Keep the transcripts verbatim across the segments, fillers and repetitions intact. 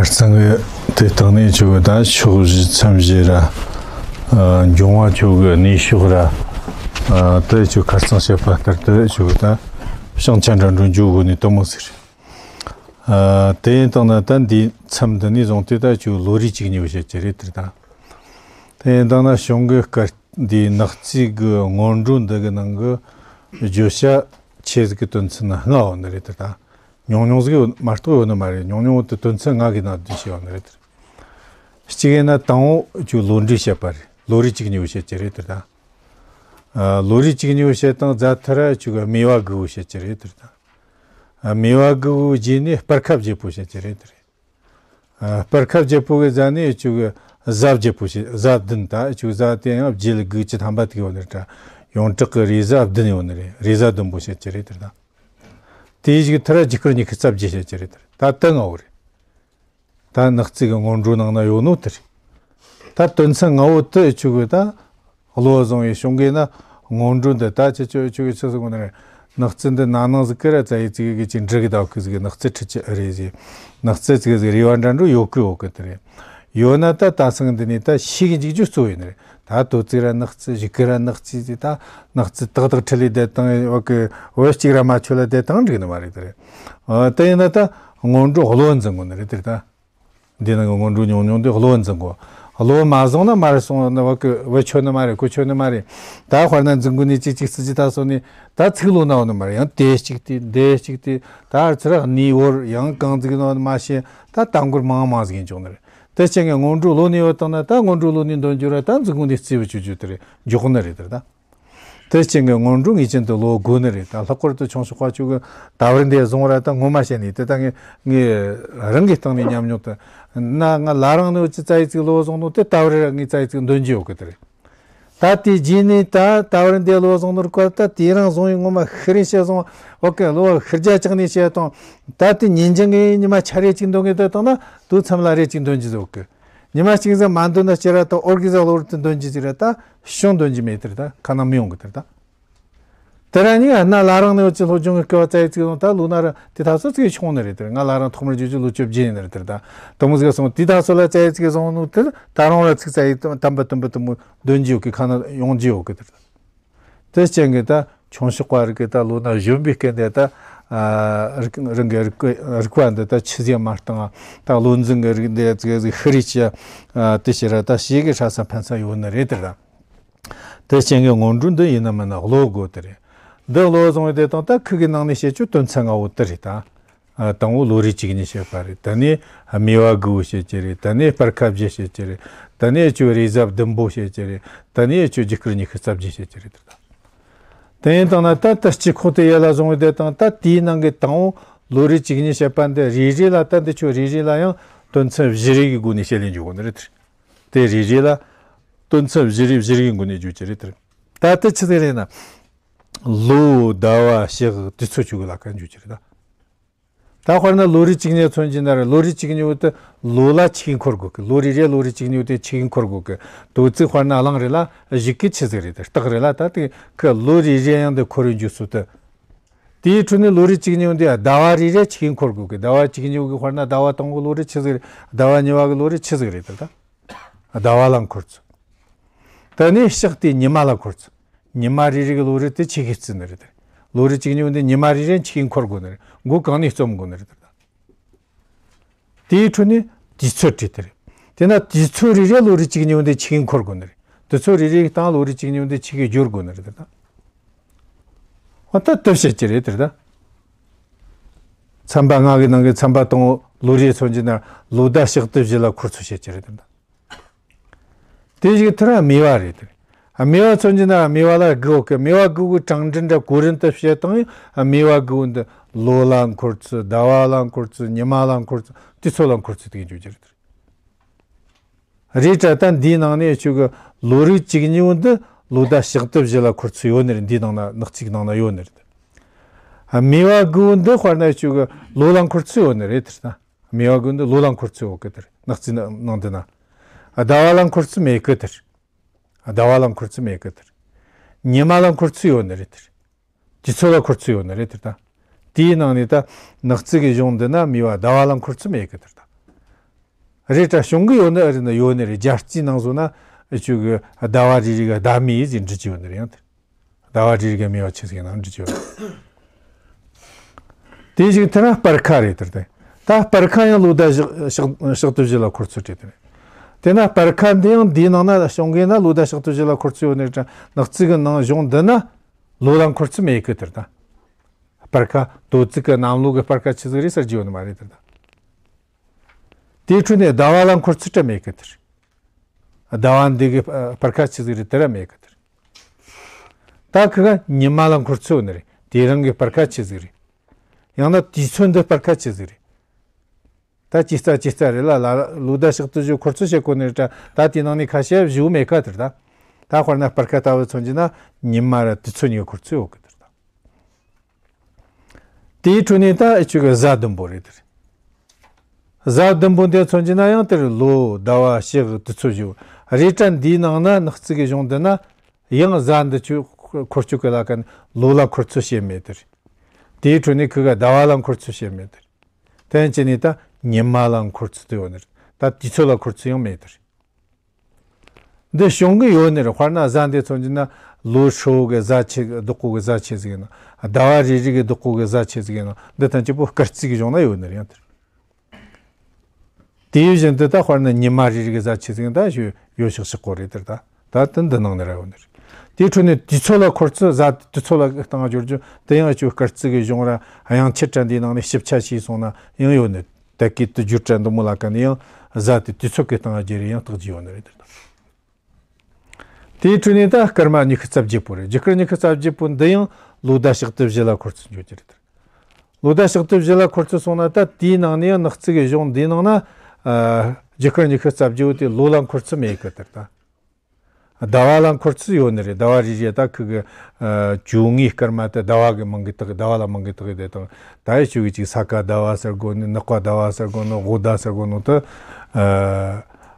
ཁར་སང་གི་དེ་སྟེང་ནས་ཆོ་གི་ད་ཕྱོགས་བཞི་མཚམས་བཞི་ར། ཨ། འབྱུང་བ་ཆོ་གི་གནས་ཕྱོགས་ར། ཨ། དེ་ཆོ་ཁར་སང་བཤད་པ་ལྟར་དུ་ཆོ་གི་ད་ཤིང་ཆ་འདྲ་འགྲོ་འཇུག་གོ་ནས་དེ་མོ་ཟེར། ཨ། དེ་ཡིན་དང་ན་ད་འདི་མཚམས་འདི་ནས་བཟུང་སྟེ་ད་ཆོ་ལོ་རེ་གཅིག་གཉིས་བཤད་ཀྱི་རེད་དེ་ད། དེ་ཡིན་དང་ན་གཞུང་གི་སྐར་འདི་ནག་རྩིས་གི་སྔོན་འགྲོ་འདི་གི་ནང་གི་བརྗོད་བྱ་ཆེ་ཟིག་གི་དོན་ཚན་ལྔ་ཡོད་ནི་རེད་དེ་ད། ཉུང་ཉུང་ཟིག་ཡོད་མ་གཏོགས་ཡོད་ནི་མ་རེད། ཉུང་ཉུང་དེ་དོན་ཚན་ལྔ་གི་ནང་བསྡུས་བྱས་ཡོད་ནི་རེད་དེ། གཅིག་ཡིན་ན་དང་པོ་ཆོ་ལོ་འབྲས་བཤད་པ་རེད། ལོ་རེ་གཅིག་གཉིས་བཤད་ཀྱི་རེད་དེ་ད། ཨ། ལོ་རེ་གཅིག་གཉིས་བཤད་དང་རྫ་ཐ་ར་ཆོ་གི་སྨེ་བ་དགུ་བོ་བཤད་ཀྱི་རེད་དེ་ད། ཨ། སྨེ་བ་དགུ་བོ་རྗེས་ནས་སྤར་ཁ་བརྒྱད་པོ་བཤད་ཀྱི་རེད་དེ་རེད། ཨ། སྤར་ཁ་བརྒྱད་པོ་གི་རྫ་ནས་ཆོ་གི་གཟའ་བརྒྱད་པོ་བཤད། གཟའ་བདུན་ད་ཆོ་གི་གཟའ་དེ་ཡང་བརྒྱད་དགུ་བཅུ་ཐམ་པ་དེ་ཡོད་ནི་རེད་ད། ཡོངས་གྲགས་ཀྱི་རེས་གཟའ་བདུན་ཡོད་ནི་རེད། རེས་གཟའ་བདུན་པོ་བཤད་ཀྱི་རེད་དེ་ད། དེའི་གཞུག་ཐ་ར་རྒྱུ་སྐར་ཉི་ཤུ་རྩ་བརྒྱད་བཤད་ཀྱི་རེད་དེ་ད། དེ་ལྔ་བོ་རེད། ད་ནག་རྩིས་གི་སྔོན་འགྲོ་ནང་ན་ཡོད་ནོ་དེ་རེད། ད་དོན་ཚན་ལྔ་བོ་དེ་ཆོ་གི་ད་བློ་བཟང་བའི་གཞུང་གི་ན་སྔོན་འགྲོ་འདི་ད་ཆོ་ཆོ་ཆོ་གི་ཆི་ཟེར་གོ་ནི་རེད། ནག་རྩིས་འདི་ན་ནིང་ཟིག་གི་ར་རྩ་ཡི་ཙིག་གི་ཅིག་འབྲི་གི་ད་གི་ཟིག་གི་ནག་རྩིས་ཁྲིད་ཀྱི་རེད་ཟེར། ནག་རྩིས་ཙིག་གི་ཟིག་རེ་བ་འདྲ་འགྲོ་ཡོད་གི་ཡོད་གི་དེ་རེད། ཡོད་ན་ད་ད་སང་འདི་ནས་ད་ཤེས་གི་འཇུག་རྒྱུ་གཙོ་བོ་ཡིན་ནི་རེད། ད་དོ་ཙིག་ར་ནག་རྩིས་གཞུག་གི་ར་ནག་རྩིས་ཟེར། ད་ནག་རྩིས་ཏག་ཏག་ཁྲིད་ལས་བསྡད་དང་བ་གི་བོད་གཅིག་ར་མ་ཆོད་ལ་བསྡད་དང་འགྲིག་ནི་མ་རེད་དེ་རེད། ཨ། དེ་ཡིན་ན་ད་སྔོན་འགྲོ་བློ་འཛིན་དགོ་ནི་རེད་དེ་ད། འདི་ནང་གི་སྔོན་འགྲོ་ཉུང་ཉུང་དེ་བློ་འཛིན་དགོ། བློ་མ་བཟུང་ན་མ་རེད་སོང་ན་བ་གི་བོད་ཆོད་ནི་མ་རེད། གོ་ཆོད་ནི་མ་རེད། ད་དཔེར་ན་འཛིན་དགོ་ནི་གཅིག་གཅིག་སྲིད་ཇི་ད་སོང་ནི་ད་ཚིག་ལོ་ན་འོ་ནི་མ་རེད། ཡང་དེ་གཅིག་དེ་འདི་གཅིག་དེ་ད་ཚུར་གནས་བོར་ཡང་གང་ཟིག་ནོ་མ་ཤེས། ད་ད་མགུར་མང་མང་ཟིག་ཡིན་ཆོག་ནི་རེད། དེ་ཅན་གྱི་སྔོན་འགྲོ་བློ་ནས་ཡོད་དང་ན་ད་སྔོན་འགྲོ་བློ་ནས་འདོན་རྒྱུ་ར་ད་འཛིན་དགོ་ནི་རྩིས་བུ་ཆུ་ཆུ་དེ་རེད། འཇོག་ནི་རེད་དེ་ད། དེ་ཅན་གྱི་སྔོན་འགྲོ་ངེས་ཅན་དུ་བློ་དགོ་ནི་རེད། ད་ལྷག་པར་དུ་ཆུང་ཤོས་པ་ཆོ་གི་ད་བར་འདི་བཟུང་ར་ད་ངོ་མ་བཤད་ནི་དེ་ད་ངས་ངས་རང་གི་སྟེང་ནས་ཉམས་མྱོང་དུ་ན། ང་ལ་རང་ནས་ཅི་རྩ་ཡི་ཙིག་བློ་བཟུང་ནོ་དེ་ད་བར་ངས་རྩ་ཡི་ཙིག་འདོན་རྒྱུ་ཡོད་གི་དེ་རེད། ད་དེ་རྗེས་ནས་ད་ད་བར་འདི་བློ་བཟུང་ནོར་བཀལ་ད་དེ་རང་བཟུང་ཡི་ངོ་མ་ཤི་རིན་ཤེས་བཟུང་བ་གི་བློ་ཤི་རྒྱ་ཅག་ནས་བཤད་དང་། ད་དེ་ཉིན་རྒྱུན་གི་ཉི་མ་ཆ་རེ་གཅིག་འདོན་གི་དེ་དང་ན་དུས་མཚམས་ལ་རེ་གཅིག་འདོན་རྒྱུ་ཟེར་གི། ཉི་མ་གཅིག་ཙམ་མ་འདོན་ན་ཅི་ར་ད་ཨོར་གི་ཟ་ལོར་དུ་འདོན་རྒྱུ་ཅི་ར་ད་ཤོང་འདོན་རྒྱུ་མེད་དེར་ད་ཁ་ན་མི་ཡོང་གི་དེར་ད། དེ་ར་ཉིན་ཨ་ན་ལ་རང་ནས་ཅི་སློབ་སྦྱོང་གི་སྐལ་བ་བཙལ་ཡི་ཙིག་ཡོང་ད་ལོ་ན་ར་དེ་ད་སོ་ཙིག་ཆུང་ནི་རེད་དེར། ང་ལ་རང་ཐོག་མར་རྒྱུ་ཅི་ལོ་བཅོ་བརྒྱད་ཡིན་ནི་རེད་དེར་ད། དུ་མོ་ཟིག་སོང་དེ་ད་སོ་ལ་བཙལ་ཡི་ཙིག་སོང་ནོ་དེར་ད་རང་ལ་ཚིག་བཙལ་ཡི་དམ་པ་དུམ་པ་དུམ་པོ་འདོན་རྒྱུ་ཡོད་གི་ཁ་ན་ཡོང་རྒྱུ་ཡོད་གི་དེར། དེ་ཅན་གི་ད་ཆུང་ཤོས་པ་རིག་གི་ད་ལོ་ན་གཞོན་པའི་སྐད་འདི་ད་ཨ་རིག་རང་གི་རིག་རིག་པ་འདི་ད་ཆི་ཟིག་མ་བཏང་། ད་བློ་འཛིན་གི་རིག་འདི་ཙིག་ཟིག་ཤི་རེ་ཅི། ཨ་དེ་ཕྱིར་ད་ཞིག་གི་ཧྲ་ས་ཕན་ས་ཡོད་ནི་རེད་དེ་ད། དེ་ཅན་གི་སྔོན་འགྲོ་འདི་ཡིན་ན་མིན་ན་བློ་དགོ་དེ་རེད། འདི་བློ་བཟུང་བའི་དེ་དང་ད་ཁུ་གི་ནང་ནས་བཤད་རྒྱུ་དོན་ཚན་ལྔ་བོ་དེ་རེད་ད། ཨ་དང་པོ་ལོ་རེ་གཅིག་གཉིས་བཤད་པ་རེད། དེ་ནས་སྨེ་བ་དགུ་བོ་བཤད་ཀྱི་རེད། དེ་ནས་སྤར་ཁ་བརྒྱད་བཤད་ཀྱི་རེད། དེ་ནས་ཅོ་རེས་གཟའ་བདུན་པོ་བཤད་ཀྱི་རེད། དེ་ནས་ཅོ་རྒྱུ་སྐར་ཉི་ཤུ་རྩ་བརྒྱད་བཤད་ཀྱི་རེད་དེ་ད། དེ་ཡིན་དང་ན་ད་ལྟ་སྤྱི་ཁོག་དེ་ཡ་ལ་བཟུང་བའི་དེ་དང་ད་དེའི་ནང་གི་དང་པོ་ལོ་རེ་གཅིག་གཉིས་བཤད་པ་འདི་རེ་རེ་ལ་ད་འདི་ཆོ་རེ་རེ་ལ་ཡང་དོན་ཚན་བཞི་རེ་གི་སྒོ་ནས་བཤད་ལེན་འཇུག་གོ་ནི་རེད་དེ། དེ་རེ་རེ་ལ་དོན་ཚན་བཞི་རེ་བཞི་རེ་གི་སྒོ་ནས་འཇུག་ཀྱི་རེད་དེ། ད་ལྟ་ཆི་ཟིག་རེད་ན། ལོ་ཟླ་བ་ཞག་དུས་ཚོད་ཆོ་གི་ལ་ཁ་འཇུག་ཀྱི་རེད་ད། ད་དཔེར་ན་ལོ་རེ་གཅིག་གཉིས་མཚོན་གྱི་ན་ར་ལོ་རེ་གཅིག་གཉིས་བོ་དེ་ལོ་ལ་ཆིག་འཁོར་དགོས་གི། ལོ་རེ་རེ་ལོ་རེ་གཅིག་གཉིས་བོ་དེ་ཆིག་འཁོར་དགོས་གི། དོ་ཚིག་དཔེར་ན་གླང་རེ་ལ་གཞུག་གི་ཆི་ཟིག་རེད་དེ་སྟག་རེ་ལ་ད་དེ་ཁི་ལོ་རེ་རེ་ཡང་དེ་འཁོར་རེ་འཇུག་སྲོལ་དེ། དེའི་ཁྲོད་ནས་ལོ་རེ་གཅིག་གཉིས་བོ་དེ་ཟླ་བ་རེ་རེ་ཆིག་འཁོར་དགོས་གི། ཟླ་བ་གཅིག་གཉིས་བོ་གི་དཔེར་ན་ཟླ་བ་དང་པོ་ལོ་རེ་ཆི་ཟིག་རེད། ཟླ་བ་གཉིས་པ་གི་ལོ་རེ་ཆི་ཟིག་རེད་དེ་ད། ཟླ་བ་ལ་འཁོར་ཚུལ། དེ་ནས་ཞག་དེ་ཉི་མ་ལ་འཁོར་ཚུལ། ཉི་མ་རེ་རེ་གི་ལོ་རེ་དེ་ཆིག་གི་བརྩི་ནི་རེད་དེ། ལོ་རེ་གཅིག་གཉིས་འདི་ཉི་མ་རེ་རེ་ཆིག་གི་འཁོར་དགོས་ནི་རེད། མགོ་གང་ནས་རྩོམ་དགོས་ནི་རེད་དེ། དེའི་ཁྲོད་ནས་དུས་ཚོད་བྲིས་དེ་རེད། དེ་ན་དུས་ཚོད་རེ་རེ་ལོ་རེ་གཅིག་གཉིས་འདི་ཆིག་གི་འཁོར་དགོས་ནི་རེད། དུས་ཚོད་རེ་རེ་གི་སྟེང་ལོ་རེ་གཅིག་གཉིས་འདི་ཆིག་གི་སྦྱོར་དགོས་ནི་རེད་དེ། འོ་ད་དེ་བཤད་ཀྱི་རེད་དེ་ད། ཚན་པ་ལྔ་གི་ནང་གི་ཚན་པ་དང་པོ་ལོ་རེ་མཚོན་གྱི་ན་ལོ་ཟླ་ཞག་དུས་བཞི་ལ་འཁོར་ཚུལ་བཤད་ཀྱི་རེད་དེ་ད། དེ་བཞིན་དུ་ར་སྨེ་བ་རེད་དེ། སྨེ་བ་མཚོན་གྱི་ན་སྨེ་བ་ལ་དགུ་ཡོད་གི། སྨེ་བ་དགུ་གི་གྲངས་འདྲེན་འདྲ་གོ་རིམ་དུ་བཤད་སྟངས་ཡང་སྨེ་བ་དགུ་འདི་ལོ་ལ་འཁོར་ཚུལ། ཟླ་བ་ལ་འཁོར་ཚུལ། ཉི་མ་ལ་འཁོར་ཚུལ། དུས་ཚོད་ལ་འཁོར་ཚུལ་དེ་གི་འཇུག་རྒྱུ་རེད་དེ། རེད་དྲ་ད་འདིའི་ནང་ནས་ཆོ་གི་ལོ་རེ་གཅིག་གཉིས་འདི་ལོ་ཟླ་ཞག་དུས་བཞི་ལ་འཁོར་ཚུལ་ཡོད་ནི་རེད། འདིའི་ནང་ན་ནག་རྩིས་ནང་ན་ཡོད་ནི་རེད། སྨེ་བ་དགུ་འདི་དཔེར་ན་ཆོ་གི་ལོ་ལ་འཁོར་ཚུལ་ཡོད་ནི་རེད་དེ་ད། སྨེ་བ་དགུ་འདི་ལོ་ལ་འཁོར་ཚུལ་ཡོད་གི་དེར་ནག་རྩིས་ནང་འདི་ན། ཟླ་བ་ལ་འཁོར་ཚུལ་མེད་གི་དེར། ཟླ་བ་ལ་འཁོར་ཚུལ་མེད་གི་དེར། ཉི་མ་ལ་འཁོར་ཚུལ་ཡོད་ནི་རེད་དེར། དུས་ཚོད་ལ་འཁོར་ཚུལ་ཡོད་ནི་རེད་དེར་ད། དེའི་ནང་ནས་ད་ནག་རྩིས་གི་གཞུང་འདི་ན་སྨེ་བ་ཟླ་བ་ལ་འཁོར་ཚུལ་མེད་གི་དེར་ད། རེད་དྲ་བྱུང་གི་ཡོད་ནི་རེད་ན་ཡོད་ནི་རེད། རྒྱལ་རྩིས་ནང་བཟོ་ན་ཨེ་ཆུ་གི་ཟླ་བ་རེ་རེ་གི་ཟླ་མེ་ཡིས་འབྲི་གི་ཡོད་ནི་རེད། ཡང་དེ་ཟླ་བ་རེ་རེ་གི་མེ་བ་ཆེ་ཟིག་ནང་འབྲི་གི་ཡོད། དེ་བཞིན་དེ་ན་སྤར་ཁ་རེད་དེར་དེ། ད་སྤར་ཁ་ཡང་ལོ་ཟླ་ཞག་ཞག་ཞག་དུས་བཞི་ལ་འཁོར་ཚུལ་བྲིས་དེ་རེད། དེ་ན་སྤར་ཁ་འདི་ཡང་འདིའི་ནང་ན་བྱུང་གི་ན་ལོ་ཟླ་ཞག་དུས་བཞི་ལ་འཁོར་ཚུལ་ཡོད་ནི་རེད་དྲ་ནག་རྩིས་གི་ནང་གཞུང་འདི་ན་ལོ་ལ་འཁོར་ཚུལ་མེད་གི་དེར་ད། སྤར་ཁ་དོ་ཚིགས་ཀྱི་གནམ་ལོ་གི་སྤར་ཁ་ཆི་ཟིག་རེད་ཟེར་རྒྱུ་ཡོད་ནི་མ་རེད་དེར་ད། དེའི་འཕྲོས་ནས་ཟླ་བ་ལ་འཁོར་ཚུལ་བྲིས་མེད་གི་དེར། ཟླ་བ་འདི་གི་སྤར་ཁ་ཆི་ཟིག་རེད་དེ་ར་མེད་གི་དེར། ད་ཁི་ག་ཉི་མ་ལ་འཁོར་ཚུལ་ནི་རེད། དེ་རང་གི་སྤར་ཁ་ཆི་ཟིག་རེད། ཡང་ན་དུས་ཚོད་འདི་སྤར་ཁ་ཆི་ཟིག་རེད། ད་ཅི་ཙ་ཅི་ཙ་རེད་ལ་ལ་ལོ་ཟླ་ཞག་དུས་བཞི་འཁོར་ཚུལ་བྱེད་གོ་ནི་རེད་དྲ། ད་དེའི་ནང་ནས་ཁ་ཤས་བཞུགས་མེད་ཁ་དེར་ད། ད་དཔེར་ན་སྤར་ཁ་ལྟ་བུ་མཚོན་གྱི་ན་ཉི་མ་ར་དུས་ཚོད་གཉིས་འཁོར་ཚུལ་ཡོད་གི་དེར་ད། དེའི་འཕྲོས་ནས་ད་ཨེ་ཆུ་གི་གཟའ་བདུན་པོ་རེད་དེར། གཟའ་བདུན་པོ་འདི་མཚོན་གྱི་ན་ཡང་དེར་ལོ་ཟླ་བ་ཞག་དུས་ཚོད་བཞི་རེད་དྲ། འདིའི་ནང་ན་ནག་རྩིས་གི་གཞུང་འདི་ན་ཡང་གཟའ་འདི་ཆུ་འཁོར་ཆུ་གི་ལ་ཀ་ནི་ལོ་ལ་འཁོར་ཚུལ་བྱེད་མེད་དེར། དེའི་འཕྲོས་ནས་ཁི་ག་ཟླ་བ་ལ་འཁོར་ཚུལ་བྱེད་མེད་དེར། དེ་བྱས་ནས་ད་ཉི་མ་ལ་འཁོར་ཚུལ་དུ་ཡོད་ནི་རེད། ད་དུས་ཚོད་ལ་འཁོར་ཚུལ་ཡང་མེད་དེར། འདི་བྱུང་གི་ཡོད་ནི་རེད། དཔེར་ན་གཟའ་འདི་མཚོན་གྱི་ན་ལོ་ཧྲིལ་བོ་གི་གཟའ་ཆེ་བདག་པོ་གི་གཟའ་ཆེ་ཟིག་ཡིན་ན། ཟླ་བ་རེ་རེ་གི་བདག་པོ་གི་གཟའ་ཆེ་ཟིག་ཡིན་ན། འདི་ཐམས་ཅད་པོ་སྐར་རྩིས་གི་གཞུང་ན་ཡོད་ནི་རེད་ཡང་དེར། དེའི་བཞིན་དུ་ད་དཔེར་ན་ཉི་མ་རེ་རེ་གི་གཟའ་ཆེ་ཟིག་ཡིན་ད་ཞུ་ཡོད་ཤག་ཤག་གོ་རེད་དེར་ད། ད་དེ་འདི་ནང་ནས་ར་ཡོད་ནི་རེད། དེའི་འཕྲོས་ནས་དུས་ཚོད་ལ་འཁོར་ཚུལ་གཟའ་དུས་ཚོད་ལ་བཏང་བ་སྦྱོར་རྒྱུ་དེ་ཡང་ཨེ་ཆུ་སྐར་རྩིས་གི་གཞུང་ར་དབྱངས་ཆེ་དྲ་འདིའི་ནང་ནས་ཞིབ་ཆ་ཞིག་སོང་ན་ཡང་ཡོད་ནི། ད་གི་དུ་བསྒྱུར་དྲ་འདི་མོ་ལ་ཀ་ནས་ཡང་གཟའ་དེ་དུས་ཚོད་ཀྱི་སྟེང་བརྗེ་རེ་ཡང་བརྟག་རྒྱུ་ཡོད་ནི་རེད་དེར་ད། དེའི་འཕྲོས་ནས་ད་སྐར་མ་ཉི་ཤུ་རྩ་བརྒྱད་པོ་རེད། རྒྱུ་སྐར་ཉི་ཤུ་རྩ་བརྒྱད་པོ་འདི་ཡང་ལོ་ཟླ་ཞག་དུས་བཞི་ལ་འཁོར་ཚུལ་འཇོག་རྒྱུ་རེད་དེར། ལོ་ཟླ་ཞག་དུས་བཞི་ལ་འཁོར་ཚུལ་སོང་ན་ད་དེའི་ནང་ནས་ཡང་ནག་རྩིས་གི་གཞུང་འདིའི་ནང་ན་རྒྱུ་སྐར་ཉི་ཤུ་རྩ་བརྒྱད་པོ་དེ་ལོ་ལ་འཁོར་ཚུལ་མེད་གི་དེར་ད། ཟླ་བ་ལ་འཁོར་ཚུལ་ཡོད་ནི་རེད། ཟླ་བ་རེ་རེ་ད་ཁི་གི་བཅོ་ལྔའི་སྐར་མ་དེ་ཟླ་བ་གི་མིང་གི་བཏགས་ཟླ་བ་ལ་མིང་གི་བཏགས་དེ་དང་། ད་ཡི་ཆུ་གི་ཅིག་ས་ག་ཟླ་བ་ཟེར་གོ་ནི། ནག་པ་ཟླ་བ་ཟེར་གོ་ནི། དགོ་ཟླ་ཟེར་གོ་ནི་དེ།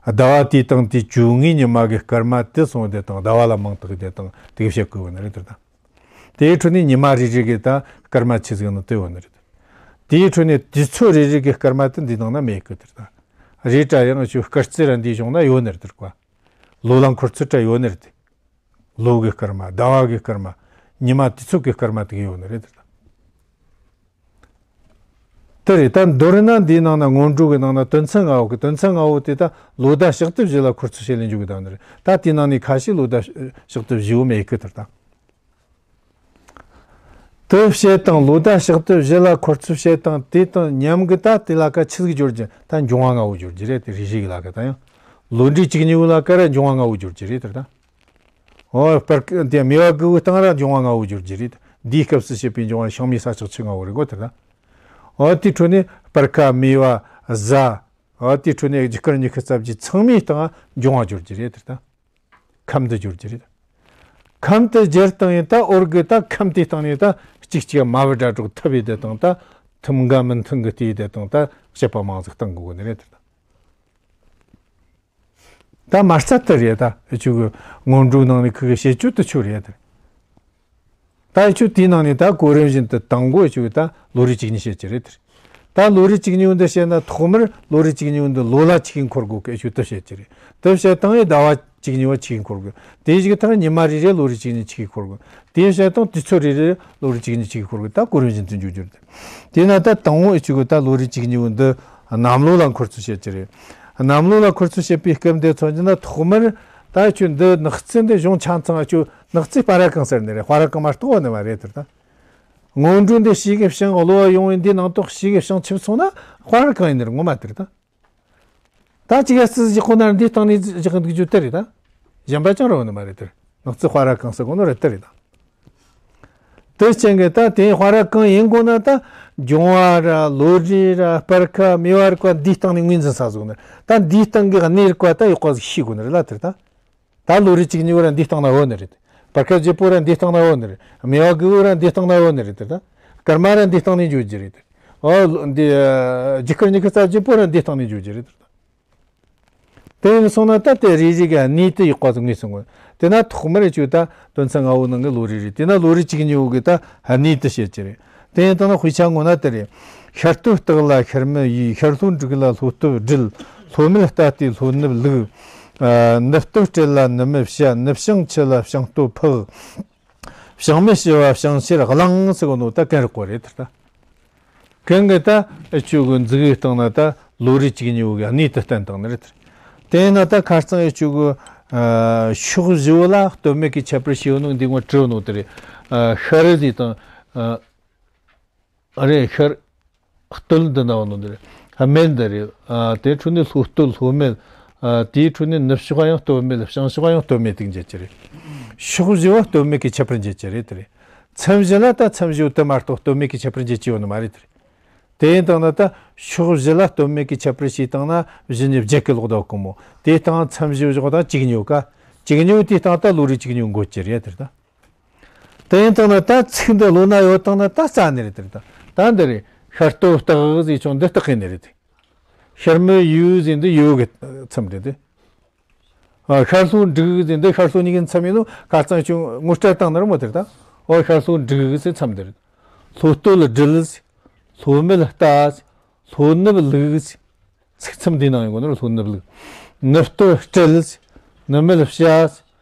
ཟླ་བ་དེའི་སྟེང་དེ་བཅོ་ལྔའི་ཉི་མ་གི་སྐར་མ་དེ་སོང་དེ་དང་ཟླ་བ་ལ་མིང་བཏགས་དེ་དང་དེ་གི་བཤད་གི་ཡོད་ནི་རེད་དེར་ད། དེའི་འཕྲོས་ནས་ཉི་མ་རེ་རེ་གི་ད་སྐར་མ་ཆེ་ཟིག་ནི་དེ་ཡོད་ནི་རེད། དེའི་འཕྲོས་ནས་དུས་ཚོད་རེ་རེ་གི་སྐར་མ་དེ་འདི་ནང་ན་མེད་གི་དེར་ད། རེད་དྲ་ཡང་ཆུ་སྐར་རྩིས་ར་འདིའི་གཞུང་ན་ཡོད་ནི་རེད་དེར་ཀ། ལོ་ལ་འཁོར་ཚུལ་དྲ་ཡོད་ནི་རེད་དེ། ལོ་གི་སྐར་མ། ཟླ་བ་གི་སྐར་མ། ཉི་མ་དུས་ཚོད་ཀྱི་སྐར་མ་དེ་གི་ཡོད་ནི་རེད་དེ། དེ་རེད། ད་མདོར་ན་འདིའི་ནང་ན་སྔོན་འགྲོ་གི་ནང་ན་དོན་ཚན་ལྔ་བོ་གི་དོན་ཚན་ལྔ་བོ་དེ་ད་ལོ་ཟླ་ཞག་དུས་བཞི་ལ་འཁོར་ཚུལ་བྱེད་ལེན་འཇུག་གི་དང་ནི་རེད། ད་དེའི་ནང་ནས་ཁ་ཤས་ལོ་ཟླ་ཞག་དུས་བཞི་བོ་མེད་གི་དེར་ད། དེ་བཤད་དང་ལོ་ཟླ་ཞག་དུས་བཞི་ལ་འཁོར་ཚུལ་བཤད་དང་དེ་དང་མཉམ་གི་ད་དེ་ལ་ཀ་ཆི་ཟིག་སྦྱོར་རྒྱུ། ད་འབྱུང་བ་ལྔ་བོ་སྦྱོར་རྒྱུ་རེད། དེ་རེ་རེ་གི་ལ་ཀ་ད་ཡང་ལོ་འབྲས་བཅུ་གཉིས་བོ་ལ་ཀ་ར་འབྱུང་བ་ལྔ་བོ་སྦྱོར་རྒྱུ་རེད་དེར་ད། འོ་སྤར་ཁ་དེ་མེ་བ་དགུ་བོའི་སྟེང་ར་འབྱུང་བ་ལྔ་བོ་སྦྱོར་རྒྱུ་རེད། འདིའི་སྐབས་སུ་བཤད་པའི་འབྱུང་བ་ཤིང་མེ་ས་ཆག་ཆུ་ལྔ་བོ་རེད་གོ་དེར་ད། འོ་དེའི་འཕྲོས་ནས་སྤར་ཁ་མེ་བ་གཟའ། འོ་དེའི་འཕྲོས་ནས་རྒྱུ་སྐར་ཉི་ཤུ་རྩ་བརྒྱད་ཚང་མའི་སྟེང་འབྱུང་བ་སྦྱོར་རྒྱུ་རེད་དེར་ད། ཁམས་དུ་སྦྱོར་རྒྱུ་རེད། ཁམས་དུ་སྦྱར་སྟངས་ཡིན་ད་འོར་གི་ད་ཁམས་དེའི་སྟེང་ནས་ད་གཅིག་གཅིག་མ་བུ་དགྲ་གྲོགས་ཐུབ་པའི་དེ་དང་ད་ཐུམ་འགའ་མི་མཐུན་གི་དེའི་དེ་དང་ད་བཤད་པ་མང་ཟིག་གཏང་དགོས་གི་ནི་རེད་དེ་ད། ད་མ་རྩ་དེ་རེད། ད་ཨེ་ཆུ་གི་སྔོན་འགྲོའི་ནང་ནས་ཁུ་གི་བཤད་རྒྱུ་དེ་ཆུ་རེད་དེ། ད་ཨེ་ཆུ་དེའི་ནང་ནས་ད་གོ་རིམ་བཞིན་དུ་དང་པོ་ཨེ་ཆུ་གི་ད་ལོ་རེ་གཅིག་གཉིས་བཤད་རྒྱུ་རེད་དེ། ད་ལོ་རེ་གཅིག་གཉིས་འདི་བཤད་ན་ཐོག་མར་ལོ་རེ་གཅིག་གཉིས་འདི་ལོ་ལ་གཅིག་གིས་འཁོར་དགོས་གི་ཨེ་ཆུ་དེ་བཤད་རྒྱུ་རེད། དེ་བཤད་སྟངས་ཡི་ཟླ་བ་གཅིག་གཉིས་པ་གཅིག་གིས་འཁོར་དགོས། དེའི་གཞུག་ཐང་ཉི་མ་རེ་རེ་ལོ་རེ་གཅིག་གཉིས་གཅིག་གིས་འཁོར་དགོས། དེའི་བཤད་སྟངས་དུས་ཚོད་རེ་རེ་ལོ་རེ་གཅིག་གཉིས་གཅིག་གིས་འཁོར་དགོས། ད་གོ་རིམ་བཞིན་དུ་འཇུག་རྒྱུ་རེད། དེས་ན་ད་དང་པོ་ཨེ་ཆུ་གི་ད་ལོ་རེ་གཅིག་གཉིས་འདི་གནམ་ལོ་ལ་འཁོར་ཚུལ་བཤད་རྒྱུ་རེད། གནམ་ལོ་ལ་འཁོར་ཚུལ་བཤད་པའི་སྐབས་འདི་མཚོན་རྒྱུ་ན་ཐོག་མར་ད་ཨེ་ཆུ་འདི་ནག་རྩིས་འདི་གཞུང་ཆ་ཚང་ཨེ་ཆུ་ནག་རྩིས་སྤར་ར་གང་ཟེར་ནི་རེད། སྤར་ར་གང་མ་གཏོགས་ནི་མ་རེད་དེར་ད། སྔོན་འགྲོ་འདི་ཕྱི་གི་བྱང་གློ་བ་ཡོང་བའི་འདི་ནང་དོག་ཕྱི་གི་བྱང་ཆིབས་སོང་ན་སྤར་ར་གང་ཡིན་ནི་རེད་ངོ་མ་དེར་ད། ད་ཅིག་ཡ་སི་ཟིག་ཁོ་ན་འདི་སྟེང་ནས་བཞག་འདུག་རྒྱུ་དེ་རེད་ད། གཞན་པ་ཅང་རེད་ནི་མ་རེད་དེར། ནག་རྩིས་སྤར་ར་གང་ཟེར་གོ་ནོ་རེད་དེ་རེད་ད། དེ་རྐྱེན་གྱིས་ད་དེ་སྤར་ར་གང་ཡིན་དགོས་ན་ད་འབྱུང་བ་ར་ལོ་རེ་ར་སྤར་ཁ་མེ་བ་ར་ཀ་འདིའི་སྟེང་ནས་ངོས་འཛིན་ས་ཟིག་ནི། ད་འདིའི་སྟེང་གི་གནས་ར་ཀ་ད་ཡག་པ་ཟིག་ཤེས་དགོས་ནི་རེད་ལ་དེར་ད། ད་ལོ་རེ་གཅིག་གཉིས་པོ་ར་འདིའི་སྟེང་ན་ཡོད་ནི་རེད། སྤར་ཁ་བརྒྱད་པོ་ར་འདིའི་སྟེང་ན་ཡོད་ནི་རེད། མེ་བ་དགུ་བོ་ར་འདིའི་སྟེང་ན་ཡོད་ནི་རེད་དེ་ད། སྐར་མ་ར་འདིའི་སྟེང་ནས་འཇུག་རྒྱུ་རེད་དེ། ཨོ་ལོ་འདི་རྒྱུ་སྐར་ཉི་ཤུ་རྩ་བརྒྱད་པོ་ར་འདིའི་སྟེང་ནས་འཇུག་རྒྱུ་རེད་དེ་ད། དེ་ཡིན་སོང་ན་ད་དེ་རེ་རེ་གི་གནས་དེ་ཡག་པ་ཟིག་ངེས་སོང་གོ། དེ་ན་ཐོག་མར་ཅིག་ད་དོན་ཚན་ལྔ་བོ་ནང་གི་ལོ་རེ་རེ་དེ་ན་ལོ་རེ་གཅིག་གཉིས་བོ་གི་ད་གནས་དེ་བཤད་རྒྱུ་རེད། དེ་ཡིན་དང་ན་དཔེ་ཆ་ངོ་ན་དེ་རེད། ཤར་སྟོད་སྟག་ལ་ཤར་མི་ཡུལ། ཤར་ལྷོ་འབྲུག་ལ་ལྷོ་སྟོད་སྦྲུལ། ལྷོ་མེད་རྟ་སྟེ་ལྷོ་ནུབ་ལུག་ནུབ་སྟོད་སྤྲེལ་ལ་ནུབ་མེད་བྱ། ནུབ་བྱང་ཁྱི་ལ་བྱང་སྟོད་ཕག་བྱང་མེད་བྱི་བ་བྱང་ཤར་གླང་ཟེར་གོ་ནོ་ད་གན་རིག་གོ་རེད་ད། གན་གི་ད་ཨེ་ཆོ་གི་འཛུགས་སྟངས་ན་ད་ལོ་རེ་གཅིག་གཉིས་གི་གནས་དུ་བསྟན་བཏང་ནི་རེད། དེ་ན་ད་ཁ་རྩང་ཨེ་ཆོ་གི་ཕྱོགས་བཞི་བོ་ལ་སྟོད་སྨད་ཀྱི་ཁྱད་པར་ཤེས་ཡོད་ནོ་འདི་ངོ་བྲི་ནོ་དེ་རེད། ཤར་ཟེར་དང་། ཨ་རེད། ཤར། སྟོད་འདི་ན་བ་ནོ་འདི་རེད། སྨད་འདི་རེད། ཨ་དེ་འཕྲོ་ནས་ལྷོ་སྟོད་ལྷོ་སྨད། ཨ་དེའི་འཕྲོ་ནས་ནུབ་ཕྱོགས་ཡང་སྟོད་སྨད། བྱང་ཕྱོགས་ཡང་སྟོད་སྨད་དེ་འབྱེད་ཀྱི་རེད། ཕྱོགས་བཞི་བ་སྟོད་སྨད་ཀྱི་ཁྱད་པར་འབྱེད་ཀྱི་རེད་དེ་རེད། མཚམས་བཞི་ལ་ད་མཚམས་བཞི་བོ་དེ་མ་གཏོགས་སྟོད་སྨད་ཀྱི་ཁྱད་པར་འབྱེད་ཀྱི་ཡོད་ནི་མ་རེད་དེ་རེད། དེ་ཡིན་དང་ན་ད་ཕྱོགས་བཞི་ལ་སྟོད་སྨད་ཀྱི་ཁྱད་པར་ཕྱེ་བཏང་ན་བཞི་ནས་བརྒྱད་ཀྱི་ལོག་ད་གོ་མོ། དེའི་སྟེང་མཚམས་བཞི་བཞག་དང་གཅིག་ཉོ་ཀ་གཅིག་ཉོ་དེའི་སྟེང་ད་ལོ་རེ་གཅིག་ཉོ་འགོད་ཀྱི་རེད་དེ་རེད་ད། དེ་ཡིན་དང་ན་ད་ཚིག་འདི་ལོ་ན་ཡོད་དང་ན་ད་རྩ་ནས་རེད་དེ་རེད་ད། ད་འདི་རེད། ཤར་སྟོད་སྟག་ཟེར་ཆུང་འདི་སྟག་གི་ནས་རེད་དེ། ཤར་མོ་ཡུལ་ཟེར་འདི་ཡུལ་གི་མཚམས་རེད་དེ། ཨ་ཤར་ལྷོ་འབྲུག་ཟེར་འདི་ཤར་ལྷོ་གཉིས་ཀྱི་མཚམས་ཡིན་ནོ་ཁ་རྩང་ཆུང་ངོ་སྤྲད་བཏང་ནི་རེད་མོ་དེ་རེད་ད། ཨོ་ཤར་ལྷོ་འབྲུག་ཟེར་མཚམས་འདི་རེད། ལྷོ་སྟོད་སྦྲུལ་ཟེར། ལྷོ་སྨད་རྟ་ཟེར། ལྷོ་ནུབ་ལུག་ཟེར། ཚིག་མཚམས་འདི་ནང་ཡོང་གོ་ནོ་ལྷོ་ནུབ་ལུག་ནུབ་སྟོད་སྤྲེལ། ནུབ་མེད་བྱ།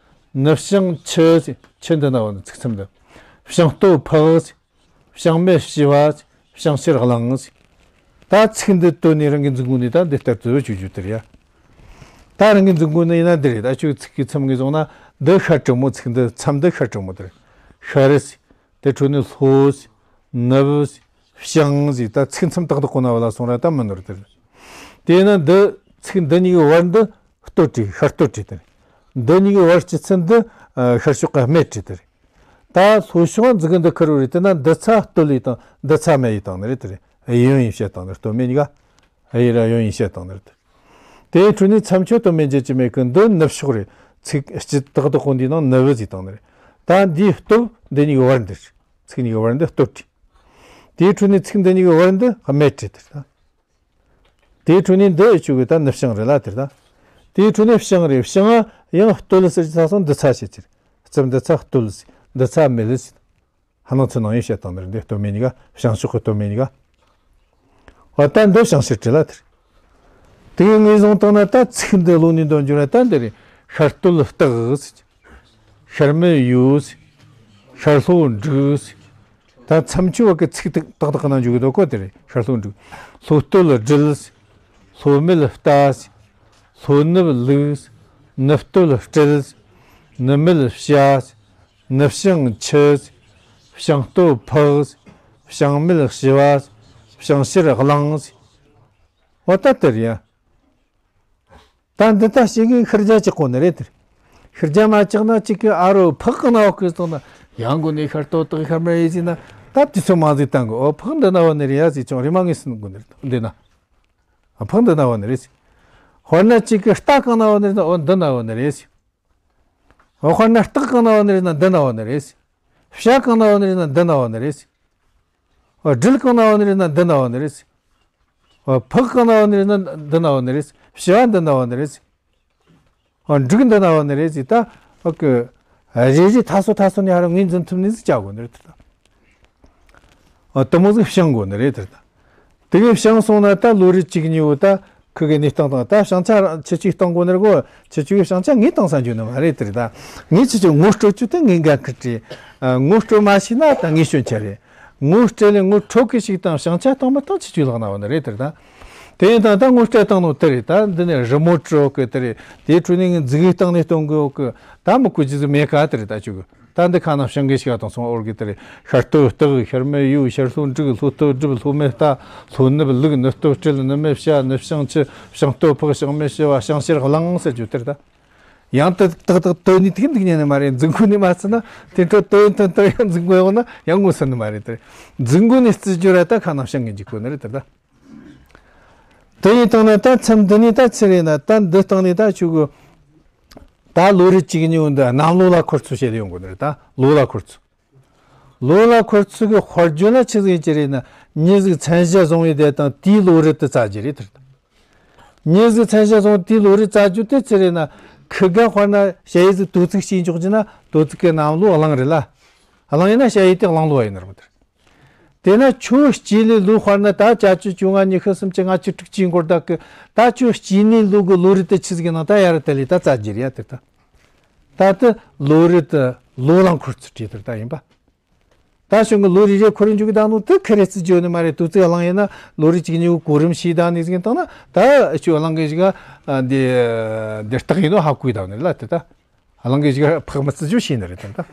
ནུབ་བྱང་ཁྱི། ཁྱི་འདི་ན་བ་ནི་ཚིག་མཚམས་འདི། བྱང་སྟོད་ཕག། བྱང་མེད་བྱི་བ། བྱང་ཤར་གླང་། ད་ཚིག་འདི་བཏོན་ནས་རང་གི་མཛུབ་གུ་ནས་ད་འདི་ལྟར་བཟོ་བཅུག་རྒྱུ་དེ་རེད་ཡ། ད་རང་གི་མཛུབ་གུ་ནས་ཡིན་ན་འདི་རེད། ད་ཁྱོད་ཚིག་གི་མཚམས་ངོས་བཟུང་ན་འདི་ཤར་གྲི་མོ། ཚིག་འདི་མཚམས་འདི་ཤར་གྲི་མོ་དེ་རེད། ཤར། དེ་འཕྲོ་ནས་ལྷོ། ནུབ། བྱང་ཟེར་ད་ཚིག་མཚམས་ཏག་ཏག་གོ་ན་བ་ལ་སོང་ར་ད་མི་ནོར་དེ་རེད། དེས་ན་འདི་ཚིག་འདི་གཉིས་ཀྱི་བར་འདི་སྟོད་བྲིས། ཤར་སྟོད་བྲིས་དེ་རེད། འདི་གཉིས་ཀྱི་བར་སྤྱི་ཚན་འདི་ཤར་ཕྱོགས་ཀྱི་སྨད་བྲིས་དེ་རེད། ད་ལྷོ་ཕྱོགས་འཛུགས་གི་འདི་ཁུར་བོ་རེད། དེ་ན་འདི་ཚ་སྟོད་ལས་དང་འདི་ཚ་སྨད་ཡིན་དང་ནི་རེད་དེ་རེད། གཡོན་ཡིན་བཤད་དང་ནི་རེད། སྟོད་སྨད་གཉིས་ཀ་གཡས་ར་གཡོན་ཡིན་བཤད་དང་ནི་རེད། དེའི་འཕྲོ་ནས་མཚམས་ཆོས་སྟོད་སྨད་འབྱེད་ཀྱི་མེད་གི། འདི་ནུབ་ཕྱོགས་རེད། ཚིག་སྤྱི་ཏག་ཏག་གོ་འདི་ནང་ནུབ་བོ་ཟེར་དང་ནི་རེད། ད་འདིའི་སྟོད་འདི་གཉིས་ཀྱི་བར་འདི་རེད། ཚིག་གཉིས་ཀྱི་བར་འདི་སྟོད་བྲིས། དེའི་འཕྲོ་ནས་ཚིག་འདི་གཉིས་ཀྱི་བར་འདི་སྨད་བྲིས་དེ་རེད་ད། དེའི་འཕྲོ་ནས་འདི་ཨེ་ཆུ་གི་ད་ནི་བྱང་རེད་ལ་དེར་ད། དེའི་འཕྲོ་ནས་བྱང་རེད། བྱང་ཡང་སྟོད་ལ་ཟེར་གྱི་ས་སོང་འདི་ཚ་བྱེད་ཀྱི་རེད། རྩིབ་འདི་ཚ་སྟོད་ལ་ཟེར། འདི་ཚ་སྨད་ལ་ཟེར། ཧ་ནང་ཚུ་ནང་ཡིན་བཤད་དང་འདིར་འདི་སྟོད་སྨད་གཉིས་ཀ་བྱང་ཕྱོགས་ཀྱི་སྟོད་སྨད་གཉིས་ཀ། འོ་ད་འདི་བྱང་ཕྱིར་བྲིས་ལ་དེར། དེ་གི་ངོས་བཟུང་བཏང་ན་ད་ཚིག་འདི་ལོ་ནས་འདོན་རྒྱུ་ར་ད་འདི་རེད། ཤར་སྟོད་སྟག་ཟེར། ཤར་སྨད་ཡུལ་ཟེར། ཤར་ལྷོ་འབྲུག་ཟེར། ད་མཚམས་ཆོས་བ་གི་ཚིག་ཏག་ཏག་ཏག་ན་འཇུག་གི་འདུག་གོ་དེ་རེད། ཤར་ལྷོ་འབྲུག་ལྷོ་སྟོད་སྦྲུལ་ཟེར། ལྷོ་སྨད་རྟ་ཟེར། ལྷོ་ནུབ་ལུག་ཟེར། ནུབ་སྟོད་སྤྲེལ་ཟེར། ནུབ་མེད་བྱ་ཟེར། ནུབ་བྱང་ཁྱི་ཟེར། བྱང་སྟོད་ཕག་ཟེར། བྱང་མེད་བྱི་བ་ཟེར། བྱང་ཤར་གླང་ཟེར། འོ་ད་དེ་རེད་ཡ། ད་འདི་ལྟ་ཞིག་གིས་ཤར་རྒྱག་ཅིག་གོ་ནི་རེད་དེ། ཤར་རྒྱག་མ་བཅག་ན་གཅིག་གིས་ཨ་རོ་ཕག་གི་ནང་འོག་གི་སྟེང་ན་ཡང་དགོས་ནས་ཤར་སྟོད་སྟག་ཤར་སྨད་ཡིན་ཟེར་ན་ད་དུས་ཚོད་མང་ཟིག་བཏང་གི། ཨོ་ཕག་འདི་ན་བ་ནི་རེད་ཡ་ཟེར་ཅུང་རེ་མ་ངེས་སུ་དགོས་ནི་རེད། འདི་ན་ཨ་ཕག་འདི་ན་བ་ནི་རེད་ཟེར། དཔེར་ན་གཅིག་གིས་རྟ་གང་ན་བ་ནི་རེད་ན་ཨོ་འདི་ན་བ་ནི་རེད་ཟེར། ཨོ་དཔེར་ན་སྟག་གང་ན་བ་ནི་རེད་ན་འདི་ན་བ་ནི་རེད་ཟེར། བྱ་གང་ན་བ་ནི་རེད་ན་འདི་ན་བ་ནི་རེད་ཟེར། ཨོ་སྦྲུལ་གང་ན་བ་ནི་རེད་ན་འདི་ན་བ་ནི་རེད་ཟེར། ཨོ་ཕག་གང་ན་བ་ནི་རེད་ན་འདི་ན་བ་ནི་རེད་ཟེར། བྱ་བ་འདི་ན་བ་ནི་རེད་ཟེར། ཨོ་འབྲུག་འདི་ན་བ་ནི་རེད་ཟེར། ད་ཨོ་གི་རེ་རེ་ཐ་སོ་ཐ་སོ་ནས་ཧ་ར་ངོས་འཛིན་ཐུབ་ནི་ཟིག་བྱ་དགོས་ནི་རེད་ད། ཨོ་དེ་མོ་ཟིག་བྱང་དགོས་ནི་རེད་ད། དེ་གི་བྱང་སོང་ན་ད་ལོ་རེ་གཅིག་གཉིས་བོ་ད་ཁུ་གི་གནས་སྟངས་དང་ད་བྱང་ཆ་ཁྱི་གཅིག་གཏོང་དགོས་ནི་རེད་གོ། ཁྱི་གཅིག་གི་བྱང་ཆ་ངས་གཏོང་ས་འཇུ་ནི་མ་རེད་དེ་རེད་ད། ངས་ཁྱི་གཅིག་ངོ་སྤྲོད་རྒྱུ་དེ་ངས་འགན་ཁུར་བྲིས། ངོ་སྤྲོད་མ་ཤེས་ན་ད་ངས་སྐྱོན་ཆ་རེད། ངོ་སྤྲད་ལས་ངོ་འཕྲོད་གི་ཞིག་དང་བྱང་ཆ་གཏོང་མི་གཏོང་ཁྱི་གཅིག་ལག་ན་བ་ནི་རེད་དེ་རེད་ད། དེ་ཡིན་དང་ད་ངོ་སྤྲད་བཏང་ནོ་དེ་རེད་ད། འདི་ནས་རི་མོ་བྲི་འོག་གི་དེ་རེད། དེའི་ཁྲོད་ནས་ངས་མཛུག་གུ་བཏང་ནས་སྟོན་གི་འོག་གི་ད་མི་གོ་རྒྱུ་ཟིག་མེད་ག་དེ་རེད་ད་ཆུ་གི། ད་འདི་ཁ་ན་བྱང་གི་ཞིག་ག་དང་སོང་འོར་གི་དེ་རེད། ཤར་སྟོད་སྟག་ཤར་སྨད་ཡུལ་ཤར་ལྷོ་འབྲུག་ལྷོ་སྟོད་སྦྲུལ་ལྷོ་སྨད་རྟ་ལྷོ་ནུབ་ལུག་ནུབ་སྟོད་སྤྲེལ་ནུབ་མེད་བྱ་ནུབ་བྱང་ཁྱི་བྱང་སྟོད་ཕག་བྱང་མེད་བྱི་བ་བྱང་ཤར་གླང་ཟེར་རྒྱུ་དེ་རེད་ད། ཡང་ཏག་ཏག་ཏག་ཏག་ནི་ཐིག་འདུག་ཉན་ནི་མ་རེད། མཛུག་གུ་ནས་མ་བརྩིས་ན་དེ་འཕྲོ་ཏོ་ཡིན་ཏོན་ཏོ་ཡང་མཛུག་གུ་ཡོང་ན་ཡང་ངོ་ཚ་ནི་མ་རེད་དེ། མཛུག་གུ་ནས་བརྩི་རྒྱུ་ར་ད་ཁ་ནང་བྱང་གི་འཇིག་གོ་ནི་རེད་དེ་ད། དེ་ཡིན་དང་ན་ད་མཚམས་འདི་ནས་ད་ཚེ་རེད་ན་ད་འདི་སྟེང་ནས་ད་ཆུ་གུ། ད་ལོ་རེ་གཅིག་གཉིས་འདི་གནམ་ལོ་ལ་འཁོར་ཚུལ་བཤད་ཡོང་གོ་ནི་རེད་ད། ལོ་ལ་འཁོར་ཚུལ། ལོ་ལ་འཁོར་ཚུལ་གི་དཔེར་བརྗོད་ལ་ཆི་ཟིག་ཡིན་གྱི་རེད་ན་མྱི་ཟིག་མཚན་ཞྭ་བཟུང་བའི་དེ་དང་དེའི་ལོ་རེ་དུ་བཙལ་རྒྱུ་རེད་དེ། མྱི་ཟིག་མཚན་ཞྭ་བཟུང་དེའི་ལོ་རེ་བཙལ་རྒྱུ་དེ་ཚེ་རེད་ན་ཁི་ག་དཔེར་ན་ཞ་ཡི་ཟིག་དོ་ཚིགས་ཤིག་འཇོག་རྒྱུ་ན་དོ་ཚིགས་གི་གནམ་ལོ་གླང་རེད་ལ། གླང་ཡིན་ན་ཞ་ཡི་དེ་གླང་ལོ་བ་ཡིན་ནི་རེད་མོ་དེ། དེས་ན་ཁྱོད་སྐྱེས་ལོའི་ལོ་དཔེར་ན་ད་བརྒྱད་ཅུ་གྱ་ལྔ་ཉི་ཤུ་སུམ་ཅུ་ལྔ་བཅུ་དྲུག་ཅུའི་འགོར་ད་གི། ད་ཁྱོད་སྐྱེས་ནས་ལོ་གི་ལོ་རེ་དེ་ཆི་ཟིག་ནང་ད་ཡར་དེ་ལས་ད་བཙལ་རྒྱུ་རེད་ཡ། དེ་ད། ད་དེ་ལོ་རེ་དེ་ལོ་ལ་འཁོར་ཚུལ་བྲིས་དེ་ད་ཡིན་པ། ད་གཞུང་གི་ལོ་རེ་རེ་འཁོར་འཇུག་གི་ད་ནོ་དེ་ཁི་རེ་རྩིས་བརྗོད་ནི་མ་རེད། དུས་ཚིགས་གླེང་ཡིན་ན་ལོ་རེ་གཅིག་གཉིས་གོ་རིམ་ཤེས་ད་ནི་ཟིག་བཏང་ན། ད་ཨ་ཆུ་གླང་གི་ཞིག་ག་འདི་འདི་རྟགས་ཡིན་ནོ་ཧ་གོ་ཡི་ད་ནི་ལ་དེ་ད། གླང་གི་ཞིག་ག་ཕག་མི་རྩིས་བརྗོད་ཤེས་ནི་རེད་དམ་ད།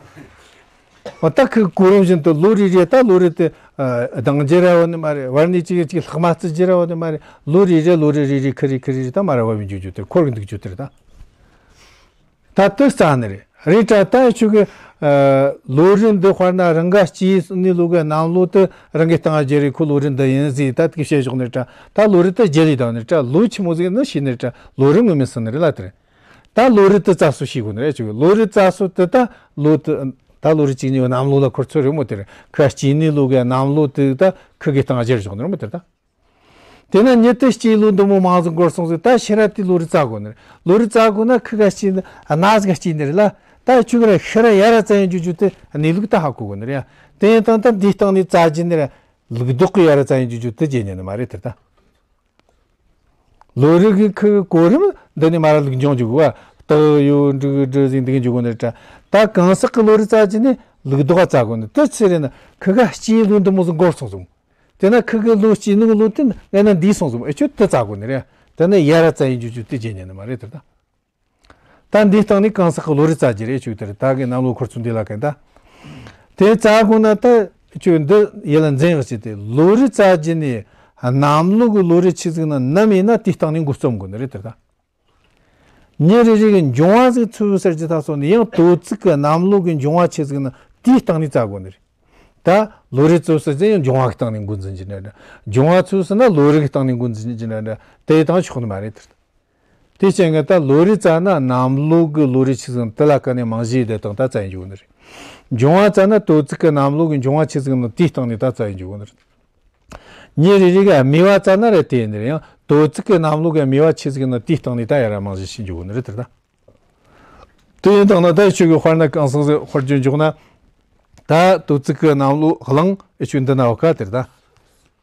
འོ་ད་ཁི་གོ་རིམ་བཞིན་དུ་ལོ་རེ་རེ་ད་ལོ་རེ་དེ་ཨ་ལྡང་རྒྱུ་ར་བ་ནི་མ་རེད། བར་ནས་གཅིག་གཅིག་ལྷག་མ་རྩིས་རྒྱུ་ར་བ་ནི་མ་རེད། ལོ་རེ་རེ་ལོ་རེ་རེ་རེ་ཁི་རེ་ཁི་རེ་རེ་ད་མ་ར་བ་བའི་འཇུག་རྒྱུ་དེ་འཁོར་གི་འདུག་རྒྱུ་དེ་རེད་ད། ད་དེ་རྩ་ནི་རེད། རེད་དྲ་ད་ཆུ་གི་ཨ་ལོ་རེ་འདི་དཔེར་ན་རང་ག་སྐྱེས་ནི་ལོ་གི་གནམ་ལོ་དེ་རང་གི་སྟེང་རྒྱལ་རེད། ཁོ་ལོ་རེ་འདི་ཡིན་ཟིག་ད་དེ་བཤད་ཞོག་ནི་དྲ། ད་ལོ་རེ་དེ་རྒྱལ་ལི་དང་ནི་དྲ་ལོ་ཆི་མོ་ཟིག་ནི་ཤེས་ནི་དྲ་ལོ་རེ་ངོ་མི་སྲིད་ནི་རེད་ལ་དེ་རེད། ད་ལོ་རེ་དེ་རྩ་སོ་ཤེས་དགོས་ནི་རེད། ཆུ་གི་ལོ་རེ་རྩ་སོ་དེ་ད་ལོ་དེ་ད་ལོ་རེ་གཅིག་གཉིས་གནམ་ལོ་ལ་འཁོར་ཚོད་རེད་མོ། དེ་རེད། ཁ་སྐྱེས་ནི་ལོ་གི་གནམ་ལོ་དེ་ད་ཁི་གི་སྟེང་རྒྱལ་ཞོག་ནི་རེད་མོ་དེ་ད། དེ་ན་ཉི་དེ་སྐྱེས་ལོ་འདི་མོ་མང་ཟིག་འགོར་སོང་ཟིག། ད་ཕྱིར་ར་དེ་ལོ་རེ་རྩ་དགོས་ནི་རེད། ལོ་རེ་རྩ་དགོས་ན་ཁི་ག་སྐྱེས་ནི་གནའ་ཟིག་ག་སྐྱེས་ནི་རེད་ལ། ད་ཆུ་གི་ར་ཤི་ར་ཡར་ར་རྩ་ཡིན་རྒྱུ་རྒྱུ་དེ་གནས་ལུགས་ད་ཧ་གོ་དགོས་ནི་རེད་ཡ། དེ་ཡིན་དང་ད་འདིའི་སྟེང་ནས་རྩ་རྒྱུ་ནི་ར་ལུགས་ལྡོག་གི་ཡར་ར་རྩ་ཡིན་རྒྱུ་རྒྱུ་དེ་རྒྱུ་ཉན་ནི་མ་རེད་དེ་ད། ལོ་རེ་གི་ཁི་གོ་རིམ་འདི་ནས་མ་ར་ལུགས་འབྱུང་འཇུག་བ། སྟག་ཡོད་འབྲུག་འབྲི་ཟིག་འདི་གི་འཇུག་གོ་ནི་རེད་དྲ། ད་གང་ཟག་གི་ལོ་རེ་རྩ་རྒྱུ་ནི་ལུགས་ལྡོག་ག་རྩ་དགོས་ནི་དེ་ཚེ་རེད་ན་ཁི་ག་སྐྱེས་ལོ་འདི་མོ་ཟིག་འགོར་སོང་ཟིག། དེ་ན་ཁི་གི་ལོ་སྐྱེས་ནི་གི་ལོ་དེ་ང་ན་འདས་སོང་ཟིག། ཨེ་ཆོ་དེ་རྩ་དགོས་ནི་རེད། དེ་ནི་ཡར་ར་རྩ་ཡིན་རྒྱུ་རྒྱུ་དེ་རྒྱུ་ཉན་ནི་མ་རེད་དེ་ད། ད་འདིའི་སྟེང་ནས་གང་ཟག་གི་ལོ་རེ་རྩ་རྒྱུ་རེད་ཆུ་དེ་རེད། ད་གི་གནམ་ལོ་འཁོར་ཚུལ་འདི་ལ་གན་ད། དེ་རྩ་དགོས་ན་ད་ཆུ་འདི་ཡི་ལ་འཛིན་ཡག་ཅིག་དེ་ལོ་རེ་རྩ་རྒྱུ་ནི་གནམ་ལོ་གི་ལོ་རེ་ཆི་ཟིག་ན་ནམ་ཡིན་ན་དེའི་སྟེང་ནས་འགོ་རྩོམ་དགོས་ནི་རེད་དེ་ད། ཉིན་རེ་རེ་གི་འབྱུང་བ་ཟིག་ཚུལ་ཟེར་གྱི་ད་སོ་ནི་ཡང་དོ་ཚིགས་གི་གནམ་ལོ་གི་འབྱུང་བ་ཆི་ཟིག་ན་དེའི་སྟེང་ནས་རྩ་དགོས་ནི་རེད། ད་ལོ་རེ་ཚུལ་ཟེར་ཡང་འབྱུང་བ་གི་སྟེང་ནས་འགོ་འཛིན་གྱི་ནི་འདྲ། འབྱུང་བ་ཚུལ་ཟེར་ན་ལོ་རེ་གི་སྟེང་ནས་འགོ་འཛིན་གྱི་ནི་འདྲ། དེ་དང་ཆོག་ནི་མ་རེད་དེ། དེ་ཅན་གི་ད་ལོ་རེ་རྩ་ན་གནམ་ལོ་གི་ལོ་རེ་ཆི་ཟིག་དེ་ལ་ཀ་ནས་རྨང་གཞི་དེ་དང་ད་རྩ་ཡིན་འཇུག་ནི་རེད། འབྱུང་བ་རྩ་ན་དོ་ཚིགས་གི་གནམ་ལོ་གི་འབྱུང་བ་ཆི་ཟིག་ན་དེའི་སྟེང་ནས་ད་རྩ་ཡིན་འཇུག་ནི་རེད། ཉིན་རེ་རེ་གི་སྨེ་བ་རྩ་ན་རེད་དེ་ཡིན་ནི་རེད། ཡང་དོ་ཚིགས་གི་གནམ་ལོ་གི་སྨེ་བ་ཆི་ཟིག་ན་དེའི་སྟེང་ནས་ད་ཡར་ར་རྨང་གཞི་ཞིག་འཇུག་ནི་རེད་དེ་ད། དེ་ཡིན་དང་ན་ད་ཆུ་གི་དཔེར་ན་གང་ཟག་ཟིག་དཔེར་བརྗོད་འཇོག་ན། ད་དོ་ཚིགས་གི་གནམ་ལོ་གླང་ཨེ་ཆུ་འདི་ན་བ་ཀ་དེར་ད།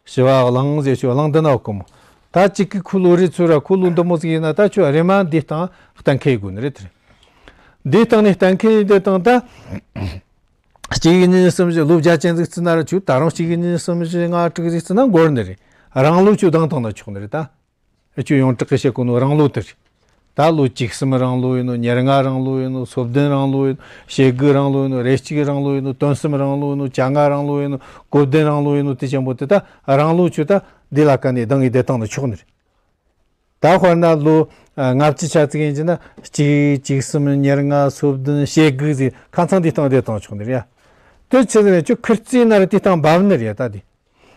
བྱི་བ་གླང་ཟེར་ཆུ་གླང་འདི་ན་བ་ཀ་མོ། ད་གཅིག་གི་ཁོ་ལོ་རེ་ཚུར་ར་ཁོ་ལོ་འདི་མོ་ཟིག་ཡིན་ན་ད་ཆུ་རེ་མ་འདི་སྟེང་གཏན་འཁེལ་དགོས་ནི་རེད་དེར། འདི་སྟེང་ནས་གཏན་འཁེལ་ཡིན་དེ་དང་ད། གཅིག་གཉིས་གསུམ་བཞི་ལོ་བརྒྱ་ཅན་ཟིག་བརྩིས་ན་ར་ཆུ་ད་རུང་གཅིག་གཉིས་གསུམ་བཞི་ལྔ་དྲུག་ཟིག་བརྩིས་ན་འགོར་ནི་རེད། རང་ལོ་ཆུ་བདག་བཏང་ན་ཆོག་ནི་རེད་ད། ཨེ་ཆོ་ཡོངས་གྲགས་ཀྱི་བཤད་གོ་ནོ་རང་ལོ་དེ་རེད། ད་ལོ་བཅུ་གསུམ་རང་ལོ་ཡིན་ནོ། ཉེར་ལྔ་རང་ལོ་ཡིན་ནོ། སོ་བདུན་རང་ལོ་ཡིན་ནོ། ཞེ་དགུ་རང་ལོ་ཡིན་ནོ། རེ་གཅིག་རང་ལོ་ཡིན་ནོ། དོན་གསུམ་རང་ལོ་ཡིན་ནོ། བཅོ་ལྔ་རང་ལོ་ཡིན་ནོ། གོ་བདུན་རང་ལོ་ཡིན་ནོ། དེ་ཆེན་པོ་དེ་ད་རང་ལོ་ཆུ་ད་འདི་ལ་ཀ་ནས་གདང་གི་བསྡད་བཏང་ན་ཆོག་ནི་རེད། ད་དཔེར་ན་ལོ་ལྔ་བཅུ་ཆ་ཙིག་ཡིན་གྱི་ན་གཅིག་བཅུ་གསུམ་ཉེར་ལྔ་སོ་བདུན་ཞེ་དགུ་ཟིག་ཁ་ཚང་འདི་སྟེང་བསྡད་བཏང་ཆོག་ནི་རེད་ཡ། དེ་ཆི་ཟིག་རེད། ཁྱོད་ཁིར་རྩིས་ན་ར་དེ་སྟེང་འབབ་ནི་རེད་ད་དེ།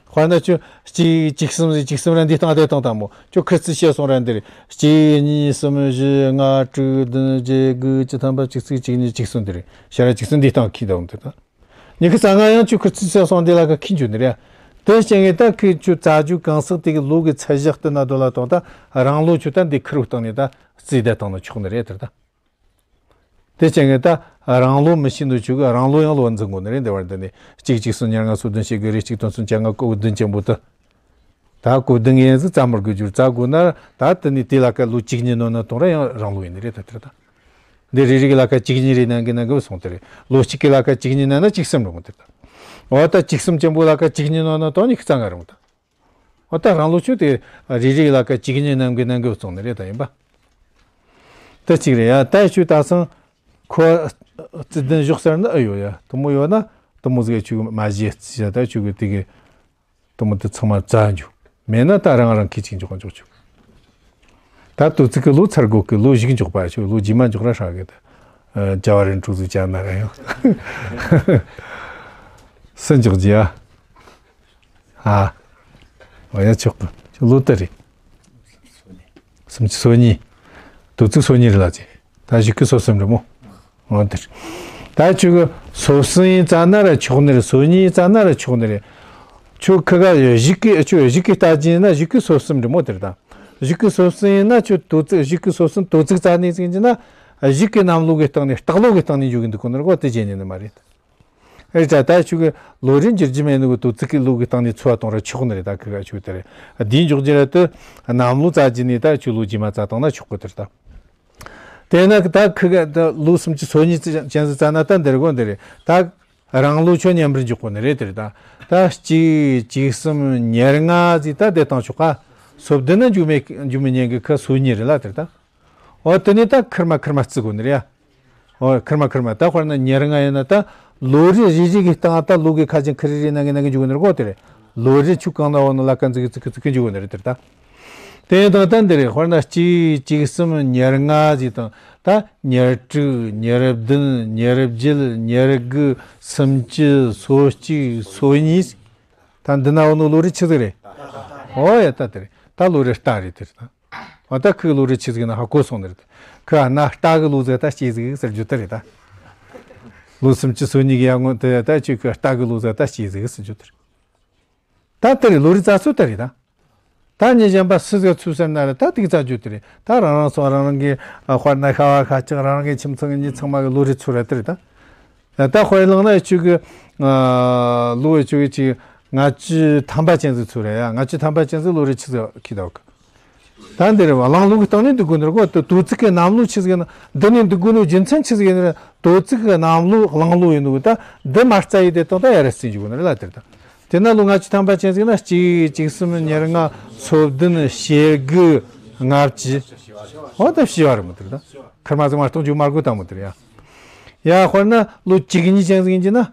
དཔེར་ན་ཁྱོད་གཅིག་བཅུ་གསུམ་ཟིག་བཅུ་གསུམ་ར་འདི་སྟེང་བསྡད་བཏང་དང་མོ། ཁྱོད་ཁིར་རྩིས་བཤད་སོང་ར་འདི་རེད། གཅིག་གཉིས་གསུམ་བཞི་ལྔ་དྲུག་བདུན་བརྒྱད་དགུ་བཅུ་ཐམ་པ་བཅུ་གཅིག་བཅུ་གཉིས་བཅུ་གསུམ་འདི་རེད། ཤ་ར་བཅུ་གསུམ་འདི་སྟེང་ཁྱི་དང་འདི་ད། ཉི་ཤུ་རྩ་ལྔ་ཡང་ཁྱོད་ཁིར་རྩིས་བཤད་སོང་འདི་ལ་ཀ་ཁྱི་འཇུ་ནི་རེད། དེ་བྱས་ངས་ད་ཁི་ཁྱོད་རྩ་རྒྱུ་གང་ཟག་དེ་གི་ལོ་གི་ཚད་གཞི་བསྟུན་ན་དོ་ལ་དང་ད་རང་ལོ་ཁྱོད་ད་འདི་ཁིར་བོ་སྟེང་ནས་ད་རྩིས་བསྡད་བཏང་ན་ཆོག་ནི་རེད་དེ་ད། དེ་བྱས་ངས་ད་རང་ལོ་མི་ཤེས་འདུག་ཆུ་གི་རང་ལོ་ཡང་ལོ་འཛིན་དགོས་ནི་རེད། འདི་བར་འདི་ནས་གཅིག་བཅུ་གསུམ་ཉེར་ལྔ་སོ་བདུན་ཞེ་དགུ་རེ་གཅིག་དོན་གསུམ་བཅོ་ལྔ་གོ་བདུན་ཅན་པོ་ད། ད་གོ་བདུན་ཡན་ཟིག་རྩ་མར་དགོས་རྒྱུར་རྩ་དགོས་ན་ད་དེ་ནས་དེ་ལ་ཀ་ལོ་གཅིག་གཉིས་ནོར་ན་དང་ར་ཡང་རང་ལོ་ཡིན་ནི་རེད་ད་དེར་ད། འདི་རེ་རེ་གི་ལ་ཀ་གཅིག་གཉིས་རེ་ནང་གི་ནང་གི་སོང་དེ་རེད། ལོ་གཅིག་གི་ལ་ཀ་གཅིག་གཉིས་ནང་ན་བཅུ་གསུམ་རེད་མོ་དེ་ད། འོ་ད་བཅུ་གསུམ་ཅན་པོ་ལ་ཀ་གཅིག་གཉིས་ནོར་ན་དང་ཉི་ཤུ་རྩ་ལྔ་རེད་མོ་ད། འོ་ད་རང་ལོ་ཆུ་དེ་རེ་རེ་གི་ལ་ཀ་གཅིག་གཉིས་ནང་གི་ནང་གི་སོང་ནི་རེད་ད་ཡིན་པ། ད་གཅིག་རེད་ཡ། ད་ཆུ་ད་སང་ཁོ་རྩིས་ལྡན་ཞོག་ཟེར་ན་ཨེ་ཡོད་ཡ། དུ་མོ་ཡོད་ན་དུ་མོ་ཟིག་ཆུ་མ་བཞེས་རྩིས་བྱ། ད་ཆུ་གི་དེ་གི་དུ་མོ་དེ་ཚང་མ་རྩ་འཇུ། མེད་ན་ད་རང་རང་ཁི་ཅིག་འཇོག་འཇོག་ཆུ། ད་དུ་ཚིག་གི་ལོ་ཚར་གོ་གི་ལོ་ཞིག་འཇོག་པ་ཆུ། ལོ་རྗེས་མ་འཇོག་ར་ཧྲ་གི་ད། ཨ་བྱ་བ་རིན་གྲོགས་ཚོ་བྱ་ན་ར་ཡང་སུ་འཇོག་རྒྱུ་ཡ། ཨ། འོ་ཡ་ཆོག་གི། ལོ་ད་རེད། སུམ་ཅུ་སོ་གཉིས། དུ་ཚིག་སོ་གཉིས་རེད་ལ་ཅི། ད་བཞི་ཀི་སོ་གསུམ་རེད་མོ། འོ་དེར། ད་ཁྱོད་ཀྱི་སོ་གསུམ་ཡིན་ཙ་ན་ར་ཆོག་ནི་རེད། སོ་གཉིས་ཡིན་ཙ་ན་ར་ཆོག་ནི་རེད། ཁྱོད་ཁི་ག་བཞི་ཀི་ཁྱོད་བཞི་ཀི་ལྟ་ཅི་ཡིན་ན་བཞི་ཀི་སོ་གསུམ་རེད་མོ་དེར་ད། བཞི་ཀི་སོ་གསུམ་ཡིན་ན་ཁྱོད་དོ་ཚིག་བཞི་ཀི་སོ་གསུམ་དོ་ཚིག་རྩ་ནས་ཟིན་གྱི་ན། བཞི་ཀི་གནམ་ལོ་གི་སྟེང་ནས་སྟག་ལོ་གི་སྟེང་ནས་འཇུག་གི་འདུག་གོ་ནོར་གོ་དེ་བྱེད་ཉན་ནི་མ་རེད། ཨེ་ད་ད་ཆུ་གི་ལོ་རེ་འགྱུར་རྒྱུ་མེད་ནི་གི་དོ་ཚིག་གི་ལུག་གི་སྟེང་ནས་འཚོ་བ་གཏོང་ར་ཆོག་ནི་རེད། ད་ཁི་ག་ཆུ་དེ་རེད། དེའི་འཇོག་རྒྱུ་ར་དུ་གནམ་ལོ་བཙའ་རྒྱུ་ནས་ད་ཆུ་ལོ་རྗེས་མ་བཙའ་བཏང་ན་ཆོག་གི་དེ་རེད་ད། དེ་ན་ད་ཁི་ག་ད་ལོ་སུམ་ཅུ་སོ་གཉིས་ཅན་ཟིག་བཙའ་ན་ད་འདིར་གོ་འདི་རེད་ད། རང་ལོ་ཆོ་མཉམ་པར་འཇོག་གོ་ནི་རེད་དེ་རེད་ད། ད་གཅིག་གཅིག་གསུམ་ཉེར་ལྔ་ཟིག་ད་དེ་བཏང་ཆོག་ག། སོ་བདུན་ན་འཇུ་མེད་འཇུ་མི་ཉན་གི་ཁ་སོ་གཉིས་རེད་ལ་དེ་རེད་ད། འོ་དེ་ནས་ད་ཁིར་མ་ཁིར་མ་བརྩི་དགོས་ནི་རེད་ཡ། འོ་ཁིར་མ་ཁིར་མ་ད་དཔེར་ན་ཉེར་ལྔ་ཡིན་ན་ད་ལོ་རེ་རེ་རེ་གི་སྟེང་ད་ལོ་གི་ཁ་ཅན་ཁི་རེ་རེ་ན་གི་ན་གི་འཇུག་གི་ནི་རེད་གོ་དེ་རེད། ལོ་རེ་ཆུ་གང་ན་འོ་ན་ལ་ཀ་འཛི་གི་ཙི་གི་ཙི་གི་འཇུག་གི་ནི་རེད་དེ་ད། དེ་ཡིན་དང་ད་འདི་རེད། དཔེར་ན་གཅིག་གཅིག་གསུམ་ཉེར་ལྔ་ཟིག་དང་ད་ཉེར་དྲུག་ཉེར་བདུན་ཉེར་བརྒྱད་ཉེར་དགུ་སུམ་ཅུ་སོ་གཅིག་སོ་གཉིས། ད་འདི་ན་འོ་ནོ་ལོ་རེ་ཆི་ཟིག་རེད། འོ་ཡ་ད་དེ་རེད། ད་ལོ་རེ་རྟ་རེད་དེ་རེད་ད། འོ་ད་ཁོའི་ལོ་རེ་ཆི་ཟིག་ན་ཧ་གོ་སོང་ནི་རེད། ཁོ་ཨ་ན་རྟ་གི་ལོ་ཟིག་ད་སྐྱེས་ཟིག་ཟེར་རྒྱུ་དེ་རེད་ད། ལོ་སུམ་ཅུ་སོ་གཉིས་གི་ཡ་ངོ་དེ་ད་ཆུ་ཁོའི་རྟ་གི་ལོ་ཟིག་ད་སྐྱེས་ཟིག་ཟེར་རྒྱུ་དེ་རེད། ད་དེ་རེད། ལོ་རེ་བཙའ་སྲོལ་དེ་རེད་ད། ད་ཉེ་གཞན་པ་སུ་ཟིག་ཚུགས་ཟེར་ན་རེད། ད་དེ་གི་བཙའ་རྒྱུ་དེ་རེད། ད་རང་རང་སོ་རང་རང་གི་ཨ་དཔེར་ན་ཤ་བ་ཤ་ཁྲག་རང་རང་གི་ཁྱིམ་ཚང་གི་མི་ཚང་མ་གི་ལོ་རེ་ཚུགས་རེད་དེ་རེད་ད། ད་དཔེར་བླངས་ན་ཆུ་གི་ཨ་ལོ་ཆུ་གི་ཅིག་ལྔ་བཅུ་ཐམ་པ་ཅན་ཟིག་ཚུགས་རེད་ཡ། ལྔ་བཅུ་ཐམ་པ་ཅན་ཟིག་ལོ་རེ་ཆི་ཟིག་ཁི་ད་གི། ད་འདི་རེད་བ། གླང་ལོ་གི་སྟེང་ནས་འདུག་དགོས་ནི་རེད་གོ། དོ་ཚིག་གི་གནམ་ལོ་ཆི་ཟིག་ཡིན་ན་འདི་ནས་འདུག་དགོས་ནོ་རྒྱུ་མཚན་ཆི་ཟིག་ཡིན་ན་དོ་ཚིག་གི་གནམ་ལོ་གླང་ལོ་ཡིན་ནོ་གི་ད་འདི་མ་རྩ་ཡི་དེ་དང་ད་ཡ་ར་རྩི་འཇུག་གོ་ནི་རེད་ལ་དེར་ད། དེ་ན་ལོ་ལྔ་བཅུ་ཐམ་པ་ཅན་ཟིག་ན་གཅིག་གཅིག་གསུམ་ཉེར་ལྔ་སོ་བདུན་ཞེ་དགུ་ལྔ་བཅུ། འོ་ད་བྱི་བ་རེད་མོ་དེར་ད། ཁར་མ་ཟིག་མ་གཏོང་རྒྱུ་མ་དགོས་ད་མོ་དེར་ཡ། ཡ་དཔེར་ན་ལོ་བཅུ་གཉིས་ཅན་ཟིག་ཡིན་གྱི་ན།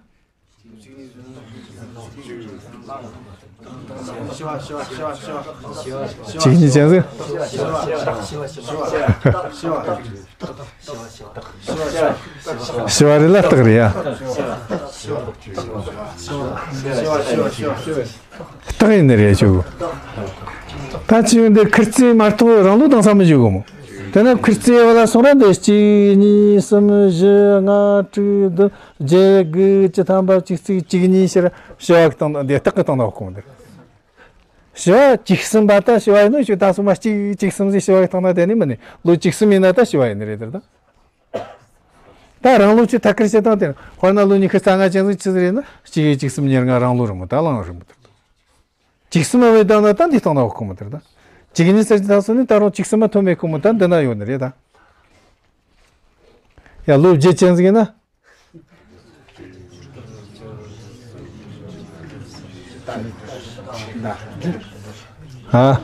གཅིག་གཉིས་ཅན་ཟིག་ཞི་བ་རི་ལ་སྟག་རེད་ཡ། སྟག་ཡིན་ནི་རེད་ཆོག་ད་ཅི་ཡོང་འདི་ཁིར་རྩིས་མ་གཏོགས་རང་ལོ་དང་ས་མི་བཞུགས་གོ་མོ། དེ་ན་ཁིར་རྩིས་བ་ལ་སོང་ར་འདི་གཅིག་གཉིས་གསུམ་བཞི་ལྔ་དྲུག་བདུན་བརྒྱད་དགུ་བཅུ་ཐམ་པ་བཅུ་གཅིག་གཉིས་ཕྱིར་ཞི་བ་གི་སྟེང་འདི་སྟག་གི་སྟེང་ན་འོག་གོ་མོ་འདི། ཞི་བ་བཅུ་གསུམ་པ་ད་ཞི་བ་ཡིན་ནོ་ཞུ་ད་སོ་མ་གཅིག་བཅུ་གསུམ་ཟིག་ཞི་བ་གི་སྟེང་ན་དེ་ནི་མིན་ནི་ལོ་བཅུ་གསུམ་ཡིན་ན་ད་ཞི་བ་ཡིན་ནི་རེད་དེར་ད། ད་རང་ལོ་ཆུ་ཐད་ཀར་བྱེད་སྟངས་དེ་དཔེར་ན་ལོ་ཉི་ཤུ་རྩ་ལྔ་ཅན་ཟིག་ཆི་ཟིག་རེད་ན་གཅིག་གཅིག་གསུམ་ཉེར་ལྔ་རང་ལོ་རེད་མོ། ད་གླང་རེད་མོ་དེར་ད། བཅུ་གསུམ་བས་བཏང་ན་ད་འདི་སྟེང་ན་འོག་གོ་མོ་དེར་ད། གཅིག་གཉིས་ཟེར་གྱི་ད་སོ་ནི་ད་རུང་བཅུ་གསུམ་མ་ཐོན་མེད་གོ་མོ་ད་འདི་ན་ཡོད་ནི་རེད་ད། ཡ་ལོ་བརྒྱད་ཅན་ཟིག་ཡིན་ན། ཨ།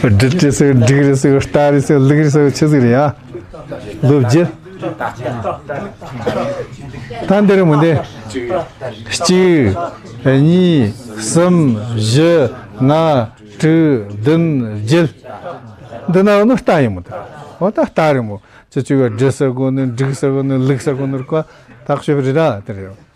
སྦྲུལ་རེད་ཟེར་འབྲུག་རེད་ཟེར་རྟ་རེད་ཟེར་ལུག་རེད་ཟེར་ཆི་ཟིག་རེད་ཡ། ལོ་བརྒྱད། ད་འདི་རེད་མོ་འདི། གཅིག་གཉིས་གསུམ་བཞི་ལྔ་དྲུག་བདུན་བརྒྱད། འདི་ན་ནི་རྟ་ཡིན་མོ་ད། འོ་ད་རྟ་རེད་མོ། ཅི་ཅི་ག་སྦྲུལ་ཟེར་གོ་ནི་འབྲུག་ཟེར་གོ་ནི་ལུག་ཟེར་གོ་ནི་རུ་ཀ་ཐག་ཆོད་པ་རེད་ར་དེ་རེད།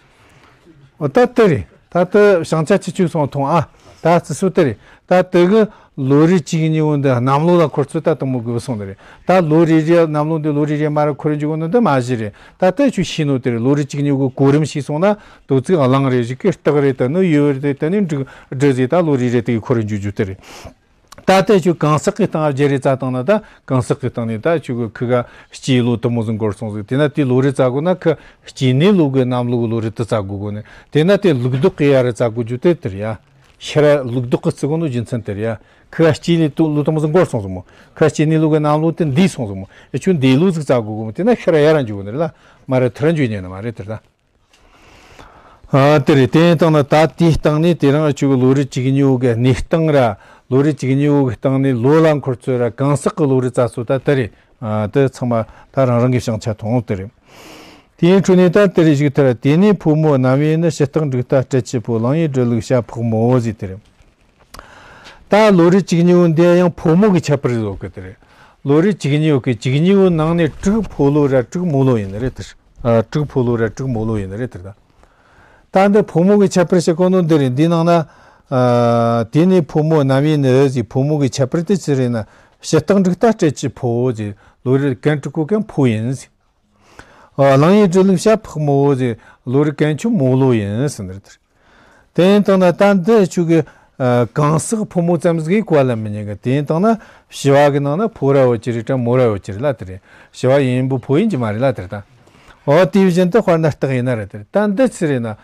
འོ་ད་དེ་རེད། ད་ལྟ་བྱང་ཆ་ཆི་ཆུ་སོང་མཐོང་ཨ། ད་རྩི་སུ་དེ་རེད། ད་དེ་གི་ལོ་རེ་གཅིག་གཉིས་འོ་འདི་གནམ་ལོ་ལ་འཁོར་ཚུལ་ད་དུང་མོ་དགོས་སོང་དེ་རེད། ད་ལོ་རེ་རེ་གནམ་ལོ་འདི་ལོ་རེ་རེ་མ་ར་འཁོར་འཇུག་ནི་འདི་མ་གཞི་རེད། ད་ལྟ་ཆུ་ཤེས་ནོ་དེ་རེད། ལོ་རེ་གཅིག་གཉིས་གི་གོ་རིམ་ཤེས་སོང་ན་དོ་ཚིག་གླང་རེད། གཞུག་གི་སྟག་རེད། ད་ནི་ཡོས་རེད། ད་ནི་འབྲུག་སྦྲུལ་ཟེར་ད་ལོ་རེ་རེ་དེ་གི་འཁོར་འཇུག་རྒྱུ་དེ་རེད། ད་ལྟ་ཆུ་གང་ཟག་གི་སྟེང་བརྒྱད་རེ་བཙའ་བཏང་ན་ད་གང་ཟག་གི་སྟེང་ནས་ད་ཆུ་གི་ཁི་ག་སྐྱེས་ལོ་དུ་མོ་ཟིག་འགོར་སོང་ཟིག་དེ་ན་དེ་ལོ་རེ་བཙའ་དགོས་ན་ཁི་སྐྱེས་ནས་ལོ་གི་གནམ་ལོ་གི་ལོ་རེ་དུ་བཙའ་དགོས་དགོས་ནས་དེ་ན་དེ་ལུག་ལྡོག་གི་ཡ་རེ་བཙའ་དགོས་རྒྱུ་དེ་དེ་རེད་ཡ། ཤི་ར་ལུག་ལྡོག་གི་བརྩི་དགོས་ནོ་རྒྱུ་མཚན་དེ་རེད་ཡ། ཁི་ག་སྐྱེས་ནས་དུ་ལོ་དུ་མོ་ཟིག་འགོར་སོང་ཟིག་མོ། ཁི་ག་སྐྱེས་ནས་ལོ་གི་གནམ་ལོ་དེ་འདས་སོང་ཟིག་མོ། ཨེ་ཆུ་འདས་ལོ་ཟིག་བཙའ་དགོས་དགོས་མོ། དེ་ན་ཤི་ར་ཡ་ར་འཇུག་ནི་རེད་ལ་མ་ར་ཐུ་ར་འཇུག་ཉན་ནི་མ་རེད་དེ་རེད་ད། ཨ་དེ་རེད། དེ་ཡིན་དང་ན་ད་དེའི་སྟེང་ནས་དེ་རིང་ཆུ་གི་ལོ་རེ་གཅིག་གཉིས་འོག་གི་གནས་སྟངས་ར་ལོ་རེ་གཅིག་གཉིས་འོག་གི་སྟེང་ནས་ལོ་ལ་འཁོར་ཚུལ་ར་གང་ཟག་གི་ལོ་རེ་བཙའ་སྲོལ་ད་དེ་རེད། ཨ་དེ་ཚང་མ་ད་རང་རང་གི་བྱང་ཆ་མཐོང་དེ་རེད། དེའི་འཕྲོ་ནས་ད་དེ་རེ་ཞིག་ཐར། དེ་ནས་ཕོ་མོ་རྣམ་གཡས་ནི། ཕྱི་སྟག་འབྲུག་རྟ་སྤྲེལ་ཆུ་ཕོ། གླང་གཡས་སྦྲུལ་ལུག་བྱ་ཕག་མོ་ཟེར་དེ་རེད། ད་ལོ་རེ་གཅིག་གཉིས་འོག་འདི་ཡང་ཕོ་མོ་གི་ཁྱད་པར་བཟོ་གི་དེ་རེད། ལོ་རེ་གཅིག་གཉིས་འོག་གི་གཅིག་གཉིས་འོག་ནང་ནས་དྲུག་ཕོ་ལོ་ར་དྲུག་མོ་ལོ་ཡིན་ནི་རེད་དེ། ཨ་དྲུག་ཕོ་ལོ་ར་དྲུག་མོ་ལོ་ཡིན་ནི་རེད་དེ་ད། ད་འདི་ཕོ་མོ་གི་ཁྱད་པར་བཤད་གོ་ནོ་འདི་རེད། འདི་ནང་ན་ཨ་དེ་ནས་ཕོ་མོ་རྣམ་གཡས་ནི་ཟེར་ཕོ་མོ་གི་ཁྱད་པར་དེ་ཅི་རེད་ན། ཕྱི་སྟག་འབྲུག་རྟ་སྤྲེལ་ཆུ་ཕོ་ཟེར། ལོ་རེ་གན་དྲུག་གོ་གན་ཕོ་ཡིན་ཟེར། ཨ་གླང་གཡས་སྦྲུལ་ལུག་བྱ་ཕག་མོ་ཟེར། ལོ་རེ་གན་ཆུ་མོ་ལོ་ཡིན་ཟེར་ནི་རེད། དེ་ཡིན་དང་ན་ད་འདི་ཆུ་གི་ གང་ཟག་ཕོ་མོ་ཙམ་ཟིག་གིས་གོ་བ་ལེན་མི་ཉན་གི། དེ་ཡིན་དང་ན་བྱི་བ་གི་ནང་ན་ཕོ་ར་ཡོད་ཀྱི་རེད་དྲ་མོ་ར་ཡོད་ཀྱི་རེད་ལ་དེ་རེད། བྱི་བ་ཡིན་པོ་ཕོ་ཡིན་གྱི་མ་རེད་ལ་དེ་རེད་ད། འོ་དེ་བཞིན་དུ་དཔེར་ན་སྟག་ཡིན་ན་རེད་དེ་རེད། ད་འདི་ཚེ་རེད་ན་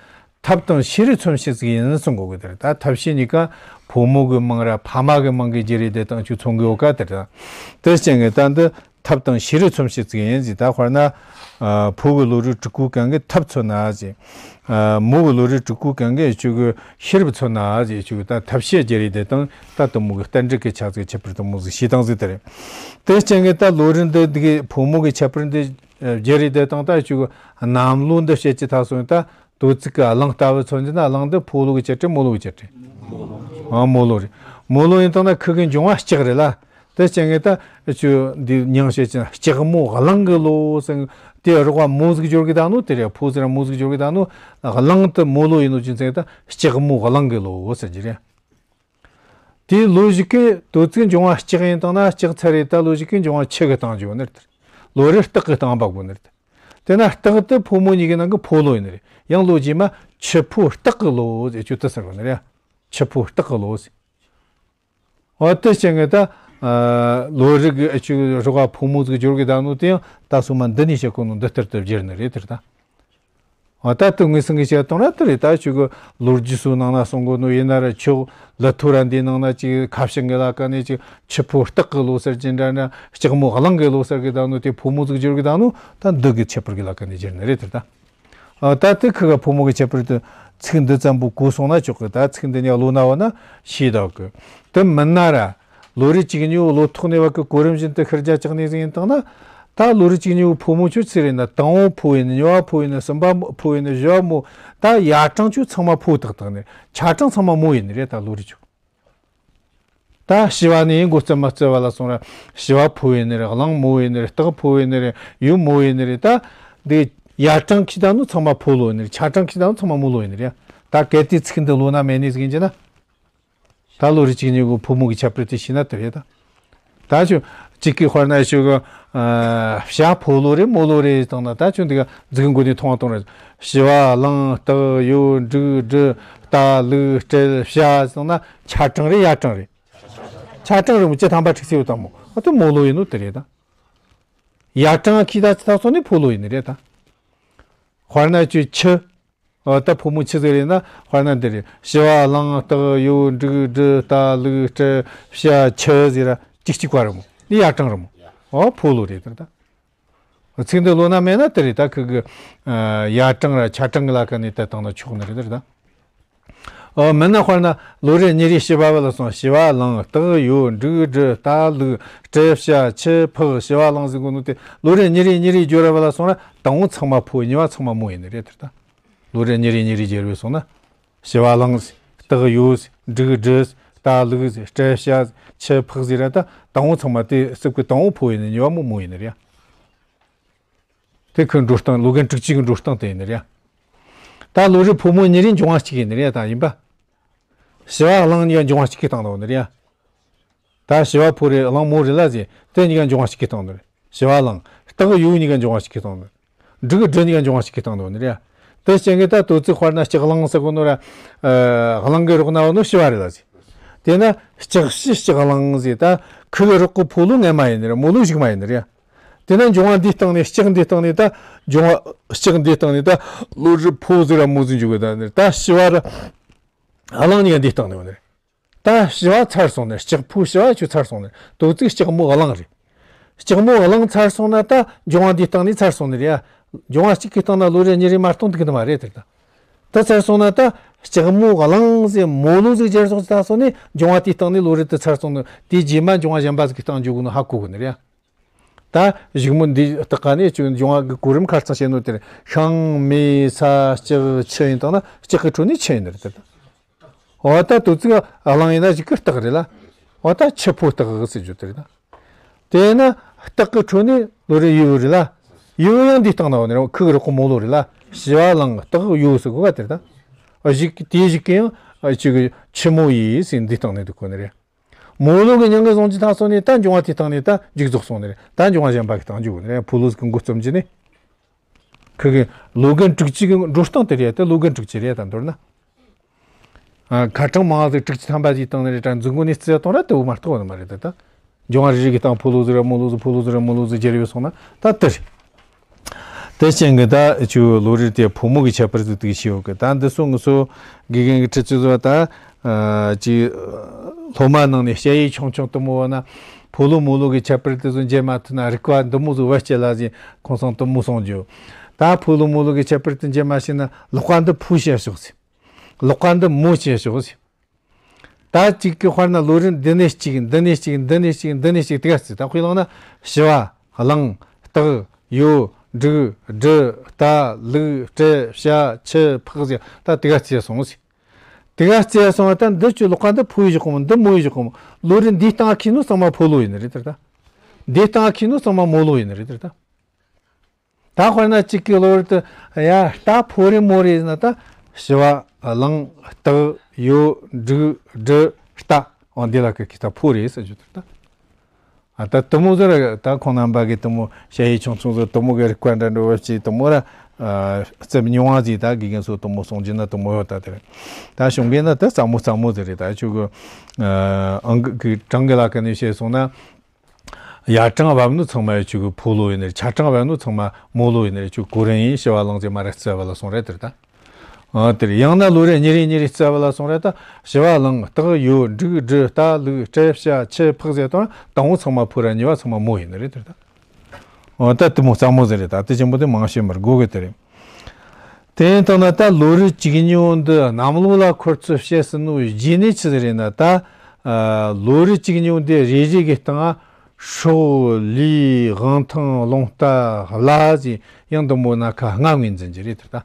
ཐབ་དང་ཤེས་རིག་མཚོན་བྱེད་ཟིག་ཡིན་གསུང་གོ་གི་དེ་རེད། ད་ཐབ་ཤེས་གཉིས་ཀ་ཕོ་མོ་གི་མིང་ར་ཕ་མ་གི་མིང་གི་རྒྱུ་རེད་དེ་དང་ཆུ་མཚུངས་གི་ཡོད་ཀ་དེ་རེད། དེ་རྐྱེན་གི་ད་འདི་ཐབ་དང་ཤེས་རིག་མཚོན་བྱེད་ཅིག་ཡིན་ཟེར། ད་དཔེར་ན། ཨ། ཕོ་གི་བློ་རིག་དྲུག་པོ་གང་གི་ཐབ་མཚོན་ན་ཟེར། ཨ། མོ་གི་བློ་རིག་དྲུག་པོ་གང་གི་ཆུ་གི་ཤེས་རབ་མཚོན་ན་ཟེར། ཆུ་གི་ད་ཐབ་ཤེས་རྒྱུ་རེད་དེ་དང་ད་དུ་མོ་གི་རྟེན་འབྲེལ་གི་ཆ་ཚིག་ཁྱད་པར་དུ་མོ་ཟིག་ཤེས་དང་ཟིག་དེ་རེད། དེ་རྐྱེན་གི་ད་བློ་རིག་འདི་འདི་གི་ཕོ་མོ་གི་ཁྱད་པར་འདི་རྒྱུ་རེད་དེ་དང་ད་ཆུ་གི་གནམ་ལོ་འདི་བཤད་ཀྱི་ད་སོང་ད། དོ་ཚིགས་ཀྱི་གླང་ལྟ་བུ་མཚོན་གྱི་ན་གླང་འདི་ཕོ་ལོ་གི་ཆེ་གྲས་མོ་ལོ་གི་ཆེ་གྲས། ཨ། མོ་ལོ་རེད། མོ་ལོ་ཡིན་དང་ན་ཁུ་གི་འབྱུང་བ་ལྕགས་རེད་ལ། དེ་རྐྱེན་གི་ད་ཆུ་འདི་མྱིང་བཤད་ཀྱི་ན་ལྕགས་མོ་གླང་གི་ལོ་ཟེར། དེ་རོགས་པ་མོ་ཟིག་སྦྱོར་གི་ད་ནོ་དེ་རེད། ཕོ་ཟེར་མོ་ཟིག་སྦྱོར་གི་ད་ནོ་གླང་དུ་མོ་ལོ་ཡིན་ནོ་ཅི་ཟེར་ད་ལྕགས་མོ་གླང་གི་ལོ་ཟེར་གྱི་རེད། དེའི་ལོ་ཞིག་གི་དོ་ཚིགས་འབྱུང་བ་ལྕགས་ཡིན་དང་ན་ལྕགས་ཚར་རེད། ད་ལོ་ཞིག་གི་འབྱུང་བ་ཆུ་གི་སྟེང་འཇུག་ནི་རེད། ལོ་རེ་སྟག་གི་སྟེང་འབབ་དགོས་ནི་རེད། དེ་ན་སྟག་དེ་ཕོ་མོ་གཉིས་ཀྱི་ནང་གི་ཕོ་ལོ་ཡིན་ནི་རེད། ཡང་ལོ་རྗེས་མ་ཆུ་ཕོ་སྟག་གི་ལོ་ཟེར་ཆུ་དེ་ཟེར་བ་ནི་རེད། ཆུ་ཕོ་སྟག་གི་ལོ་ཟེར། འོ་དེ་བྱས་ངས་ད་ལོ་རེ་གི་ཆུ་རོགས་པ་ཕོ་མོ་ཟིག་སྦྱོར་གི་ད་ནོ་དེ་ཡང་ད་སོ་མ་འདི་ནས་བཤད་གོ་ནོ་འདི་ལྟར་དུ་བསྒྱུར་ནི་རེད་དེར་ད། འོ་ད་དུ་ངོས་ཟིན་གི་བཤད་སྟངས་ར་དེ་རེད། ད་ཆུ་གི་ལོ་རྒྱུས་སུ་ནང་ན་གསུང་གོ་ནོ་ཡིན་ན་ར་ཆོག་ལ་ཐོ་ར་འདི་ནང་ན་ཅིག་ཁ་བྱང་གི་ལ་ཀ་ནས་ཅིག་ཆུ་ཕོ་སྟག་གི་ལོ་ཟེར་གྱི་འདྲ་འདྲ་ལྕགས་མོ་གླང་གི་ལོ་ཟེར་གི་ད་ནོ་དེ་ཕོ་མོ་ཟིག་སྦྱོར་གི་ད་ནོ་ད་འདི་གི་ཁྱད་པར་གི་ལ་ཀ་ནས་བསྒྱུར་ནི་རེད་དེར་ད། ཨ། ད་དེ་ཁི་ག་ཕོ་མོ་གི་ཁྱད་པར་དུ་ཚིག་འདི་ཙམ་པོ་གོ་སོང་ན་ཆོག་གི། ད་ཚིག་འདི་ཉག་ལོ་ན་བ་ན་ཤེས་ད་གི། དེ་མིན་ན་ར་ལོ་རེ་གཅིག་གཉིས་པོ་ལོ་ཐོག་ནས་བ་གི་གོ་རིམ་བཞིན་དུ་ཤར་རྒྱ་ཆགས་ནས་ཟིན་ཡིན་དང་ན། ད་ལོ་རེ་གཅིག་གཉིས་པོ་ཕོ་མོ་ཆོས་ཚིག་རེད་ན་དང་པོ་ཕོ་ཡིན་ནི་གཉིས་པ་ཕོ་ཡིན་ནི་གསུམ་པ་ཕོ་ཡིན་ནི་བཞི་བ་མོ། ད་ཡ་གྲངས་ཆོས་ཚང་མ་ཕོ་དག་དག་ནི་ཆ་གྲངས་ཚང་མ་མོ་ཡིན་ནི་རེད་ད་ལོ་རེ་ཆོས། ད་བྱི་བ་ནས་མགོ་བརྩམས་མ་བརྩམས་པ་ལ་སོང་ར་བྱི་བ་ཕོ་ཡིན་ནི་རེད། གླང་མོ་ཡིན་ནི་རེད། སྟག་ཕོ་ཡིན་ནི་རེད། ཡོས་མོ་ཡིན་ནི་རེད། ད་འདི་ཡ་གྲངས་ཁྱི་ད་ནུ་ཚང་མ་ཕོ་ལོ་ཡིན་ནི་རེད། ཆ་གྲངས་ཁྱི་ད་ནུ་ཚང་མ་མོ་ལོ་ཡིན་ནི་རེད། ད་གལ་ཏེ་ཚིག་འདི་ལོ་ན་མེད་ནི་ཟིག་ཡིན་གྱི་ན། ད་ལོ་རེ་གཅིག་གཉིས་གོ་ཕོ་མོ་གི་ཁྱད་པར་དེ་ཤེས་ན་དེ་རེད་ད། ད་ཆུ་གཅིག་གི་དཔེར་ན་ཆུ་གི་བྱ་ཕོ་ལོ་རེད་མོ་ལོ་རེད་བཏང་ན། ད་ཆུ་འདི་ག་འཛུགས་མགོ་ནས་མཐོང་བ་གཏོང་རེད། བྱི་བ་གླང་སྟག་ཡོས་འབྲུག་སྦྲུལ་རྟ་ལུག་སྤྲེལ་བྱ་བཏང་ན་ཆ་གྲངས་རེད་ཡ་གྲངས་རེད། ཆ་གྲངས་རེད་མོ་བཅུ་ཐམ་པ་དྲུག་ཅུ་ཡོད་དམ་མོ། ཨ་དེ་མོ་ལོ་ཡིན་ནོ་དེ་རེད་ད། ཡ་གྲངས་ཁྱི་ད་ཅི་ད་སོང་ནི་ཕོ་ལོ་ཡིན་ནི་རེད་ད། དཔེར་ན་ཆུ་ཆུ། ཨ་ད་ཕོ་མོ་ཆུ་ཟེར་རེད་ན་དཔེར་ན་འདི་རེད། བྱི་བ་གླང་སྟག་ཡོས་འབྲུག་སྦྲུལ་རྟ་ལུག་སྤྲེལ་བྱ་ཆུ་ཟེར་ར་གཅིག་གཅིག་པ་རེད་མོ། འདི་ཡ་གྲངས་རེད་མོ། ཨོ་ཕོ་ལོ་རེད་དེ་རེད་ད། ཚིག་འདི་ལོ་ན་མེད་ན་དེ་རེད་ད། ཁུ་གི་ཡ་གྲངས་ར་ཆ་གྲངས་གི་ལ་ཀ་ནས་དེ་བཏང་ན་ཆོག་ནི་རེད་དེ་རེད་ད། ཨོ་མིན་ན་དཔེར་ན་ལོ་རེ་གཉིས་རེ་བྱི་བ་བ་ལ་སོང་བྱི་བ་གླང་སྟག་ཡོས་འབྲུག་སྦྲུལ་རྟ་ལུག་སྤྲེལ་བྱ་ཆུ་ཕག་བྱི་བ་གླང་ཟེར་གོ་ནོ་དེ་ལོ་རེ་གཉིས་རེ་གཉིས་རེ་སྦྱོར་བ་ལ་སོང་ན་དང་པོ་ཚང་མ་ཕོ་གཉིས་པ་ཚང་མ་མོ་ཡིན་ནི་རེད་དེ་ད། ལོ་རེ་གཉིས་རེ་གཉིས་རེ་སྦྱར་བས་སོང་ན། བྱི་བ་གླང་ཟེར། སྟག་ཡོས་ཟེར། འབྲུག་སྦྲུལ་ཟེར། རྟ་ལུག་ཟེར། སྤྲེལ་བྱ་ཟེར། ཆུ་ཕག་ཟེར་ར་ད་དང་པོ་ཚང་མ་དེ་སུབ་ཀི་དང་པོ་ཕོ་ཡིན་ནི་གཉིས་པ་མོ་མོ་ཡིན་ནི་རེད། དེ་ཁོའི་འགྲོ་སྟངས་ལོ་རྒན་དྲུག་ཅུ་གི་འགྲོ་སྟངས་དེ་ཡིན་ནི་རེད། ད་ལོ་རེ་ཕོ་མོ་གཉིས་རེ་འབྱུང་བ་གཅིག་ཡིན་ནི་རེད་ད་ཡིན་པ། བྱི་བ་གླང་གཉིས་ཀ་འབྱུང་བ་གཅིག་གི་སྟེང་ནས་ཡོང་ནི་རེད། ད་བྱི་བ་ཕོ་རེད་གླང་མོ་རེད་ལ་ཟེར་དེ་གཉིས་ཀ་འབྱུང་བ་གཅིག་གི་སྟེང་ནས་རེད། བྱི་བ་གླང་སྟག་ཡོས་གཉིས་ཀ་འབྱུང་བ་གཅིག་གི་སྟེང་ནས་རེད། འབྲུག་སྦྲུལ་གཉིས་ཀ་འབྱུང་བ་གཅིག་གི་སྟེང་ནས་ཡོང་ནི་རེད། དེ་རྐྱེན་གི་ད་དོ་ཚིག་དཔེར་ན་ལྕགས་གླང་ཟེར་གོ་ནོ་ར། ཨ་གླང་གི་རོགས་ན་བ་ནོ་བྱི་བ་རེད་ལ་ཟེར། དེ་ན་ལྕགས་བྱི་ལྕགས་གླང་ཟེར་ད་ཁུ་གི་རོགས་གི་ཕོ་ལོ་ངན་མ་ཡིན་ནི་རེད། མོ་ལོ་གཞུག་མ་ཡིན་ནི་རེད། དེ་ན་འབྱུང་བ་འདིའི་སྟེང་ནས་ལྕགས་འདིའི་སྟེང་ནས་ད་འབྱུང་བ་ལྕགས་འདིའི་སྟེང་ནས་ད་ལོ་རེ་ཕོ་ཟེར་ར་མོ་ཟེར་འཇུག་གི་ད་ནི་ད་བྱི་བ་ར་གླང་གཉིས་ཀ་འདིའི་སྟེང་ནས་ཡོང་ནི་རེད། ད་བྱི་བ་ཚར་སོང་ནས་ལྕགས་ཕོ་བྱི་བ་ཆུ་ཚར་སོང་ནས་དོ་ཚིག་ལྕགས་མོ་གླང་རེད། ལྕགས་མོ་གླང་ཚར་སོང་ན་ད་འབྱུང་བ་འདིའི་སྟེང་ནས་ཚར་སོང་ནི་རེད་ཡ། འབྱུང་བ་གཅིག་གི་སྟེང་ན་ལོ་རེ་གཉིས་རེ་མ་གཏོང་ཐུབ་གི་ནི་མ་རེད་དེ་ད། ད་ཚར་སོང་ན་ད་ལྕགས་མོ་གླང་ཟེར་མོ་ལོ་ཟེར་སྦྱར་སོང་ཚར་སོང་ནས་འབྱུང་བ་དེའི་སྟེང་ནས་ལོ་རེ་དེ་ཚར་སོང་ནས་དེའི་རྗེས་མ་འབྱུང་བ་གཞན་པ་ཟིག་གི་སྟེང་འཇུག་དགོས་ནི་ཧ་གོ་གི་ནི་རེད་ཡ། ད་གཞུག་མོ་འདི་སྟག་ཀ་ནས་ཅིག་འབྱུང་བ་གི་གོ་རིམ་ཁ་རྩང་བྱས་ནོ་དེར་ཤིང་མེ་ས་ལྕགས་ཆུ་ཡིན་དང་ན་ལྕགས་ཀྱི་ཁྲོད་ནས་ཆུ་ཡིན་ནི་རེད་དེ་ད། འོ་ད་དོ་ཚིག་གླང་ཡིན་ན་གཞུག་གི་སྟག་རེད་ལ། འོ་ད་ཆུ་ཕོ་སྟག་ཟེར་རྒྱུ་དེ་རེད་ད། དེས་ན་སྟག་གི་ཁྲོད་ནས་ལོ་རེ་ཡོས་རེད་ལ། ཡོས་ཡང་འདིའི་སྟེང་ན་འོ་ནི་རེད་ཁུ་གི་རོགས་གི་མོ་ལོ་རེད་ལ། བྱི་བ་གླང་སྟག་ཡོས་ཟེར་གོ་ག་དེ་རེད་ད། གཞུག་དེའི་གཞུག་གི་ཡང་ཅིག་གི་ཆུ་མོ་ཡོས་ཟེར་འདིའི་སྟེང་ནས་འདུག་གོ་ནི་རེད། མོ་ལོ་གི་མྱིང་གི་བཟུང་ཅི་ཐག་སོང་ནས་ད་འབྱུང་བ་དེའི་སྟེང་ནས་ད་མཇུག་རྫོགས་སོང་ནི་རེད། ད་འབྱུང་བ་གཞན་པ་གི་སྟེང་འཇུག་ནི་རེད། ཕོ་ལོ་ཟིག་གི་འགོ་རྩོམ་གྱི་ནི། ཁུ་གི་ལོ་རྒན་དྲུག་ཅུ་གི་འགྲོ་སྟངས་དེ་རེད་ད། ལོ་རྒན་དྲུག་ཅུ་རེད་ད་མདོར་ན། ཁ་གྲངས་མང་ཟིག་དྲུག་ཅུ་ཐམ་པ་ཟིག་བཏང་ནི་རེད་དྲ་འཛིན་གོ་ནས་རྩི་གཏོང་ར་དེ་བོ་མ་གཏོགས་ནི་མ་རེད་ད། ད་འབྱུང་བ་རེ་རེ་གི་སྟེང་ཕོ་ལོ་ཟིག་ར་མོ་ལོ་ཟིག་ཕོ་ལོ་ཟིག་ར་མོ་ལོ་ཟིག་སྦྱར་ཡོད་སོང་ན་ད་དེ་རེད། དེ་རྐྱེན་གྱིས་ད་ཁྱོད་ལོ་རེ་དེ་ཕོ་མོ་གི་ཁྱད་པར་ཟིག་དེ་ཤེས་ཡོད་གི། ད་འདི་སོ་ངུ་སོ་དགེ་རྒན་གྱི་ཁྲིད་ཅི་བཟོ་ད་ཅི་སློབ་མ་ནང་ནས་ཞ་ཡི་ཆུང་ཆུང་དུ་མོ་བ་ན་ཕོ་ལོ་མོ་ལོ་གི་ཁྱད་པར་དེ་ཚོ་འཇལ་མ་ཐུབ་ན་རིག་པ་འདི་མོ་ཟིག་བ་སྐྱེ་ལ་ཟིན་ཁོང་སང་དུ་མོ་སོང་རྒྱུ། ད་ཕོ་ལོ་མོ་ལོ་གི་ཁྱད་པར་དེ་འཇལ་མ་ཤེས་ན་ལོག་པ་འདི་ཕོ་བྱས་ཤོག་ཟིན། ལོག་པ་འདི་མོ་བྱས་ཤོག་ཟིན། ད་གཅིག་གི་དཔེར་ན་ལོ་རེ་འདི་ནས་གཅིག་འདི་ནས་གཅིག་འདི་ནས་གཅིག་འདི་ནས་གཅིག་དེ་ག་རྩི། ད་དཔེ་བླངས་ན་ཞི་བ་གླང་སྟག་ཡོ་འབྲུག་སྦྲུལ་རྟ་ལུག་སྤྲེལ་བྱ་ཁྱི་ཕག་ཟེར་ད་དེ་ག་རྩི་སོང་ཟེར། དེ་ག་རྩི་སོང་ད་འདི་ཆུ་ལོག་པ་འདི་ཕོ་ཡི་བཞག་གོ་མོ་འདི་མོ་ཡི་བཞག་གོ་མོ། ལོ་རེ་འདིའི་སྟེང་ཁྱི་ནོ་ཚང་མ་ཕོ་ལོ་ཡིན་ནི་རེད་དེ་ད། འདིའི་སྟེང་ཁྱི་ནོ་ཚང་མ་མོ་ལོ་ཡིན་ནི་རེད་དེ་ད། ད་དཔེར་ན་གཅིག་གི་ལོ་རེ་དུ་ཡ་རྟ་ཕོ་རེ་མོ་རེ་ཡིན་ན་ད་ཞི་བ་གླང་སྟག་ཡོ་འབྲུག་སྦྲུལ་རྟ་འོ་འདི་ལ་ཀི་ཀི་ད་ཕོ་རེ་ཟེར་རྒྱུ་དེ་ད། ཨ་ད་དུ་མོ་ཟེར་ད་ཁོང་རྣམ་པ་གི་དུ་མོ་ཞ་ཡི་ཆུང་ཆུང་ཟེར་དུ་མོ་གི་རིག་པ་འདྲ་འགྲོ་བ་ཅིག་དུ་མོ་ར་རྩེབ་མྱོང་བ་ཟིག་ད་དགེ་རྒན་ཚོ་དུ་མོ་སོང་རྒྱུ་ན་དུ་མོ་ཡོད་ད་དེ་རེད། ད་གཞུང་གི་ན་ད་རྩ་མོ་རྩ་མོ་ཟེར་རེད། ད་ཆུ་གི་ཨང་གི་གྲངས་གི་ལ་ཀི་ནས་བཤད་སོང་ན། ཡར་གྲངས་བབས་ནོ་ཚང་མ་ཡ་ཆུ་གི་ཕོ་ལོ་ཡིན་ནི་རེད། ཆ་གྲངས་བབས་ནོ་ཚང་མ་མོ་ལོ་ཡིན་ནི་རེད། ཆུ་གོ་རིན་ཡིན་ཞི་བ་ལང་ཚེ་མ་ར་རྩ་བ་ལ་སོང་རེད་དེར་ད། ཨ་དེར་ཡང་ན་ལོ་རེ་ཉི་རེ་ཉི་རེ་རྩ་བ་ལ་སོང་རེད་ད། ཞི་བ་ལང་སྟག་ཡོ་འབྲུག་སྦྲུལ་རྟ་ལུག་སྤྲེལ་བྱ་ཁྱི་ཕག་ཟེར་དང་དང་བོ་ཚང་མ་ཕོ་ར་གཉིས་པ་ཚང་མ་མོ་ཡིན་ནི་རེད་དེར་ད། ཨ་ད་དུ་མོ་རྩ་མོ་ཟེར་རེད་ད། དེ་ཆེན་པོ་དེ་མང་བཤད་མར་དགོས་གི་དེ་རེད། དེ་ཡིན་དང་ན་ད་ལོ་རེ་གཅིག་ཉིན་འདི་གནམ་ལོ་ལ་འཁོར་ཚུལ་བཤད་ཟིན་ནོ་རྗེས་ནས་ཆི་ཟིག་རེད་ན་ད། ལོ་རེ་གཅིག་ཉིན་འདི་རེ་རེ་གི་སྟེང་སྲོག་ལུས་དབང་ཐང་རླུང་རྟ་བླ་ཟེར་ཡང་འདི་མོ་སྣ་ཁ་ལྔ་ངོས་འཛིན་གྱི་རེད་དེ་ད།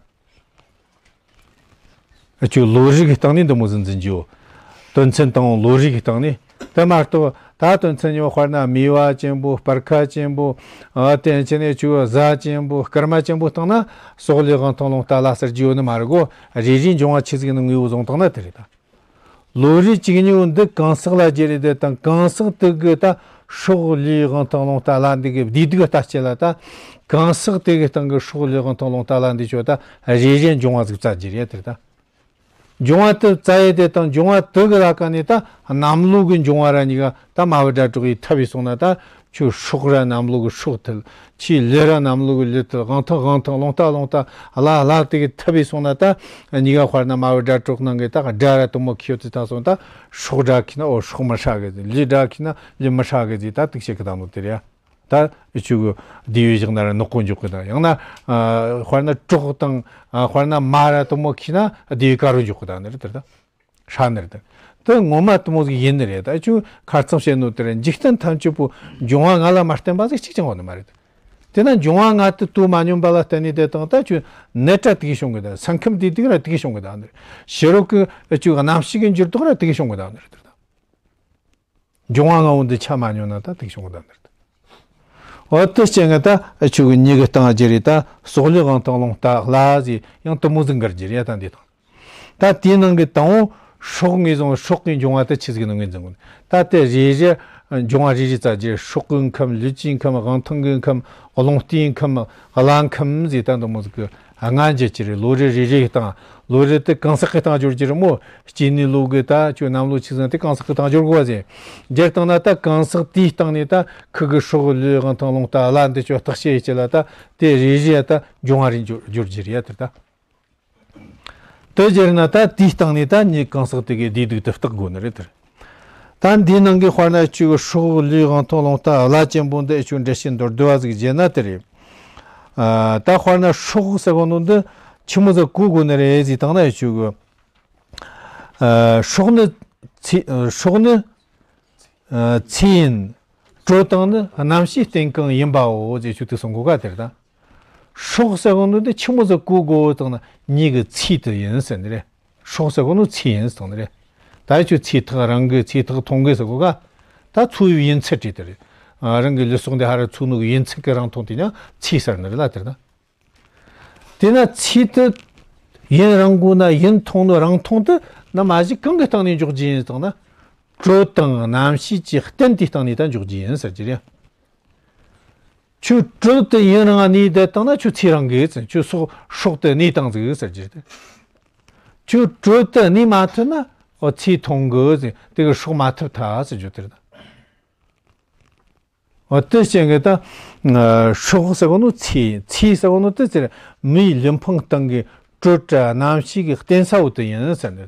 ཁྱོད་ལོ་རེ་གི་སྟེང་ནས་འདི་མོ་ཟིག་འཛིན་རྒྱུ། དོན་ཚན་དང་ལོ་རེ་གི་སྟེང་ནས། དེ་མ་གཏོགས་ད་དོན་ཚན་ཉོ་དཔེར་ན་མེ་བ་ཅན་པོ་སྤར་ཁ་ཅན་པོ། ཨ་དེ་ཆེ་ནས་ཆུ་བཟའ་ཅན་པོ་སྐར་མ་ཅན་པོ་བཏང་ན་སྲོག་ལུས་དབང་ཐང་རླུང་རྟ་བླ་ཟེར་རྒྱུ་ཡོད་ནི་མ་རེད་གོ། རེ་རེའི་འབྱུང་བ་ཆི་ཟིག་ནི་དངོས་པོ་བཟུང་བཏང་ན་དེ་རེད་ད། ལོ་རེ་གཅིག་ཉིན་འདི་གང་ཟག་ལ་རྒྱུ་རེད་དེ་དང་གང་ཟག་དེ་གི་ད་སྲོག་ལུས་དབང་ཐང་རླུང་རྟ་བླ་འདི་གི་བདེ་སྡུག་ལྟ་བྱེད་ལ་ད། གང་ཟག་དེ་གི་སྟེང་གི་སྲོག་ལུས་དབང་ཐང་རླུང་རྟ་བླ་འདི་ཆོ་ད་རེ་རེ་འབྱུང་བ་ཟིག་བཙལ་རྒྱུ་རེད་དེ་ད། འབྱུང་བ་དེ་བཙལ་ཡས་དེ་དང་འབྱུང་བ་དེ་གི་ལ་ཀ་ནས་ད་གནམ་ལོ་གི་འབྱུང་བ་ར་གཉིས་ཀ་ད་མ་བུ་དགྲ་གྲོགས་ཡི་ཐབས་ཡིས་སོང་ན་ད་ཁྱོད་སྲོག་ར་གནམ་ལོ་གི་སྲོག་ཐུལ། ཁྱོད་ལུས་ར་གནམ་ལོ་གི་ལུས་ཐུལ། དབང་ཐང་དབང་ཐང་། རླུང་རྟ་རླུང་རྟ། བླ་བླ་དེ་གི་ཐབས་ཡིས་སོང་ན་ད་གཉིས་ཀ་དཔེར་ན་མ་བུ་དགྲ་གྲོགས་ནང་གི་ད་དགྲ་ར་དུ་མོ་ཁྱོད་དེ་ད་སོང་ད་སྲོག་དགྲ་ཁྱི་ན་འོ་སྲོག་མི་ཧྲ་གི་ཟིག་ལུས་དགྲ་ཁྱི་ན་ལུས་མི་ཧྲ་གི་ཟིག་ད་དུག་བྱེད་གི་ད་ནོ་དེ་རེད་ཡ། ད་ཆུ་གི་བདེ་བའི་བཞག་ན་ར་ནག་པོ་འཇོག་གི་ད། ཡང་ན་དཔེར་ན་གྲོགས་དང་དཔེར་ན་མ་ར་དུ་མོ་ཁྱི་ན་བདེ་བའི་དཀར་རོ་འཇོག་གི་ད་ནི་རེད་དེར་ད། ཧྲ་ནི་རེད་དེ། དེ་ངོ་མ་དུ་མོ་ཟིག་ཡིན་ནི་རེད། ད་ཆུ་ཁར་ཚང་བཤད་ནོ་དེ་རེད། འཇིག་རྟེན་ཐམས་ཅད་པོ་འབྱུང་བ་ལྔ་ལ་མ་བརྟེན་པ་ཟིག་གཅིག་ཀྱང་ཡོད་ནི་མ་རེད། དེ་ན་འབྱུང་བ་ལྔ་དེ་དུ་མ་སྙོམས་པ་ལ་བརྟེན་ནས་དེ་དང་ད་ཆུ་ནད་ར་དེ་གི་བྱུང་གི་ད། ས་ཁམས་བདེ་སྡུག་ར་དེ་གི་བྱུང་གི་ད་ནི་རེད། ཕྱི་རོལ་གི་ཆུ་གནམ་གཤིས་གི་འགྱུར་ལྡོག་ར་དེ་གི་བྱུང་གི་ད་ནི་རེད་དེ་ད། འབྱུང་བ་ལྔ་བོ་འདི་ཆ་མ་སྙོམས་ན་ད་དེ་བྱུང་གི་ད་ནི་རེད། འོ་དེ་སྐྱེ་ངེ་ད་ཆུ་གི་མྱི་གི་སྟེང་རྒྱུ་རེད་ད། སྲོག་ལུས་དབང་ཐང་རླུང་རྟ་བླ་ཟེར་ཡང་དུ་མོ་ཟིག་འགར་རྒྱུ་རེད་ད་འདི་དང་། ད་དེའི་ནང་གི་དང་པོ་སྲོག་ངོས་བཟུང་། སྲོག་གི་འབྱུང་བ་དེ་ཆི་ཟིག་ནི་ངོས་འཛིན་དགོས། ད་དེ་རེ་རེ་འབྱུང་བ་རེ་རེ་བཙལ་རྒྱུ། སྲོག་གི་ཁམས། ལུས་ཀྱི་ཁམས། དབང་ཐང་གི་ཁམས། རླུང་རྟའི་ཁམས། བླ་ཁམས་ཟེར་ད་འདི་མོ་ཟིག་གི་ལྔ་འགྱུར་གྱི་རེད། ལོ་རེ་རེ་རེ་གི་སྟེང་། ལོ་རེ་དེ་གང་ཟག་གི་སྟེང་འགྱུར་གྱི་རེད་མོ། སྐྱེས་ནི་ལོ་གི་ད་ཁྱོད་གནམ་ལོ་ཆི་ཟིག་དེ་གང་ཟག་གི་སྟེང་འགྱུར་དགོས་པ་ཟེར། འགྱུར་བཏང་ན་ད་གང་ཟག་དེའི་སྟེང་ནས་ད་ཁུ་གི་སྲོག་ལུས་དབང་ཐང་རླུང་རྟ་བླ་འདི་ཆོ་བརྟག་དཔྱད་ཡེ་ཆེད་ལ་ད་དེ་རེ་རེ་ད་འབྱུང་བ་རེ་འགྱུར་འགྱུར་གྱི་རེད་ཡ་དེར་ད། དེ་བྱས་ན་ད་དེའི་སྟེང་ནས་ད་མྱི་གང་ཟག་དེ་གའི་བདེ་སྡུག་དེ་བརྟག་དགོས་ནི་རེད་དེར། ད་འདིའི་ནང་གི་དཔེར་ན་ཆུ་གི་སྲོག་ལུས་དབང་ཐང་རླུང་རྟ་བླ་ཅན་པོ་འདི་ཆུ་འགྲེལ་བཤད་མདོར་བསྡུས་པ་ཟིག་བྱས་ན་དེ་རེད། ཨ་ད་དཔེར་ན་སྲོག་ཟེར་གོ་ནོ་འདི་ཆི་མོ་ཟིག་གོ་དགོས་ནི་རེད་ཟེར་བཏང་ན་ཆུ་གི། ཨ་སྲོག་ནི་ཚེ། སྲོག་ནི་ཨ་ཚེ་ཡིན། དྲོད་དང་ནི་རྣམ་ཤེས་རྟེན་གང་ཡིན་པའོ་ཟེར་ཆུ་དེ་གསུང་གོ་ག་དེར་ད། སྲོག་ཟེར་གོ་ནོ་འདི་ཆི་མོ་ཟིག་གོ་དགོས་བཏང་ན་མྱི་གི་ཚེ་དེ་ཡིན་ཟེར་ནི་རེད། སྲོག་ཟེར་གོ་ནོ་ཚེ་ཡིན་ཟེར་ནི་རེད། ད་ཆུ་ཚེ་ཐག་རིང་གི་ཚེ་ཐག་ཐུང་གི་ཟེར་གོ་ག་ད་ཚོ་བའི་ཡུན་ཚད་བྲིས་དེ་རེད། ཨ་རང་གི་ལུས་སྲོག་འདི་ཧ་ར་ཚོ་ནོ་གི་ཡུན་ཚད་གི་རིང་ཐུང་དེ་ཉ་ཚེ་ཟེར་ནི་རེད་ལ་དེར་ད། དེ་ན་ཚེ་དེ་ཡུན་རིང་དགོས་ན་ཡུན་ཐུང་ནོ་རིང་ཐུང་དེ་ན་མ་གཞི་གང་གི་སྟེང་ནས་འཇོག་རྒྱུ་ཡིན་ཟེར་ན། དྲོད་དང་རྣམ་ཤེས་ཀྱི་རྟེན་དེའི་སྟེང་ནས་ད་འཇོག་རྒྱུ་ཡིན་ཟེར་རྒྱུ་རེད། ཁྱོད་དྲོད་དེ་ཡུན་རིང་གནས་བསྡད་བཏང་ན་ཁྱོད་ཚེ་རིང་གི་ཟེར། ཁྱོད་སྲོག་སྲོག་དེ་གནས་བཏང་ཟིག་ཟེར་རྒྱུ་རེད། ཁྱོད་དྲོད་དེ་གནས་མ་ཐུབ་ན་ འོ་ཚེ་ཐུང་གི་ཟེར། དེ་གི་སྲོག་མ་ཐུབ་ཐལ་ཟེར་རྒྱུ་དེ་རེད་ད། འོ་དེ་རྐྱེན་གྱིས་ད་སྲོག་ཟེར་གོ་ནོ་ཚེ། ཚེ་ཟེར་གོ་ནོ་དེ་ཟེར། མིའི་ལུས་ཕུང་སྟེང་གི་དྲོད་ར་རྣམ་ཤེས་ཀྱི་རྟེན་ས་བོ་དེ་ཡིན་ཟེར་ནས་དེ།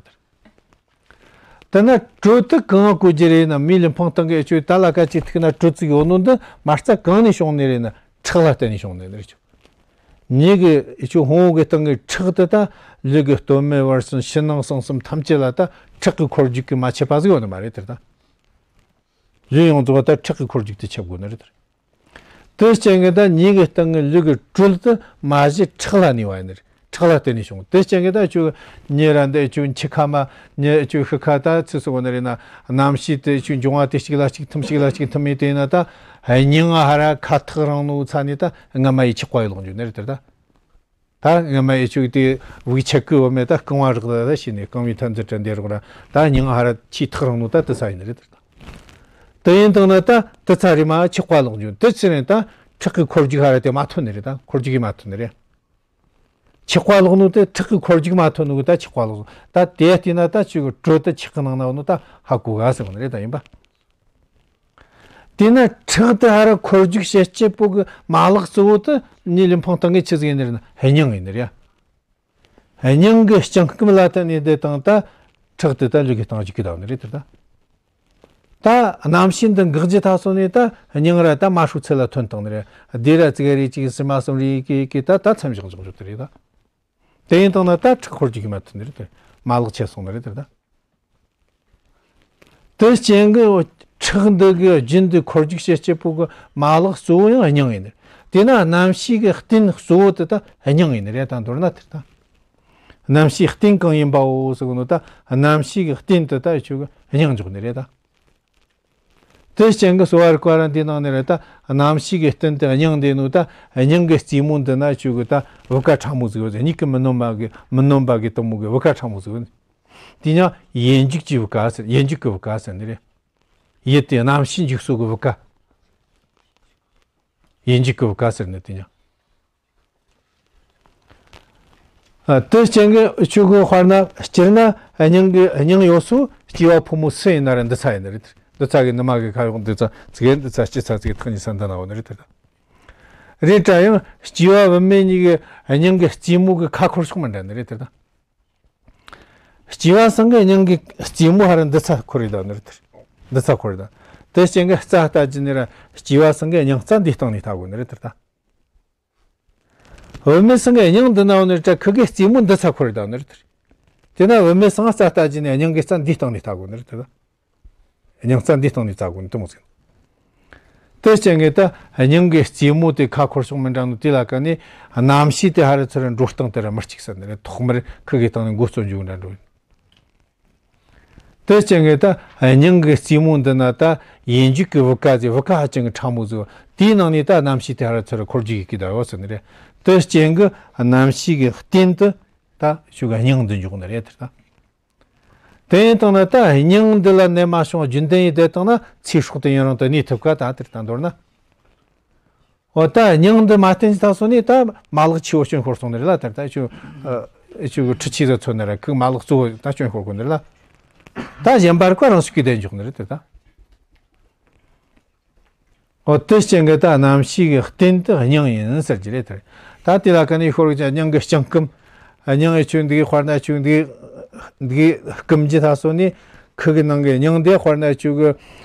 དེ་ན་དྲོད་དེ་གང་བཀོལ་རྒྱུ་རེད་ན། མིའི་ལུས་ཕུང་སྟེང་གི་ཨེ་ཆོ་ད་ལ་ཀ་ཅིག་ཐུག་ན་དྲོད་ཅིག་ཡོད་ནོ་འདི་མ་རྩ་གང་ནས་བྱུང་ནི་རེད་ན། ཁྲག་ལ་བརྟེན་ནས་བྱུང་ནི་རེད་ཆོ། མྱི་གི་ཨེ་ཆོ་ཕུང་བོ་གི་སྟེང་གི་ཁྲག་དེ་ད་ལུས་ཀྱི་སྟོད་སྨད་བར་གསུམ་ཕྱི་ནང་གསང་གསུམ་ཐམས་ཅད་ལ་ད་ཁྲག་གི་འཁོར་རྒྱུག་གིས་མ་ཆད་པ་ཟིག་ཡོད་ནི་མ་རེད་དེ་ད། ལུས་ཡོངས་རྫོགས་ད་ཁྲག་གི་འཁོར་རྒྱུག་དེ་ཆད་དགོས་ནི་རེད་དེ། དེ་རྐྱེན་གྱིས་ད་མྱི་གི་སྟེང་གི་ལུས་ཀྱི་དྲོད་དེ་མ་གཞི་ཁྲག་ལ་གནས་པ་ཡིན་ནི་རེད། ཁྲག་ལ་བརྟེན་ནས་བྱུང་། དེ་རྐྱེན་གྱིས་ད་ཁྱོད་མྱི་ར་འདི་ཁྱོད་མཆུ་ཁ་མ་མྱི་ཁྱོད་ཤི་ཁ་ད་ཚིག་སོགས་ནི་རེད་ན། རྣམ་ཤེས་དེ་ཁྱོད་འབྱུང་བ་དེ་གཅིག་ལ་གཅིག་ཐིམ་གཅིག་ལ་གཅིག་ཐིམ་མེད་དེ་ཡིན་ན་ད། སྙིང་ང་ཧ་ར་ཁ་ཐག་རིང་ནོ་ཚ་ནས་ད་སྔ་མ་ཡི་ཆགས་པ་ཡི་ལོག་འགྱོ་ནི་རེད་དེ་ད། ད་སྔ་མ་ཡི་ཆུག་དེ་བུག་ཆད་ཀི་བ་མེད་ད་རྐང་བ་རག་ད་ད་ཤི་ནས་རྐང་བའི་ཐ་འཛི་དྲ་འདི་རོགས་ར། ད་སྙིང་ང་ཧ་ར་ཆེས་ཐག་རིང་ནོ་ད་དེ་ཚ་ཡིན་ནི་རེད་དེ་ད། དེ་ཡིན་དང་ན་ད་དེ་ཚ་རེ་མ་ཆགས་པ་ལོག་འགྱོ་དེ་ཚེ་ནས་ད་ཁྲག་གི་འཁོར་རྒྱུག་ཧ་ར་དེ་མ་ཐོན་ནི་རེད་ད། འཁོར་རྒྱུག་གིས་མ་ཐོན་ནི་རེད། ཆགས་པ་ལོག་ནོ་དེ་ཁྲག་གི་འཁོར་རྒྱུག་མ་ཐོན་ནོ་གི་ད་ཆགས་པ་ལོག་སོང་། ད་དེ་བལྟས་ན་ད་ཆུ་གི་དྲོད་དེ་ཁྲག་གི་ནང་ན་ཡོད་ནོ་ད་ཧ་གོ་ག་ཟེར་གོ་ནི་རེད་ད་ཡིན་པ། དེས་ན་ཁྲག་དེ་ཧ་ར་འཁོར་རྒྱུག་བྱེད་བྱེད་པོ་གི་མ་ལག་གཙོ་བོ་དེ་མྱི་ལུས་ཕུང་སྟེང་གི་ཆི་ཟིག་ཡིན་ནི་རེད་ན། སྙིང་ཡིན་ནི་རེད་ཡ། སྙིང་གི་རྐྱེན་སྐུམ་ལ་བརྟེན་ནས་དེ་དང་ད་ཁྲག་དེ་ད་ལུས་ཀྱི་སྟེང་རྒྱུག་གི་བསྡད་ནི་རེད་དེ་ད། ད་རྣམ་ཤེས་འདི་འགག་རྒྱུ་ད་སོང་ནས་ད་སྙིང་ར་ད་མ་ཧྲུག་ཚད་ལ་ཐོན་བཏང་ནི་རེད། དེ་ར་ཙི་ག་རེ་ཅིག་སི་མ་སོང་རེ་གི་གི་ད་ད་མཚམས་བཞག་འཇོག་འཇོག་དེ་རེད་ད། དེ་ཡིན་དང་ན་ད་ཁྲག་འཁོར་རྒྱུག་གི་མ་ཐུབ་ནི་རེད་དེ། མ་ལག་ཆད་སོང་ནི་རེད་དེ་ད། དེ་རྐྱེན་གྱིས་ཁྲག་འདི་གི་རྒྱུན་དུ་འཁོར་རྒྱུག་བྱེད་བྱེད་པོ་གི་མ་ལག་གཙོ་བོ་ཡང་སྙིང་ཡིན་ནི། དེས་ན་རྣམ་ཤེས་ཀྱི་རྟེན་གཙོ་བོ་དེ་ད་སྙིང་ཡིན་ནི་རེད་ད། མདོར་ན་དེ་ད། རྣམ་ཤེས་རྟེན་གང་ཡིན་པའོ་ཟེར་གོ་ནོ་ད། རྣམ་ཤེས་ཀྱི་རྟེན་དེ་ད་ཆུ་གི་སྙིང་འཇོག་ནི་རེད་ད། དེ་རྐྱེན་གྱིས་གསོ་བ་རིག་པ་ར་འདི་ནང་ནས་རེད་ད། རྣམ་ཤེས་ཀྱི་རྟེན་དེ་སྙིང་འདི་ནོ་ད། སྙིང་གི་རྩེ་མོ་འདི་ན་ཆུ་གི་ད་བུ་ག་ཕྲ་མོ་ཟིག་ཡོད་ཟེར། མྱིག་གིས་མི་ནོན་པ་གི་མི་ནོན་པ་གི་དེ་མོ་གི་བུ་ག་ཕྲ་མོ་ཟིག་ཡོད། དེ་ཡང་ཡིད་འཇུག་གི་བུ་ག་ཟེར། ཡིད་འཇུག་གི་བུ་ག་ཟེར་ནི་རེད། ཡིད་དེ་རྣམ་ཤེས་འཇུག་སོ་གི་བུ་ག། ཡིད་འཇུག་གི་བུ་ག་ཟེར་ནི་དེ་ཡང་། ཨ། དེ་རྐྱེན་གྱིས་ཆུ་གི་དཔེར་ན་སྤྱིར་ན་སྙིང་གི་སྙིང་ཡོད་སོ་སྐྱེ་བ་ཕོ་མོ་སུ་ཡིན་ན་ར་འདི་ཚ་ཡིན་ནི་རེད། འདི་ཚ་གི་ནུ་མ་གི་ཁ་གཡོག་འདི་ཚ་ཙི་གེ་འདི་ཚ་སྤྱི་ཚ་ཙི་གེ་ཐག་ཉེ་ས་འདི་ན་འོ་ནི་རེད་དེ། རེད་དྲ་ཡང་སྐྱེ་བ་བུད་མེད་གཉིས་ཀྱི་སྙིང་གི་རྩེ་མོ་གི་ཁ་འཁོར་ཕྱོགས་མི་འདྲ་ནི་རེད་དེ། སྐྱེ་བ་སང་གི་སྙིང་གི་རྩེ་མོ་ཧ་ར་འདི་ཚ་འཁོར་རེད་ད་ནི་རེད་དེ། འདི་ཚ་འཁོར་རེད་ད། དེ་རྐྱེན་གྱིས་རྩ་ལྟ་རྒྱུ་ནི་ར་སྐྱེ་བ་སང་གི་སྙིང་རྩ་འདི་སྟེང་ནས་ལྟ་དགོས་ནི་རེད་དེ་ད། བུད་མེད་སང་གི་སྙིང་འདི་ན་འོ་ནི་ར་ཁུ་གི་རྩེ་མོ་འདི་ཚ་འཁོར་རེད་ད་ནི་རེད་དེ། དེ་ན་བུད་མེད་སང་རྩ་ལྟ་རྒྱུ་ནི་སྙིང་གི་རྩ་འདི་སྟེང་ནས་ལྟ་དགོས་ནི་རེད་དེ་ད། སྙིང་རྩ་འདི་སྟེང་ནས་ལྟ་དགོས་ནི་དེ་མོ་ཟིག། དེ་རྐྱེན་གྱིས་ད་སྙིང་གི་རྩེ་མོ་དེ་ཁ་འཁོར་ཕྱོགས་མི་འདྲ་ནོ་དེ་ལ་ཀ་ནས་རྣམ་ཤེས་དེ་ཧ་ར་ཚུར་འགྲོ་སྟངས་དེ་ར་མི་གཅིག་ཟེར་ནི་རེད། ཐོག་མར་ཁུ་གི་སྟེང་ནས་མགོ་བཙུགས་འཇུག་འདྲ་འགྲོ། དེ་རྐྱེན་གྱིས་ད་སྙིང་གི་རྩེ་མོ་འདི་ན་ད་ཡིད་འཇུག་གི་བུ་ག་ཟེར། བུ་ག་ཧ་ཅང་གི་ཕྲ་མོ་ཟིག། དེའི་ནང་ནས་ད་རྣམ་ཤེས་དེ་ཧ་ར་ཚུར་འཁོར་རྒྱུག་གི་ད་ཡོད་ཟེར་ནི་རེད། དེ་རྐྱེན་གྱིས་རྣམ་ཤེས་ཀྱི་རྟེན་དུ་ད་ཆུ་གི་སྙིང་འདི་འཇོག་ནི་རེད་དེ་ད། དེ་ཡིན་དང་ན་ད་སྙིང་འདི་ལ་ནད་མ་བྱུང་རྒྱུན་ལྡན་ཡིན་དེ་དང་ན་ཚེ་སྲོག་དེ་ཡུན་རིང་དུ་གནས་ཐུབ་ག་ད་དེར་ད་མདོར་ན། འོ་ད་སྙིང་འདི་མ་བརྟན་ཅི་ད་སོང་ནས་ད་མ་ལག་ཆེ་བོ་སྐྱོན་ཤོར་སོང་ནི་རེད་ལ། དེར་ད་ཆུ་ཨ་ཆུ་གི་ཁྲི་ཆེ་ཟ་ཚོ་ནི་ར་ཁུ་མ་ལག་གཙོ་བོ་ད་སྐྱོན་ཤོར་གོ་ནི་རེད་ལ། ད་གཞན་པར་ཀ་རང་ཤུགས་ཀྱིས་བསྡད་འཇོག་ནི་རེད་དེ་ད། འོ་དེ་རྐྱེན་གྱིས་ད་རྣམ་ཤེས་ཀྱི་རྟེན་དེ་སྙིང་ཡིན་ཟེར་གྱི་རེད་དེ། ད་དེ་ལ་ཀ་ནས་ཤོར་གྱི་སྙིང་གི་རྐྱེན་སྐུམ། སྙིང་ཨེ་ཆུ་འདི་གི་དཔེར་ན་ཆུ་འདི་འདི་གི་སྐུམ་གྱི་ད་སོ་ནི་ཁུ་གི་ནང་གི་སྙིང་འདི་དཔེར་ན་ཆུ་གི་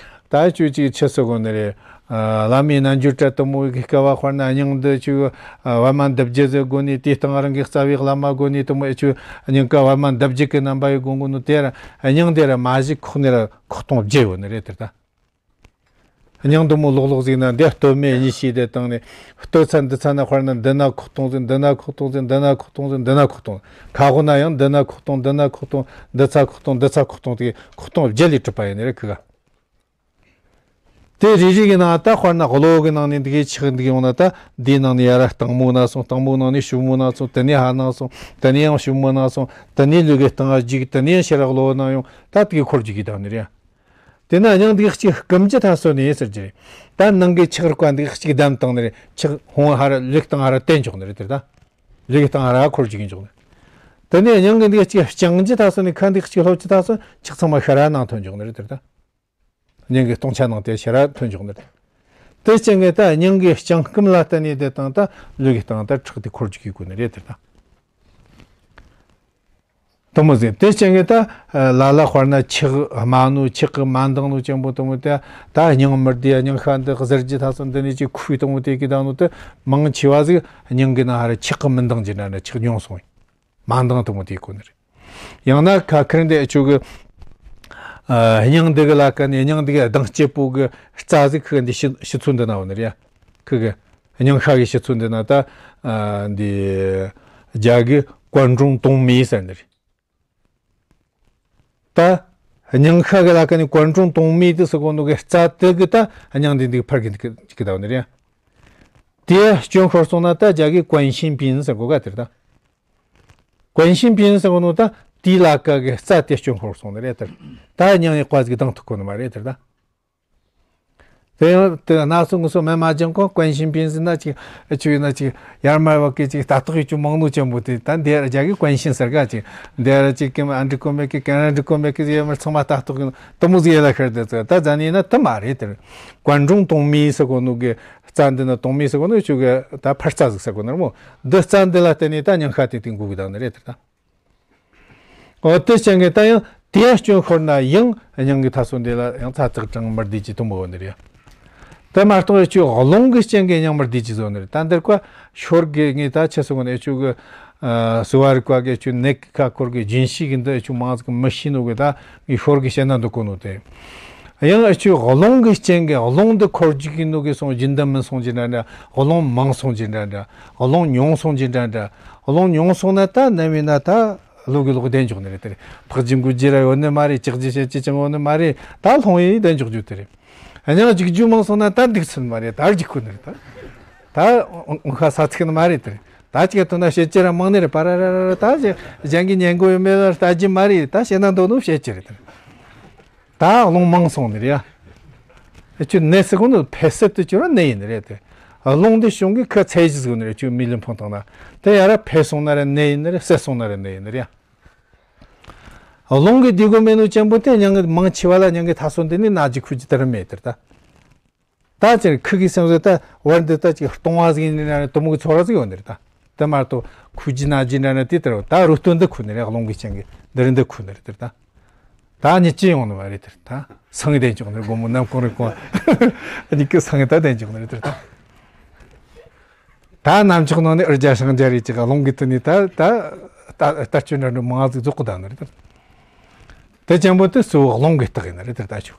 ད་ཆུ་ཅིག་ཆི་སུ་གོ་ནི་རེད། ཨ་བླ་མའི་རྣལ་འབྱོར་གྲལ་དུ་མོ་གི་སྐབས་དཔེར་ན་སྙིང་འདི་ཆུ་གི་ཨ་པད་མ་འདབ་བརྒྱད་ཟེར་གོ་ནི། དེའི་སྟེང་རང་གི་རྩ་བའི་བླ་མ་གོ་ནི་དུ་མོ་ཨེ་ཆུ་སྙིང་གི་པད་མ་འདབ་བརྒྱད་ཀྱི་རྣམ་པ་ཡི་གོ་གོ་ནི་དེ་ར་སྙིང་དེ་ར་མ་གཞི་ཁོག་ནི་ར་ཁོག་སྟོང་བརྒྱད་ཡོད་ནི་རེད་དེ་ད། སྙིང་འདི་མོ་ལོག་ལོག་ཟིག་ན་འདི་སྟོད་སྨད་གཉིས་ཕྱེས་ཏེ་བཏང་ནས་སྟོད་ཚ་འདི་ཚ་ན་དཔེར་ན་འདི་ན་ཁོག་སྟོང་ཟིག། འདི་ན་ཁོག་སྟོང་ཟིག། འདི་ན་ཁོག་སྟོང་ཟིག། འདི་ན་ཁོག་སྟོང་། ཁ་གོ་ན་ཡང་འདི་ན་ཁོག་སྟོང་། འདི་ན་ཁོག་སྟོང་། འདི་ཚ་ཁོག་སྟོང་། འདི་ཚ་ཁོག་སྟོང་དེ་ཁོག་སྟོང་བརྒྱད་ལས་གྲུབ་པ་ཡིན་ནི་རེད་ཁུ་ག། དེ་རེ་རེ་གི་ནང་ད་དཔེར་ན་གློ་བོ་གི་ནང་ནས་འདི་གའི་ཆགས་འདི་གའི་ཡོང་ན་ད་འདིའི་ནང་ནས་ཡ་ར་སྟག་མོ་ན་སོང་། སྟག་མོ་ནང་ནས་ཤུ་མོ་ན་སོང་། དེ་ནས་ཧ་ན་སོང་། དེ་ནས་ཡང་ཤུ་མོ་ན་སོང་། དེ་ནས་ལུས་གི་སྟེང་ང་རྒྱུག། དེ་ནས་ཡང་ཕྱི་ར་གློ་བོ་ན་ཡོང་། ད་དེ་གའི་འཁོར་རྒྱུག་གི་ད་ནི་རེད། དེ་ན་སྙིང་འདི་གཅིག་སྐུམ་གྱི་ད་སོ་ནས་ཟེར་གྱི་རེད། ད་ནང་གི་ཆགས་རིག་པ་འདི་གཅིག་བསྡམས་བཏང་ནི་རེད། ཆགས་ཧོང་ཧ་ར་ལུག་སྟེང་ཧ་ར་བསྟན་འཇོག་ནི་རེད་དེ་ད། ལུག་སྟེང་ཧ་ར་འཁོར་རྒྱུག་གི་འཇོག་ནི། དེ་ནས་སྙིང་གི་འདི་གཅིག་བཅིངས་ཀྱི་ཐ་སོ་ནས་ཁ་འདི་གཅིག་ལྷོད་ཀྱི་ཐ་སོ་ཆག་ཚང་མ་ཤ་ར་ནང་ཐོན་འཇོག་ནི་རེད་དེ་ད། སྙིང་གི་སྟོང་ཆ་ནང་དེ་ཤ་ར་ཐོན་འཇོག་ནི་རེད། དེ་རྐྱེན་གྱིས་ད་སྙིང་གི་བཅིངས་སྐམ་ལ་བརྟེན་ནས་དེ་དང་ད་ལུས་ཀྱི་སྟེང་ད་ཁྲག་དེ་འཁོར་འཇུག་གི་དགོས་ནི་རེད་དེ་ད། དེ་མོ་ཟིག་དེ་རྐྱེན་གྱིས་ད་ལ་ལ་དཔེར་ན་ཆག་དམའ་ནོ་ཆག་གི་མ་འདང་ནོ་ཅན་པོ་དེ་མོ་དེ་ད་སྙིང་མི་བདེ་སྙིང་ཤ་འདི་གཟེར་གྱི་ཐ་སོ་འདི་ནས་ཅིག་ཁུའི་དེ་མོ་དེ་གི་འདང་ནོ་དེ་མང་ཆེ་བ་ཟིག་སྙིང་གི་ནང་ཧ་ར་ཆག་གི་མི་འདང་གྱི་འདྲ་འདྲ་ཆག་ཉུང་སོང་མ་འདང་དེ་མོ་དེ་གོ་ནི་རེད། ཡང་ན་ཁ་ཁེར་འདི་ཨ་ཆོ་གི་ཨ་སྙིང་འདི་གི་ལ་ཀ་ནས་སྙིང་འདི་གི་ལྡང་སྐྱེས་པོ་གི་རྩ་ཟིག་ཁི་འདི་ཕྱི་ཕྱི་ཚོ་འདི་ན་འོ་ནི་རེད་ཡ། ཁི་གི་སྙིང་ཤ་གི་ཕྱི་ཚོ་འདི་ན་ད་ཨ་འདི་རྒྱ་གི་冠状动脉ཟེར་ནི་རེད། ད་སྙིང་ཤ་གི་ལ་ཀ་ནས་冠状动脉དེ་ཟེར་གོ་ནོ་གི་རྩ་དེ་གི་ད་སྙིང་འདི་འདི་འཕར་གི་འདི་གི་ད་འོ་ནི་རེད་ཡ། དེ་སྐྱོན་ཤོར་སོང་ན་ད་རྒྱ་གི་冠心病ཟེར་གོ་ག་དེ་རེད་ད།冠心病ཟེར་གོ་ནོ་ད་དེའི་ལ་ཀ་གི་རྩ་དེ་སྐྱོན་ཤོར་སོང་ནི་རེད་དེ། ད་སྙིང་ཡི་ཀ་ཟིག་ལྡང་ཐུབ་གོ་ནི་མ་རེད་དེ་ད། དེ་ཡང་དེ་སྣ་ཚོགས་ངུ་སོ་སྨན་མ་སྦྱང་གོང་冠心病ཟེར་ན་ཅིག་ཨ་ཆུ་ཡིན་ན་ཅིག་ཡར་མར་བ་གི་ཅིག་ལྟ་རྟོག་ཡོད་ཅུ་མང་ནོ་ཅན་པོ་དེ་ད་འདི་རྒྱ་གི་冠心ཟེར་ག་ཅིག་འདི་ར་ཅིག་གིམ་ཨ་འགྲིག་གོ་མེད་གི་གན་ར་འགྲིག་གོ་མེད་གི་ཡར་མར་ཚང་མ་ལྟ་རྟོག་གི་དེ་མོ་ཟིག་ཡེ་ལ་ཤར་དེ་ཚོ་ད་ཛ་ནི་ན་དེ་མ་རེད་དེ།冠状动脉ཟེར་གོ་ནོ་གི་རྩ་འདི་ན་动脉ཟེར་གོ་ནོ་ཆུ་གི་ད་འཕར་རྩ་ཟིག་ཟེར་གོ་ནོ་ར་མོ། འདི་རྩ་འདི་ལ་བརྟེན་ནས་ད་སྙིང་ཤ་དེ་དེ་འགུག་གི་ད་ནི་རེད་དེ་ད། འོ་དེ་རྐྱེན་གྱིས་ད་ཡང་དེ་ཡང་སྐྱོན་ཤོར་ན་ཡང་སྙིང་གི་ཐ་སོ་འདི་ལ་ཡང་ཚ་ཚག་གྲང་མི་བདེ་ཅི་དུ་མོ་འོ་ནི་རེད། དེ་མ་གཏོགས་ཡ་ཆུ་རླུང་གི་རྐྱེན་གྱིས་སྙིང་མི་བདེ་ཅི་བཟོ་ནི་རེད། ད་འདིར་ཀ་ཤོར་གི་ངས་ད་ཆེ་སོང་ནས་ཆུ་གི་ཨ་སུ་བ་རི་ཀ་གི་ཆུ་ནད་ཀྱི་ཁ་འཁོར་གི་རྒྱུན་ཤེས་གི་འདི་ཆུ་མང་ཟིག་མི་ཤེས་ནོ་གི་ད་ངས་ཤོར་གི་བཤད་ན་འདུག་གོ་ནོ་དེ། ཡང་ཨ་ཆུ་རླུང་གི་རྐྱེན་གྱིས་རླུང་འདི་འཁོར་རྒྱུག་གི་ནོ་གི་སོང་རྒྱུན་ལྡན་མིན་སོང་རྒྱུ་འདྲ་འདྲ། རླུང་མང་སོང་རྒྱུ་འདྲ་འདྲ། རླུང་ཉུང་སོང་རྒྱུ་འདྲ་འདྲ། རླུང་ཉུང་སོང་ན་ད་ནམ་ཡིན་ན་ད་ལོ་གི་ལོག་བསྡད་འཇོག་ནི་རེད་དེ་རེད། འཕགས་རྒྱུ་འགུལ་རྒྱུ་ར་ཡོད་ནི་མ་རེད། ཅག་རྒྱུ་བཤད་རྒྱུ་ཅང་ཡོད་ནི་མ་རེད། ད་རླུང་ཡིན་བསྡད་འཇོག་རྒྱུ་དེ་རེད། ཡང་རྒྱུག་རྒྱུ་མང་སོང་ན་ད་འདུག་ཚུལ་མ་རེད། ད་རྒྱུག་ཁུ་ནི་རེད་ད། ད་འོང་ཁ་ས་ཚིག་ནི་མ་རེད་དེ་རེད། ད་ཅིག་ཐོན་ན་བཤད་རྒྱུ་ར་མང་ནི་རེད། པ་ར་ར་ར་ར་ད་གཞན་གྱི་ཉན་གོ་ཡོད་མེད་ལ་ལྟ་རྒྱུ་མ་རེད། ད་བཤད་ན་འདོད་ནོ་བཤད་རྒྱུ་རེད་དེ་རེད། ད་རླུང་མང་སོང་ནི་རེད་ཡ། ཨ་ཆུ་ནད་ཟེར་གོ་ནི་འཕེལ་ཟད་དུ་གྱུར་བ་ནད་ཡིན་ནི་རེད་དེ། རླུང་འདི་བྱུང་གི་ཁ་ཚད་གཞི་ཟེར་གོ་ནི་རེད། ཆུ་མི་ལུས་འཕངས་བཏང་ན་དེ་ཡ་ར་འཕེལ་སོང་ན་ར་ནད་ཡིན་ནི་རེད། ཟད་སོང་ན་ར་ནད་ཡིན་ནི་རེད་ཡ། རླུང་གི་བདེ་གོ་མེད་ནོ་ཅན་པོ་དེ་སྙིང་གི་མང་ཆེ་བ་ལ་སྙིང་གི་ཐ་སོ་འདི་ནི་ན་རྒྱུ་ཁུ་རྒྱུ་དེ་ར་མེད་དེ་རེད་ད། ད་ཅིག་ཁུ་གི་སེམས་སུ་ད་བར་འདི་ད་ཅིག་གཏོང་བ་ཟིག་ཡིན་ན་དུ་མོ་གི་ཚོར་བ་ཟིག་ཡོད་ནི་རེད་ད། དེ་མ་གཏོགས་ཁུ་རྒྱུ་ན་རྒྱུ་འདྲ་ན་དེ་ལྟར་ད་རུ་སྟོན་འདི་ཁུ་ནི་རེད། རླུང་གི་རྐྱེན་གྱིས་འདི་རུ་འདི་ཁུ་ནི་རེད་དེ་ད། ད་ཉིད་ཅི་ཡོང་ནི་མ་རེད་དེ་ད། སང་བདེ་འཇོག་ནི་རེད། དགོང་མོ་ནམ་གུང་རེད་གོ་ཉིད་ཀྱི་སང་ད་བདེ་འཇོག་ནི་རེད་དེ་ད། ད་ནམ་ཆོག་ནང་ནས་ཨུར་རྒྱ་ཤང་རྒྱ་རེད་ཅིག་རླུང་གི་དུ་ནི་ད་ད་ད་ལྟ་སྐྱོན་འདྲ་འདྲ་མང་ཟིག་རྫོགས་གི་ད་ནི་རེད་དེ། དེ་ཅན་པོ་དེ་སུ་རླུང་གི་རྟགས་ཡིན་ནི་རེད་དེ་ད་ཆོག་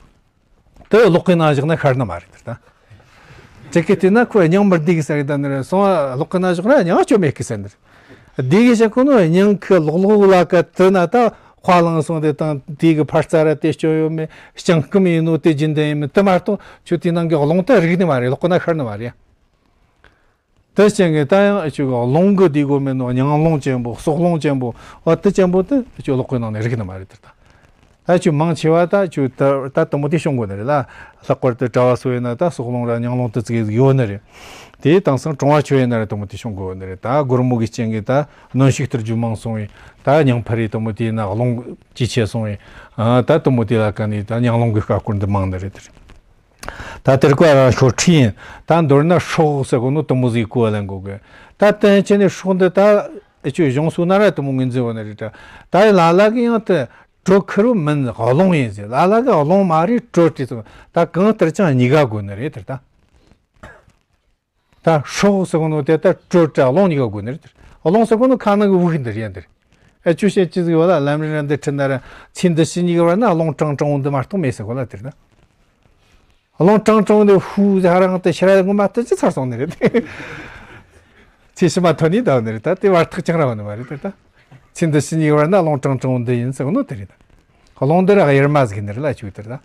དེ་གློག་གི་ནང་བཞག་ན་ཤར་ནི་མ་རེད་དེ་ད། ཅིག་གི་དེ་ན་ཁོ་སྙིང་མི་བདེ་གི་ཟེར་གི་ད་ནི་རེད། སོང་གློག་གི་ནང་བཞག་ན་སྙིང་སྐྱོ་མེད་གི་ཟེར་ནི་རེད། བདེ་གི་བྱེད་ཁོ་ནོ་སྙིང་ཁི་གློག་གློག་ལ་ཀ་དེ་ན་ད་དཔའ་ལང་སོང་དེ་དང་དེ་གི་འཕར་རྩ་ར་དེ་སྐྱོ་ཡོད་མེད། སྐྱང་སྐུམ་ཡིན་ནོ་དེ་རྒྱུན་ལྡན་ཡིན་མིན་དེ་མ་གཏོགས་ཆུ་དེ་ནང་གི་རླུང་དེ་རིག་ནི་མ་རེད། གློག་གི་ནང་ཤར་ནི་མ་རེད། དེ་རྐྱེན་གྱིས་ད་ཡང་ཨ་ཆུ་གི་རླུང་གི་བདེ་གོ་མེད་ནོ་སྙིང་རླུང་ཅན་པོ་སྲོག་རླུང་ཅན་པོ་འོ་དེ་ཅན་པོ་དེ་ཨ་ཆུ་གློག་གི་ནང་ནས་རིག་ནི་མ་རེད་དེ་ད། ད་ཆུ་མང་ཆེ་བ་ད་ཆུ་ད་ད་དུ་མོ་དེ་བྱུང་དགོས་ནི་རེད་ལ། ལྷག་པར་དུ་གྲྭ་བ་སོ་ཡིན་ན་ད་སྲོག་རླུང་ར་སྙིང་རླུང་དེ་ཙིག་ཡོད་ནི་རེད། དེ་དེང་སང་གྲོང་བ་ཆོ་ཡིན་ན་ར་དུ་མོ་དེ་བྱུང་དགོས་ནི་རེད། ད་སྒོར་མོ་གི་རྐྱེན་གྱིས་ད་གནོན་ཤུགས་དེར་རྒྱུ་མང་སོང་བས་ད་སྙིང་འཕར་རེ་དུ་མོ་དེ་ཡིན་ན་རླུང་ཇེ་ཆེ་སོང་བས་ཨ་ད་དུ་མོ་དེ་ལ་ཀ་ནས་ད་སྙིང་རླུང་གི་དཀའ་སྐོར་འདི་མང་ནི་རེད་དེ། ད་དེར་ཀ་ར་ཤོར་ཁྲི་ཡིན། ད་མདོར་ན་སྲོག་ཟེར་གོ་ནོ་དུ་མོ་ཟིག་གོ་ལེན་གོ་གི། ད་བསྟན་ཆེ་ནས་སྲོག་འདི་ད་ཨེ་ཆུ་གཞུང་སོ་ན་ར་དུ་མོ་ངོས་འཛིན་བོ་ནི་རེད་ད། ད་ལ་ལ་གི་ཡང་དུ་དྲོད་ཁུར་བོ་མིན་རླུང་ཡིན་ཟེར། ལ་ལ་གི་རླུང་མ་རེད་དྲོད་དྲི་སོང་། ད་གང་ལྟར་ཀྱང་གཉིས་ཀ་དགོས་ནི་རེད་དེར་ད། ད་སྲོག་ཟེར་གོ་ནོ་དེ་ད་དྲོད་དྲ་རླུང་གཉིས་ཀ་དགོས་ནི་རེད་དེར། རླུང་ཟེར་གོ་ནོ་ཁ་ནང་གི་དབུགས་འདི་རེད་དེར། ཨེ་ཆུ་བཤད་ཅི་ཟིག་ཡོད་ལ་ལམ་རིམ་ར་འདི་ཁྲིད་ན་ར་ཚེ་འདི་ཕྱི་གཉིས་ཀ་བར་ན་རླུང་དྲང་དྲང་བོ་འདི་མ་གཏོགས་མེད་ཟེར་གོ་ལ་དེར་ད། རླུང་དྲང་དྲང་དེ་ཧུ་ཟེར་ཧ་རང་དེ་ཕྱི་ར་ངོ་མ་ལྟ་ཅི་ཚར་སོང་ནི་རེད། ཚེ་ཕྱི་མ་ཐོན་ནི་ད་ནི་རེད་ད། དེ་བར་ཐག་ཅང་ར་བ་ནི་མ་རེད་ད། ཚེ་འདི་ཕྱི་གཉིས་བར་ན་རླུང་དྲང་དྲང་འདི་ཡིན་ཟེར་ནོ་དེ་རེད་ད། རླུང་འདི་ར་གཡེར་མ་ཟིག་ནི་རེད་ལ་ཆུ་དེར་ད།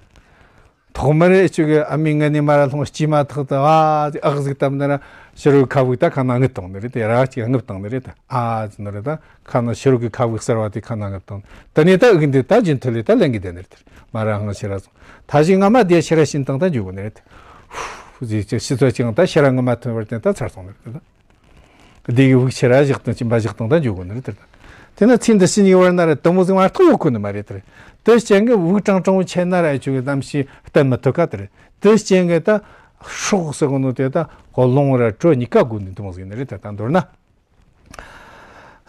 ཐོག་མར་ཨེ་ཆུ་གི་ཨ་མའི་མངལ་ནས་མ་ར་ལྷུང་སྐྱེས་མ་ཐག་ཏུ་ཨ་ཨག་ཟིག་བཏབ་ན་ར་ཕྱི་རོལ་ཁ་དབུགས་ད་ཁ་ན་རྔུབ་བཏང་ནི་རེད་དེ། ར་ཅིག་རྔུབ་བཏང་ནི་རེད་ད། ཨ་ཟེར་ནི་རེད་ད། ཁ་ན་ཕྱི་རོལ་གི་ཁ་དབུགས་གསར་བ་དེ་ཁ་ན་རྔུབ་བཏང་། དེ་ནས་ད་དབུགས་འདི་ད་རྒྱུན་མཐུད་ལས་ད་ལེན་གི་བསྡད་ནི་རེད་དེ། མ་ར་ཧང་ཕྱི་ར་སོང་། ད་གཞི་སྔ་མ་དེ་ཕྱི་ར་ཕྱིན་བཏང་ད་འཇུག་གོ་ནི་རེད། ཧུ་ཟིག་ཅིག་ཕྱི་ཚོ་ཅིག་ད་ཕྱི་ར་སྔ་མ་ཐོན་བར་བརྟེན་ད་ཚར་སོང་ནི་རེད་ད། དེ་གི་དབུགས་ཕྱི་ར་བཞག་དང་གཅིན་པ་བཞག་དང་ད་འཇུག་གོ་ནི་རེད་དེ། དེ་ན་ཚེ་འདི་ཕྱི་གཉིས་བར་ན་ར་དེ་མོ་ཟིག་མ་གཏོགས་ཡོད་གོ་ནི་མ་རེད་དེ། དེ་རྐྱེན་གྱིས་དབུགས་གྲང་གྲང་བོ་ཆད་ན་ར་ཨེ་ཆོ་གི་གནམ་གཤིས་བརྟན་མི་ཐུབ་ཀ་དེ་རེད། དེ་རྐྱེན་གྱིས་ད་སྲོག་ཟེར་གོ་ནོ་དེ་ད་རླུང་ར་དྲོད་གཉིས་ཀ་དགོས་ནི་དེ་མོ་ཟིག་ནི་རེད་དེ། ད་མདོར་ན།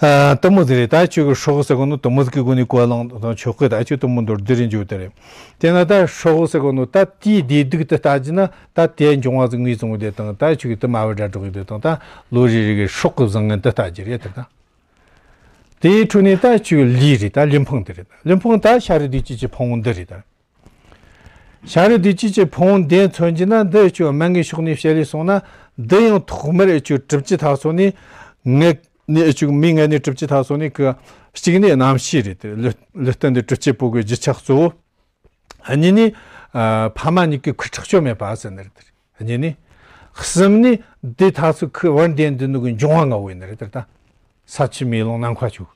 ཨ། དེ་མོ་ཟིག་རེད། ད་ཁྱོད་ཀྱི་སྲོག་ཟེར་གོ་ནོ་དེ་མོ་ཟིག་གི་སྒོ་ནས་གོ་ལོང་དང་ཆོག་གི། ད་ཁྱོད་དེ་མོ་མདོར་བསྡུས་རེ་འཇོག་དེ་རེད། དེ་ན་ད་སྲོག་ཟེར་གོ་ནོ་ད་དེའི་བདེ་སྡུག་དེ་ལྟ་རྒྱུ་ན། ད་དེ་འབྱུང་བ་ཟིག་ངོས་བཟུང་བ་དེ་དང་། ད་ཁྱོད་ཀྱི་དེ་མ་བུ་དགྲ་གྲོགས་ཡིན་དེ་དང་། ད་ལོ་རེ་རེ་གི་སྲོག་གི་བཟང་ངན་དེ་ལྟ་རྒྱུ་རེད་དེ། ད་དེའི་འཕྲོ་ནས་ད་ཁྱོད་ཀྱི་ལུས་རེད། ད་ལུས་ཕུང་དེ་རེད། ད་ལུས་ཕུང་ད་ཤ་རུས་གདུས་བཅུད་ཀྱི་ཕུང་པོ་འདི་རེད། ད་ཤ་རུས་གདུས་བཅུད་ཀྱི་ཕུང་པོ་འདི་མཚོན་རྒྱུ་ན། འདི་ཁྱོད་སྨན་གྱི་ཕྱོགས་ནས་བཤད་ལས་སོང་ན། འདི་ཡང་ཐོག་མར་ཨེ་ཆོ་གྲུབ་ཀྱི་ཐ་སོ་ནས། མངལ་ནས་ཨེ་ཆོ་མིའི་མངལ་ནས་གྲུབ་ཀྱི་ཐ་སོ་ནས་གི། གཅིག་ནས་རྣམ་ཤེས་རེད་དེ། ལུས་ལུས་རྟེན་འདི་གྲུབ་བྱེད་པོ་གི་རྒྱུ་ཆ་གཙོ་བོ། གཉིས་ནས་ཨ་ཕ་མ་གཉིས་ཀྱི་ཁུ་ཁྲག་སྐྱོན་མེད་པ་ཟེར་ནི་རེད་དེ། གཉིས་ནས། གསུམ་ནས་འདི་ཐ་སོ་ཁུ་བར་འདི་འདི་ནུ་གི་འབྱུང་བ་ལྔ་བོ་ཡིན་ནི་རེད་དེ། ད་ས་ཆུ་མེ་རླུང་ནམ་མཁའ་ཆུ།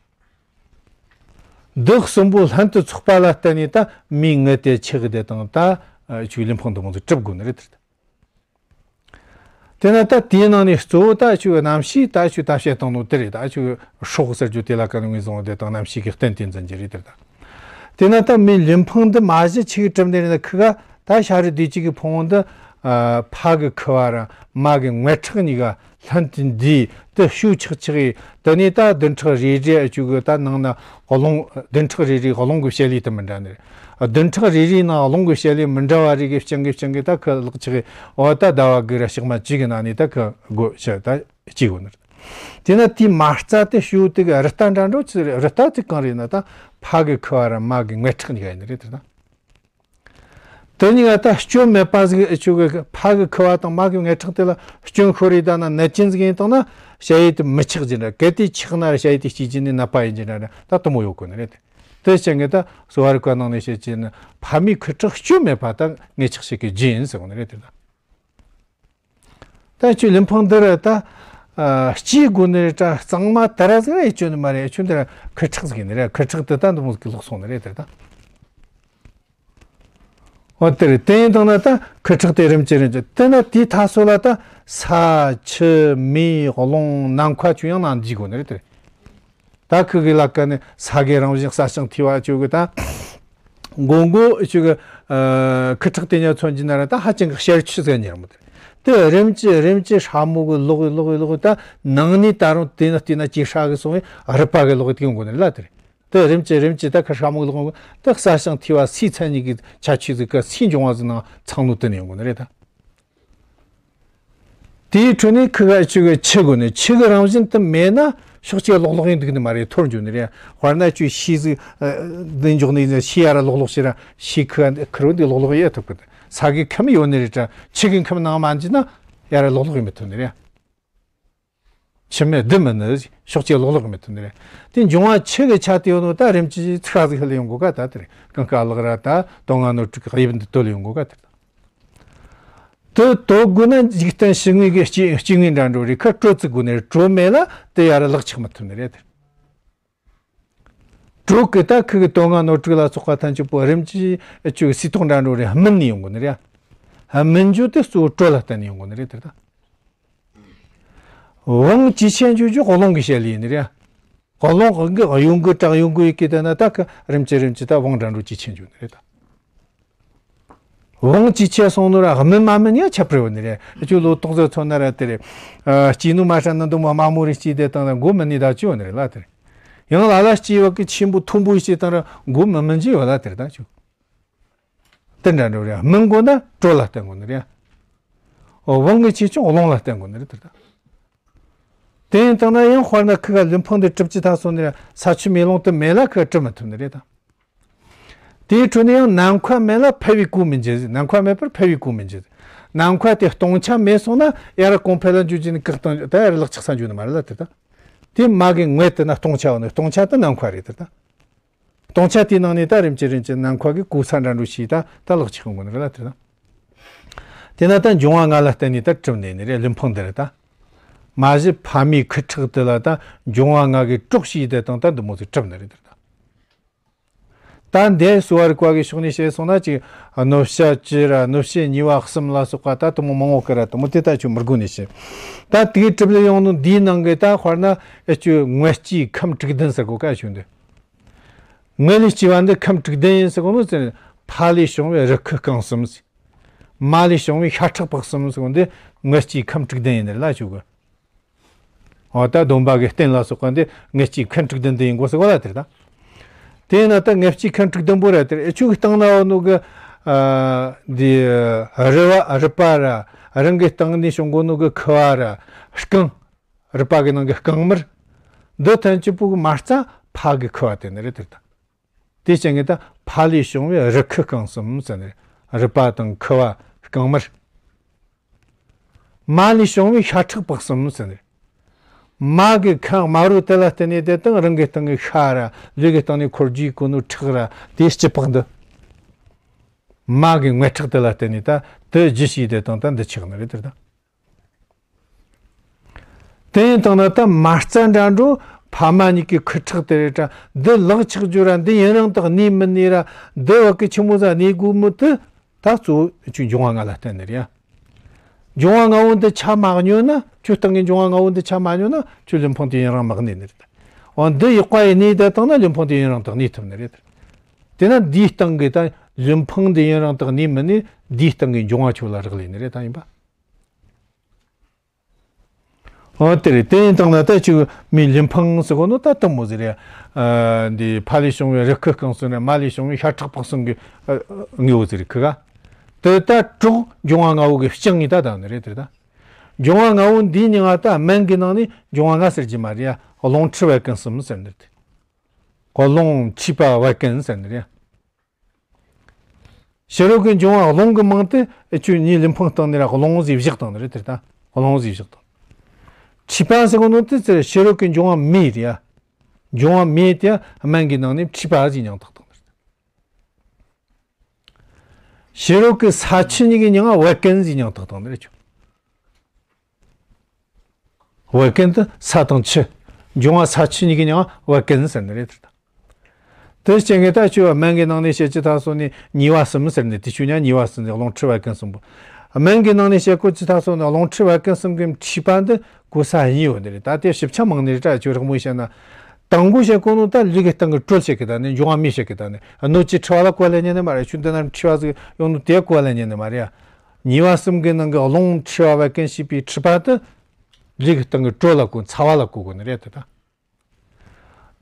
འདི་གསུམ་པོ་ལྷན་དུ་ཚོགས་པ་ལ་བརྟེན་ནས་ད་མིའི་མངལ་དེ་ཆགས་དེ་དང་། ད་ཨ་ཆོས་ལུས་ཕུང་འདི་མོ་ཚོ་གྲུབ་དགོས་ནི་རེད་དེ། དེ་ན་ད་དེའི་ནང་ནས་གཙོ་བོ་ད་ཆོས་རྣམ་ཤེས། ད་ཆོས་ད་བཤད་བཏང་ནོ་དེ་རེད། ད་ཆོས་སྲོག་ཟེར་རྒྱུ་དེ་ལ་ཀ་ནས་ངོས་བཟུང་བ་དེ་དང་། རྣམ་ཤེས་ཀྱི་རྟེན་དེ་འཛིན་རྒྱུ་རེད་དེ། ད་དེ་ན་ད་མིའི་ལུས་ཕུང་འདི་མ་གཞི་ཆི་གི་གྲུབ་ནི་རེད་ན། ཁུ་ག་ད་ཤ་རུས་གདུས་བཅུད་ཀྱི་ཕུང་པོ་འདི། ཨ་ཕ་གི་ཁུ་བ་ར་མ་གི་མངལ་ཁྲག་གཉིས་ཀ་ལྷན་དུ་འདུས་ཏེ་བྱུག་ཆག་ཆག་ཡིན། དེ་ནས་ད་བདུན་ཕྲག་རེ་རེ་ཨ་ཆོ་གི་ད་ནང་ན་རླུང་། བདུན་ཕྲག་རེ་རེའི་རླུང་གི་བྱེད་ལས་དེ་མི་འདྲ་ནི་རེད། བདུན་ཕྲག་རེ་རེའི་ནང་རླུང་གི་བྱེད་ལས་མི་འདྲ་བ་རེ་གི་རྐྱེན་གི་རྐྱེན་གི་ད་ཁུ་ལག་ཆག་གི། འོ་ད་ཟླ་བ་གི་ར་ཞག་མ་གཅིག་གི་ནང་ནས་ད་ཁུ་སྒོ་ཕྱེ་ད་སྐྱེ་དགོས་ནི་རེད། དེ་ན་དེའི་མ་རྩ་དེ་བྱུག་དེ་གི་རུ་རྟ་འདྲ་འགྲོ་ཆི་རེད། རུ་རྟ་དེ་གང་རེད་ན། ད་ཕ་གི་ཁུ་བ་ར་མ་གི་མངལ་ཁྲག་གཉིས་ཀ་ཡིན་ནི་རེད་དེ། ད་དེ་གཉིས་ཀ་ད་སྐྱོན་མེད་པ་ཟིག་ཨ་ཆོ་གི། ཕ་གི་ཁུ་བ་དང་མ་གི་མངལ་ཁྲག་དེ་ལ་སྐྱོན་ཤོར་རེ་ད་ན་ནད་ཅན་ཟིག་ཡིན་བཏང་ན། ཞ་ཡི་དེ་མི་ཆགས་རྒྱུ་འདྲ། གལ་ཏེ་ཆགས་ན་ར་ཞ་ཡི་དེ་སྐྱེ་རྒྱུ་ནི་ནད་པ་ཡིན་རྒྱུ་འདྲ། ད་དེ་མོ་ཡོད་གོ་ནི་རེད་དེ། དེ་རྐྱེན་གི་ད་གསོ་བ་རིག་པ་ནང་ནས་བཤད་རྒྱུ་ན། ཕ་མའི་ཁུ་ཁྲག་སྐྱོན་མེད་པ་ད་མངལ་ཆགས་ཤིག་གི་རྒྱུ་ཡིན་ཟེར་གོ་ནི་རེད་དེ། ད་ད་ཁྱོད་ལུས་ཕུང་འདི་ར་ད་ཨ་སྐྱེ་དགོས་ནི་རེད། ད་གཙང་མ་དེ་ར་ཟིག་ར་ཡེ་ཆོ་ནི་མ་རེད། ཁྱོད་འདི་ར་ཁུ་ཁྲག་ཟིག་ཡིན་ནི་རེད། ཁུ་ཁྲག་དེ་ད་འདི་མོ་ཟིག་གི་ལོག་སོང་ནི་རེད་དེ། ད་འོ་དེ་རེད། དེ་ཡིན་དང་ན་ད་ཁུ་ཁྲག་དེ་རིམ་གྱིས་རིམ་གྱིས། དེ་ན་དེའི་ཐ་སོ་ལ་ད་ས་ཆུ་མེ་རླུང་ནམ་མཁའ་ཆུ་ཡང་ནང་འཇུག་དགོས་ནི་རེད་དེ། ད་ཁུ་གི་ལ་ཀ་ནི་ས་གི་རང་བཞིན་སྲ་ཞིང་མཐོ་བ་ཆོ་གི། ད་མགོ་མགོ་ཆོ་གི་ཨ་ཁུ་ཁྲག་དེ་ཉ་མཚོན་གྱི་ན་ར། ད་ཧ་ཅང་གི་ཤར་ཆུ་ཟེར་ཉེར་མོ་དེ། དེ་རིམ་གྱིས་རིམ་གྱིས་སྲ་མོ་གི་ལོག་གི་ལོག་གི་ལོག་གི། ད་ནང་ནས་ད་རུང་དེ་ན་དེ་ན་ཅི་སྲ་གི་སོང་བས་རུས་པ་གི་ལོག་གི་དེ་ཡོང་གོ་ནི་ལ་དེ་རེད། དེ་རིམ་གྱིས་རིམ་གྱིས་ད་ཁུ་སྲ་མོ་གི་ལོག་གི། ད་སྲ་ཞིང་མཐོ་བ་སའི་མཚན་ཉིད་ཀྱི་ཁྱད་ཆོས་ཟིག་གི་སའི་འབྱུང་བ་ཟིག་ནང་ཚང་ནོ་དེ་ནས་ཡོང་གོ་ནི་རེད་ད། དེའི་ཁྲོད་ནས་ཁུ་ག་ཆུ་གི་ཆུ་དགོས་ནི། ཆུ་གི་རང་བཞིན་དུ་མེད་ན་ཕྱོགས་གཅིག་ལོག་ལོག་ཡིན་འདུག་ནི་མ་རེད། འཐོར་འགྱོ་ནི་རེད། དཔེར་ན་ཁྱོད་ཤིང་ཟིག་ཨ་འདི་འཇོག་ནི་ཡིན་ན། ཤིང་ཡར་ལོག་ལོག་བྱས་ར་ཤིང་ཁུ་ག་ཁུར་བོ་འདི་ལོག་ལོག་ཡེ་ཐུབ་གི། ས་གི་ཁམས་ཡོད་ནི་རེད་དྲ། ཆུ་གི་ཁམས་ནང་མ་འཛུལ་ན་ཡར་ལོག་ལོག་ཡེ་མི་ཐུབ་ནི་རེད། ཆུ་མེད་རྡུལ་མེད་ནི་ཕྱོགས་གཅིག་ལོག་ལོག་ཡེ་མི་ཐུབ་ནི་རེད། དེ་འབྱུང་བ་ཆུ་གི་ཆ་དེ་ཡོད་ནོ་ད་རིམ་གྱིས་ཚིག་ཁ་ཟིག་ཧི་ལ་ཡོང་གོ་ག། ད་དེ་རེད། ཀུན་དགའ་ལགས་ར་ད་དོན་ལྔ་ནོར་དྲུག་གི་དབྱིབས་འདི་དོད་ལ་ཡོང་གོ་ག། དེ་རེད། དེ་དོད་དགོས་ན་འཇིག་རྟེན་ཕྱི་དངོས་ཀྱི་སྐྱེ་སྐྱེ་དངོས་འདྲ་འགྲོ་རེད། ཁ་དྲོད་བརྩི་དགོས་ནི་རེད། དྲོད་མེད་ལ་དེ་ཡར་ལག་ཆགས་མི་ཐུབ་ནི་རེད། དྲོད་ཀྱི་ད་ཁུ་གི་དོན་ལྔ་ནོར་དྲུག་ལ་སོགས་པ་ཐམས་ཅད་པོ་རིམ་གྱིས་ཨ་ཆུ་གི་སིལ་ཏོག་འདྲ་འགྲོ་རེད། སྨིན་ནི་ཡོང་གོ་ནི་རེད། སྨིན་རྒྱུ་དེ་གཙོ་བོ་དྲོད་ལ་བརྟེན་ནས་ཡོང་གོ་ནི་རེད། དེ་ད་བང་ཇེ་ཆེར་འགྱོ་རྒྱུ་རླུང་གི་བྱེད་ལས་ཡིན་ནི་རེད། རླུང་གི་གཡོ་འགུལ་དྲག་ཡོང་གི་ཡོད་གི་དེ་ན་ད་ཁུ་རིམ་གྱིས་རིམ་གྱིས་ད་བང་འདྲ་འགྲོ་ཇེ་ཆེར་འགྱོ་ནི་རེད་ད། བང་ཇེ་ཆེར་སོང་ནོ་ར་སྨིན་མ་སྨིན་ཡང་ཁྱད་པར་ཡོད་ནི་རེད། ཁྱོད་ལོ་ཏོག་ཙམ་ཚོ་ན་ར་དེ་རེད། ཨ་སྐྱེས་ནོ་མ་ཧྲ་ན་འདི་མོ་དམའ་མོ་རེ་སྐྱེས་དེ་དང་ན་མགོ་སྨིན་ནི་ད་ཅི་ཡོད་ནི་རེད་ལ་དེ་རེད། ཡང་ལ་ལ་སྐྱེས་བ་གི་ཆེན་པོ་མཐོན་པོ་སྐྱེས་དང་ར་མགོ་མི་སྨིན་གྱི་ཡོད་ལ་དེ་རེད། ད་ཁྱོད་དེ་འདྲ་འགྲོ་རེད། སྨིན་དགོས་ན་དྲོད་ལ་བརྟེན་དགོས་ནི་རེད། འོ་བང་གི་ཆེ་ཆུང་རླུང་ལ་བརྟེན་དགོས་ནི་རེད་དེ་ད། དེ་ཡིན་དང་ན་ཡང་དཔེར་ན་ཁུ་ག་ལུས་ཕུང་འདི་གྲུབ་ཀྱི་ཐ་སོ་ནི་ར་ས་ཆུ་མེ་རླུང་དེ་མེད་ལ་ཁུ་གྲུབ་མི་ཐུབ་ནི་རེད་ད། དེའི་ཁྲོད་ནས་ཡང་ནམ་མཁའ་མེད་ལ་ཕལ་བའི་གོ་མི་འཇིག། ནམ་མཁའ་མེད་པར་ཕལ་བའི་གོ་མི་འཇིག། ནམ་མཁའ་དེ་སྟོང་ཆ་མེད་སོང་ན་ཡར་གོང་འཕེལ་ལ་འཇུག་རྒྱུ་ནི་བཀག་བཏང་། ད་ཡར་ལག་ཆགས་ས་འཇུག་ནི་མ་རེད་ལ་དེ་ད། དེ་མ་གི་ངོས་དེ་ན་སྟོང་ཆ་ཡོད་ནི། སྟོང་ཆ་དེ་ནམ་མཁའ་རེད་དེ་ད། སྟོང་ཆ་དེའི་ནང་ནས་ད་རིམ་གྱིས་རིམ་གྱིས་ནམ་མཁའ་གི་གོ་ས་འདྲ་འགྲོ་ཞིག་ད་ད་ལག་ཆགས་ཡོང་གོ་ནི་རེད་ལ་དེ་ད། དེ་ན་ད་འབྱུང་བ་ལྔ་ལ་བརྟེན་ནས་ད་གྲུབ་ནས་ནི་རེད། ལུས་ཕུང་འདི་རེད་ད། མ་གཞི་ཕ་མའི་ཁུ་ཁྲག་དེ་ལ་ད་འབྱུང་བ་ལྔ་གི་གྲོགས་ཤིག་དེ་དང་ད་འདི་མོ་ཟིག་གྲུབ་ནི་རེད་དེ་ད། ད་འདས་གསོ་བ་རིག་པ་གི་ཕྱོགས་ནས་བཤད་སོང་ན་ཅིག་གནོད་བྱ་བཅུ་ར་གནོད་བྱེད་ཉེས་པ་གསུམ་ལ་སོགས་པ་ད་དུ་མོ་མང་བོ་ཀི་ར་དུ་མོ་དེ་ད་ཆུ་མི་དགོས་ནས་བཤད། ད་དེའི་གྲུབ་ལས་ཡོང་ནོ་འདིའི་ནང་གི་ད་དཔེར་ན་ཨེ་ཆུ་དངོས་སྤྱིའི་ཁམས་དྲུག་ལྡན་ཟེར་གོ་ཀ་ཆུ་འདི། དངོས་ལས་སྐྱེ་བ་འདི་ཁམས་དྲུག་ལྡན་ཡིན་ཟེར་གོ་ནོ་ཟེར། ཕ་ལས་བྱུང་བའི་རུ་ཁུ་རྐང་གསུམ་ཟེར། མ་ལས་བྱུང་བའི་ཤ་ཁྲག་པགས་གསུམ་ཟེར་གོ་འདི་དངོས་སྐྱེའི་ཁམས་དྲུག་ལྡན་ཡིན་ནི་ལ་ཆུ་གི། འོ་ད་སྡོམ་པ་གི་རྟེན་ལ་སོགས་པ་འདི་དངོས་སྐྱེའི་ཁམས་དྲུག་ལྡན་དུ་ཡིན་དགོས་ཟེར་བ་ལ་དེར་ད། དེས་ན་ད་དངོས་སྐྱེའི་ཁམས་དྲུག་ལྡན་པོ་ར་དེར་ཨེ་ཆུ་གི་སྟེང་ན་འོ་ནོ་གི། ཨ་འདི་རུ་བ་རུ་པ་ར་རང་གི་སྟེང་ནས་བྱུང་དགོས་ནོ་གི་ཁུ་བ་ར་རྐང་། རུ་པ་གི་ནང་གི་རྐང་མར། འདི་ཐམས་ཅད་པོ་གི་མ་རྩ་ཕ་གི་ཁུ་བ་དེ་ནི་རེད་དེར་ད། དེ་ཅན་གྱི་ད་ཕ་ལས་བྱུང་བའི་རུ་ཁུ་རྐང་གསུམ་ཟེར་ནས། རུ་པ་དང་ཁུ་བ་རྐང་མར། མ་ལས་བྱུང་བའི་ཤ་ཁྲག་པགས་གསུམ་ཟེར་ནས། མ་གི་ཁམས་དམར་རོ་དེ་ལ་བརྟེན་ནས་དེ་དང་རང་གི་སྟེང་གི་ཤ་ར་ལུས་ཀྱི་སྟེང་ནས་འཁོར་རྒྱུའི་གོ་ནོ་ཁྲག་ར་དེ་སྐྱི་པགས་འདི། མ་གི་དངོས་ཁྲག་དེ་ལ་བརྟེན་ནས་ད་དེ་རྒྱུ་བྱས་དེ་དང་ད་འདི་ཆགས་ནི་རེད་དེར་ད། དེ་ཡིན་དང་ན་ད་མ་རྩ་འདྲ་འགྲོ། ཕ་མ་གཉིས་ཀྱི་ཁུ་ཁྲག་དེ་རེད་དྲ། འདི་ལག་ཆགས་རྒྱུ་ར་འདི་ཡུན་རིང་དག་གནས་མི་གནས་ར། འདི་བ་ཀི་ཆི་མོ་ཟ་གནས་དགོས་མི་དེ་ད་གཙོ་བོ་ཆུ་འབྱུང་བ་ལྔ་ལ་བརྟེན་ནི་རེད་ཡ། འབྱུང་བ་ལྔ་བོ་འདི་ཆ་མ་སྙོ་ན་ཆུ་སྟེང་གི་འབྱུང་བ་ལྔ་བོ་འདི་ཆ་མ་སྙོ་ན་ཆུ་ལུས་ཕུང་དེ་ཡུན་རིང་མ་གནས་ནི་རེད། འོ་འདི་ཡག་པ་ཡི་གནས་དེ་དང་ན་ལུས་ཕུང་དེ་ཡུན་རིང་དག་གནས་ཐུབ་ནི་རེད། དེ་ན་འདིའི་སྟེང་གི་ད་ལུས་ཕུང་དེ་ཡུན་རིང་དག་གནས་མི་གནས་འདིའི་སྟེང་གི་འབྱུང་བ་ཆུ་ལ་རག་ལས་ནི་རེད་ད་ཡིན་པ། འོ་དེ་རེད། དེ་ཡིན་དང་ན་ད་ཅིག་མི་ལུས་ཕུང་ཟེར་གོ་ནོ་ད་དུ་མོ་ཟེར་རེད། ཨ་འདི་ཕ་ལས་བྱུང་བའི་རུ་ཁུ་རྐང་གསུམ་རེད། མ་ལས་བྱུང་བའི་ཤ་ཁྲག་པགས་གསུམ་གི་ཨ་དངོས་པོ་ཟེར་རེད་ཁུ་ག། དེ་ད་དྲུག་འབྱུང་བ་ལྔ་བོ་གི་སྤྱང་ངེ་ད་དང་ནི་རེད་དེ་ད། འབྱུང་བ་ལྔ་བོ་འདིའི་མིང་ང་ད་སྨན་གི་ནང་ནས་འབྱུང་བ་ལྔ་ཟེར་གྱི་མ་རེད་ཡ། རླུང་མཁྲིས་བད་ཀན་གསུམ་ཟེར་ནི་རེད། རླུང་མཁྲིས་པ་བད་ཀན་ཟེར་ནི་རེད། ཕྱི་རོལ་གྱི་འབྱུང་བ་རླུང་གི་མིང་དེ་ཨེ་ཆུ་ཉིད་ལུས་ཕུང་སྟེང་ནས་ར་རླུང་ཟེར་བཞག་དང་ནི་རེད་དེ་ད། རླུང་ཟེར་བཞག་དང་། མཁྲིས་པ་ཟེར་གོ་ནོ་དེ་ཚེ་ཕྱི་རོལ་གྱི་འབྱུང་བ་མེ་རེད་ཡ། འབྱུང་བ་མེ་དེ་སྨན་གྱི་ནང་ནས་མཁྲིས་པ་ཟེར་མིང་བཏགས་དང་ནི་རེད། ཕྱི་རོལ་གྱི་ས་ཆུ་གཉིས་ཀྱི་མིང་བད་ཀན་ཟེར་མིང་བཏགས་དང་ནི་རེད་ཆུ། བད་ཀན་དེ་ས་དང་ཆུ། འབྱུང་བ་ས་ཆུ་གཉིས་ཀྱི་མིང་བད་ཀན་ཟེར་ནི་རེད་དེ་ད། དེ་སྤྱི་ངེ་ད་ཆུ་བ་སྨན་གྱི་ནང་ནས་བཤད་ཀྱི་ད་སོ་ནི་ཉེས་པ་གསུམ་ཟེར་ནི་དེ་ཆུ་ཉ་ཉེས་པ་གསུམ་ཟེར་རླུང་མཁྲིས་བད་ཀན་གསུམ་པོ། སྨན་གྱི་ནང་ནས་བཤད་གོ་ཅི་ད་སོ་ནི་རླུང་མཁྲིས་བད་ཀན་གསུམ་གྱི་མཁྲིས་པ་འདི་གོ་ས་གཉིས་ཡོད་ནི་རེད། ད་དེ་ཞིབ་ཆ་མང་ནི་རེད་ད་ཆུ་རག་མོ་བཤད་ན། དང་པོ་བཤད་གོ་ནོ་ད་ལུས་ཀྱི་སྟེང་གི་དྲོད་བཤད་གི་ད་ནི་འབྱུང་བ་མེ་བཤད་གི་ད་ནི་གནོད་ཀྱི་མཁྲིས་པ་ལ་གོ་ལ་ཉན་ནི་མ་རེད། ཆུ་འདི་ན་མཁྲིས་པ་ཟིག་ཡོང་ནོ་དེ་གོ་ལ་ཉན་ནི་མ་རེད། ཉེས་པ་གསུམ་གྱི་ནང་གི་རླུང་མཁྲིས་པ་བད་ཀན་ཞེས་པའི་མཁྲིས་པ་དེ་ལུས་ཀྱི་སྟེང་གི་དྲོད་ལ་གོ་ཚ་བ་ལ་གོ་དགོས་ནི་རེད་དེ་ད།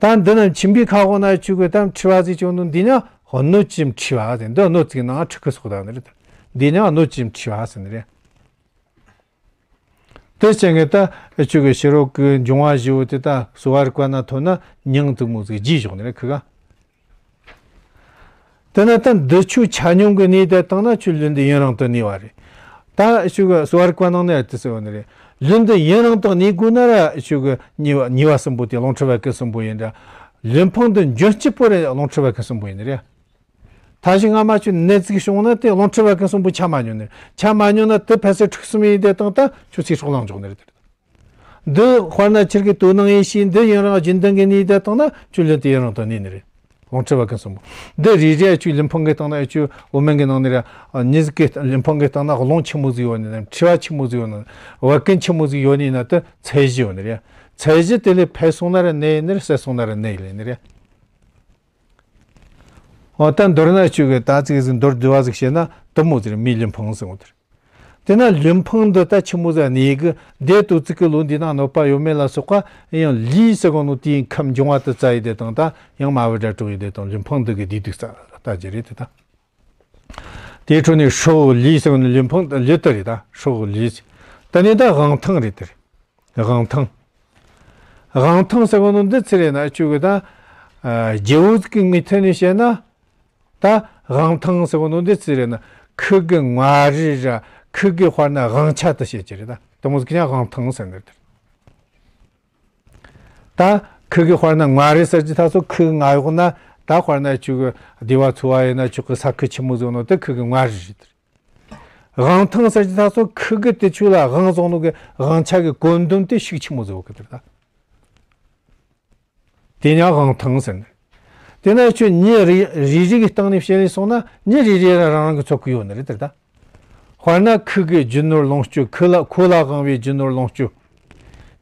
ད་འདི་ན་མཆིན་པའི་ཁ་འོག་ན་ཆུ་གི་ད་མཁྲིས་པ་ཟིག་བྱུང་འདུག་འདི་ན་གནོད་ཀྱི་མཁྲིས་པ་ཟེར། འདི་གནོད་ཀྱི་ནང་ཁྲག་གི་སོགས་དང་ནི་རེད། འདི་ན་གནོད་ཀྱི་མཁྲིས་པ་ཟེར་ནི་རེད། དེ་ཅན་གི་ད་ཆུ་གི་ཕྱི་རོལ་གི་འབྱུང་བ་བཞི་བོ་དེ་ད་གསོ་བ་རིག་པ་ན་ཐོན་ན་མིང་དུ་མོ་ཟིག་རྒྱས་བཞག་ནི་རེད་ཁུ་ག། དེ་ན་ད་འདི་ཆུ་ཆ་སྙོམས་ཀྱི་གནས་དེ་བཏང་ན་ཆུ་ལུས་འདི་ཡུན་རིང་དུ་གནས་པ་རེད། ད་ཆུ་གི་གསོ་བ་རིག་པ་ནང་ནས་དེ་ཟེར་བ་ནི་རེད། ལུས་འདི་ཡུན་རིང་དུ་གནས་དགོས་ན་ར་ཆུ་གི་ཉེས་པ་ཉེས་པ་གསུམ་པོ་དེ་རླུང་མཁྲིས་བད་ཀན་གསུམ་པོ་ཡིན་འདྲ། ལུས་ཕུང་འདི་འབྱུང་སྐྱིད་པོ་རེད་རླུང་མཁྲིས་བད་ཀན་གསུམ་པོ་ཡིན་ནི་རེད། ད་ཞིག་སྔ་མ་ཆུ་ནད་ཅིག་བྱུང་ན་དེ་རླུང་མཁྲིས་བད་ཀན་གསུམ་པོ་ཆ་མ་སྙོམས་ནི་རེད། ཆ་མ་སྙོམས་ན་དེ་ཕལ་ཆེར་འཁྲུག་སོང་ཡིན་དེ་དང་ད་ཆུ་ཚིག་སྲོག་ལངས་འཇོག་ནི་རེད། འདི་དཔེར་ན་ཁྱེད་ཀྱིས་དོ་སྣང་ཡེ་ཤེས་འདི་ཡུན་རིང་རྒྱུན་ལྡན་གྱི་གནས་དེ་བཏང་ན་ཁྱོད་ལུས་དེ་ཡུན་རིང་དུ་གནས་ནི་རེད། རླུང་མཁྲིས་བད་ཀན་གསུམ་པོ། འདི་རེ་རེ་ཁྱོད་ལུས་ཕུང་གི་སྟེང་ན་ཁྱོད་འོ་སྨན་གྱི་ནང་ནས་ར་མྱི་ཟིག་གི་ལུས་ཕུང་གི་སྟེང་ན་རླུང་ཆི་མོ་ཟིག་ཡོད་ནི་ན། མཁྲིས་པ་ཆི་མོ་ཟིག་ཡོད་ནི་ན། བད་ཀན་ཆི་མོ་ཟིག་ཡོད་ནི་ན་དེ་ཚད་གཞི་ཡོད་ནི་རེད། ཚད་གཞི་དེ་ལས་འཕེལ་སོང་ན་ར་ནད་ཡིན་ནི་རེད། ཟད་སོང་ན་ར་ནད་ཡིན་ནི་རེད། འོ་ད་མདོར་ན་ཁྱོད་ཀྱིས་ད་ཅིག་ཟིག་མདོར་བསྡུས་པ་ཟིག་བྱས་ན་དེ་མོ་ཟིག་རེད། མིའི་ལུས་ཕུང་ཟེར་བ་དེ་རེད། དེ་ན་ལུས་ཕུང་འདི་ད་ཆི་མོ་ཟིག་གནས་གི་འདས་དུས་ཚིགས་ཀྱི་ལོ་འདི་ན་གནོད་པ་ཡོད་མེད་ལ་སོགས་པ་ཡང་ལུས་ཟེར་གོ་ནོ་དེའི་ཁམས་འབྱུང་བ་དེ་རྩ་ཡི་དེ་དང་ད་ཡང་མ་བུ་དགྲ་གྲོགས་ཡི་དེ་དང་ལུས་ཕུང་འདི་གི་བསྡུས་དུས་རྩ་ལྟ་རྒྱུ་རེད་དེ་ད། དེའི་འཕྲོ་ནས་སྲོག་ལུས་ཟེར་གོ་ནོ་ལུས་ཕུང་ལུས་དེ་རེད་ད། སྲོག་ལུས། ད་ནི་ད་དབང་ཐང་རེད་དེ་རེད། དབང་ཐང་། དབང་ཐང་ཟེར་གོ་ནོ་འདི་ཚེ་རེད་ན་ཁྱོད་ཀྱིས་ད་རྒྱལ་བོ་ཟིག་གི་ངོས་ཐད་ནས་བཤད་ན། ད་དབང་ཐང་ཟེར་བ་ནོ་འདི་ཚེ་རེད་ན་ཁུ་གི་མངའ་རིས་ར་ཁུ་གི་དཔེར་ན་དབང་ཆ་དེ་བཤད་ཀྱི་རེད་ད། དེ་མོ་ཟིག་ཀྱང་དབང་ཐང་ཟེར་ནི་རེད། ད་ཁུ་གི་དཔེར་ན་མངའ་རིས་ཟེར་གྱི་ད་སོ་ཁུ་གི་མངའ་འོག་ན་ད་དཔེར་ན་ཁྱོད་ཀྱི་སྡེ་བ་ཚོ་བ་ཡིན་ན་ཁྱོད་ཀྱི་ས་ཁུ་ཆི་མོ་ཟིག་ནོ་དེ་ཁུ་གི་མངའ་རིས་རེད། དབང་ཐང་ཟེར་གྱི་ད་སོ་ཁུ་གི་དེ་ཁྱོད་ལ་དབང་བཟུང་ནོ་གི་དབང་ཆ་གི་བཀོད་འདོམས་དེ་ཤུགས་ཆི་མོ་ཟིག་ཡོད་གི་དེ་རེད་ད། དེ་ཡང་དབང་ཐང་ཟེར་ནི། དེ་ན་ཁྱོད་མྱི་རེ་རེ་རེ་གི་སྟེང་ནས་བཤད་ལས་སོང་ན་མྱི་རེ་རེ་རང་རང་གི་ཚོད་ཀྱི་ཡོད་ནི་རེད་དེ་ད། དཔེར་ན་ཁུ་གི་རྒྱུ་ནོར་ལོངས་སྤྱོད། ཁུ་ལ་ཁོ་ལ་དབང་བའི་རྒྱུ་ནོར་ལོངས་སྤྱོད།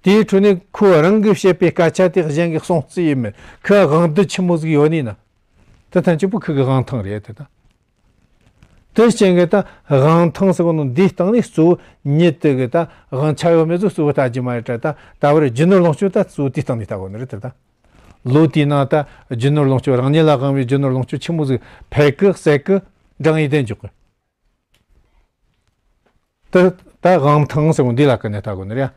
དེའི་ཁྲོད་ནས་ཁོ་རང་གིས་བཤད་པའི་སྐད་ཆ་དེ་གཞན་གྱིས་གསུང་རྩིས་ཡིན་མིན། ཁུ་དབང་སྡུད་ཆི་མོ་ཟིག་ཡོད་ནི་ན། དེ་ཐམས་ཅད་པོ་ཁུ་གི་དབང་ཐང་རེད་དེ་ད། དེ་རྐྱེན་གྱིས་ད་དབང་ཐང་ཟེར་གོ་ནོ་འདིའི་སྟེང་ནས་གཙོ་བོ་མྱི་དེ་གི་ད་དབང་ཆ་ཡོད་མེད་ཚོ་གཙོ་བོ་ལྟ་རྒྱུ་མ་རེད་དྲ། ད་ད་བར་རྒྱུ་ནོར་ལོངས་སྤྱོད་ད་གཙོ་བོ་དེའི་སྟེང་ནས་ལྟ་དགོས་ནི་རེད་དེ་ད། ལོ་དེའི་ནང་ད་རྒྱུ་ནོར་ལོངས་སྤྱོད། རང་ཉིད་ལ་དབང་བའི་རྒྱུ་ནོར་ལོངས་སྤྱོད་ཆི་མོ་ཟིག་འཕེལ་གི་ཟད་གི་འགྲངས་ཡི་དེ་འཇོག་གི། དེ་ད་དབང་ཐང་ཟེར་གོ་འདི་ལ་ཀ་ནས་ལྟ་དགོས་ནི་རེད།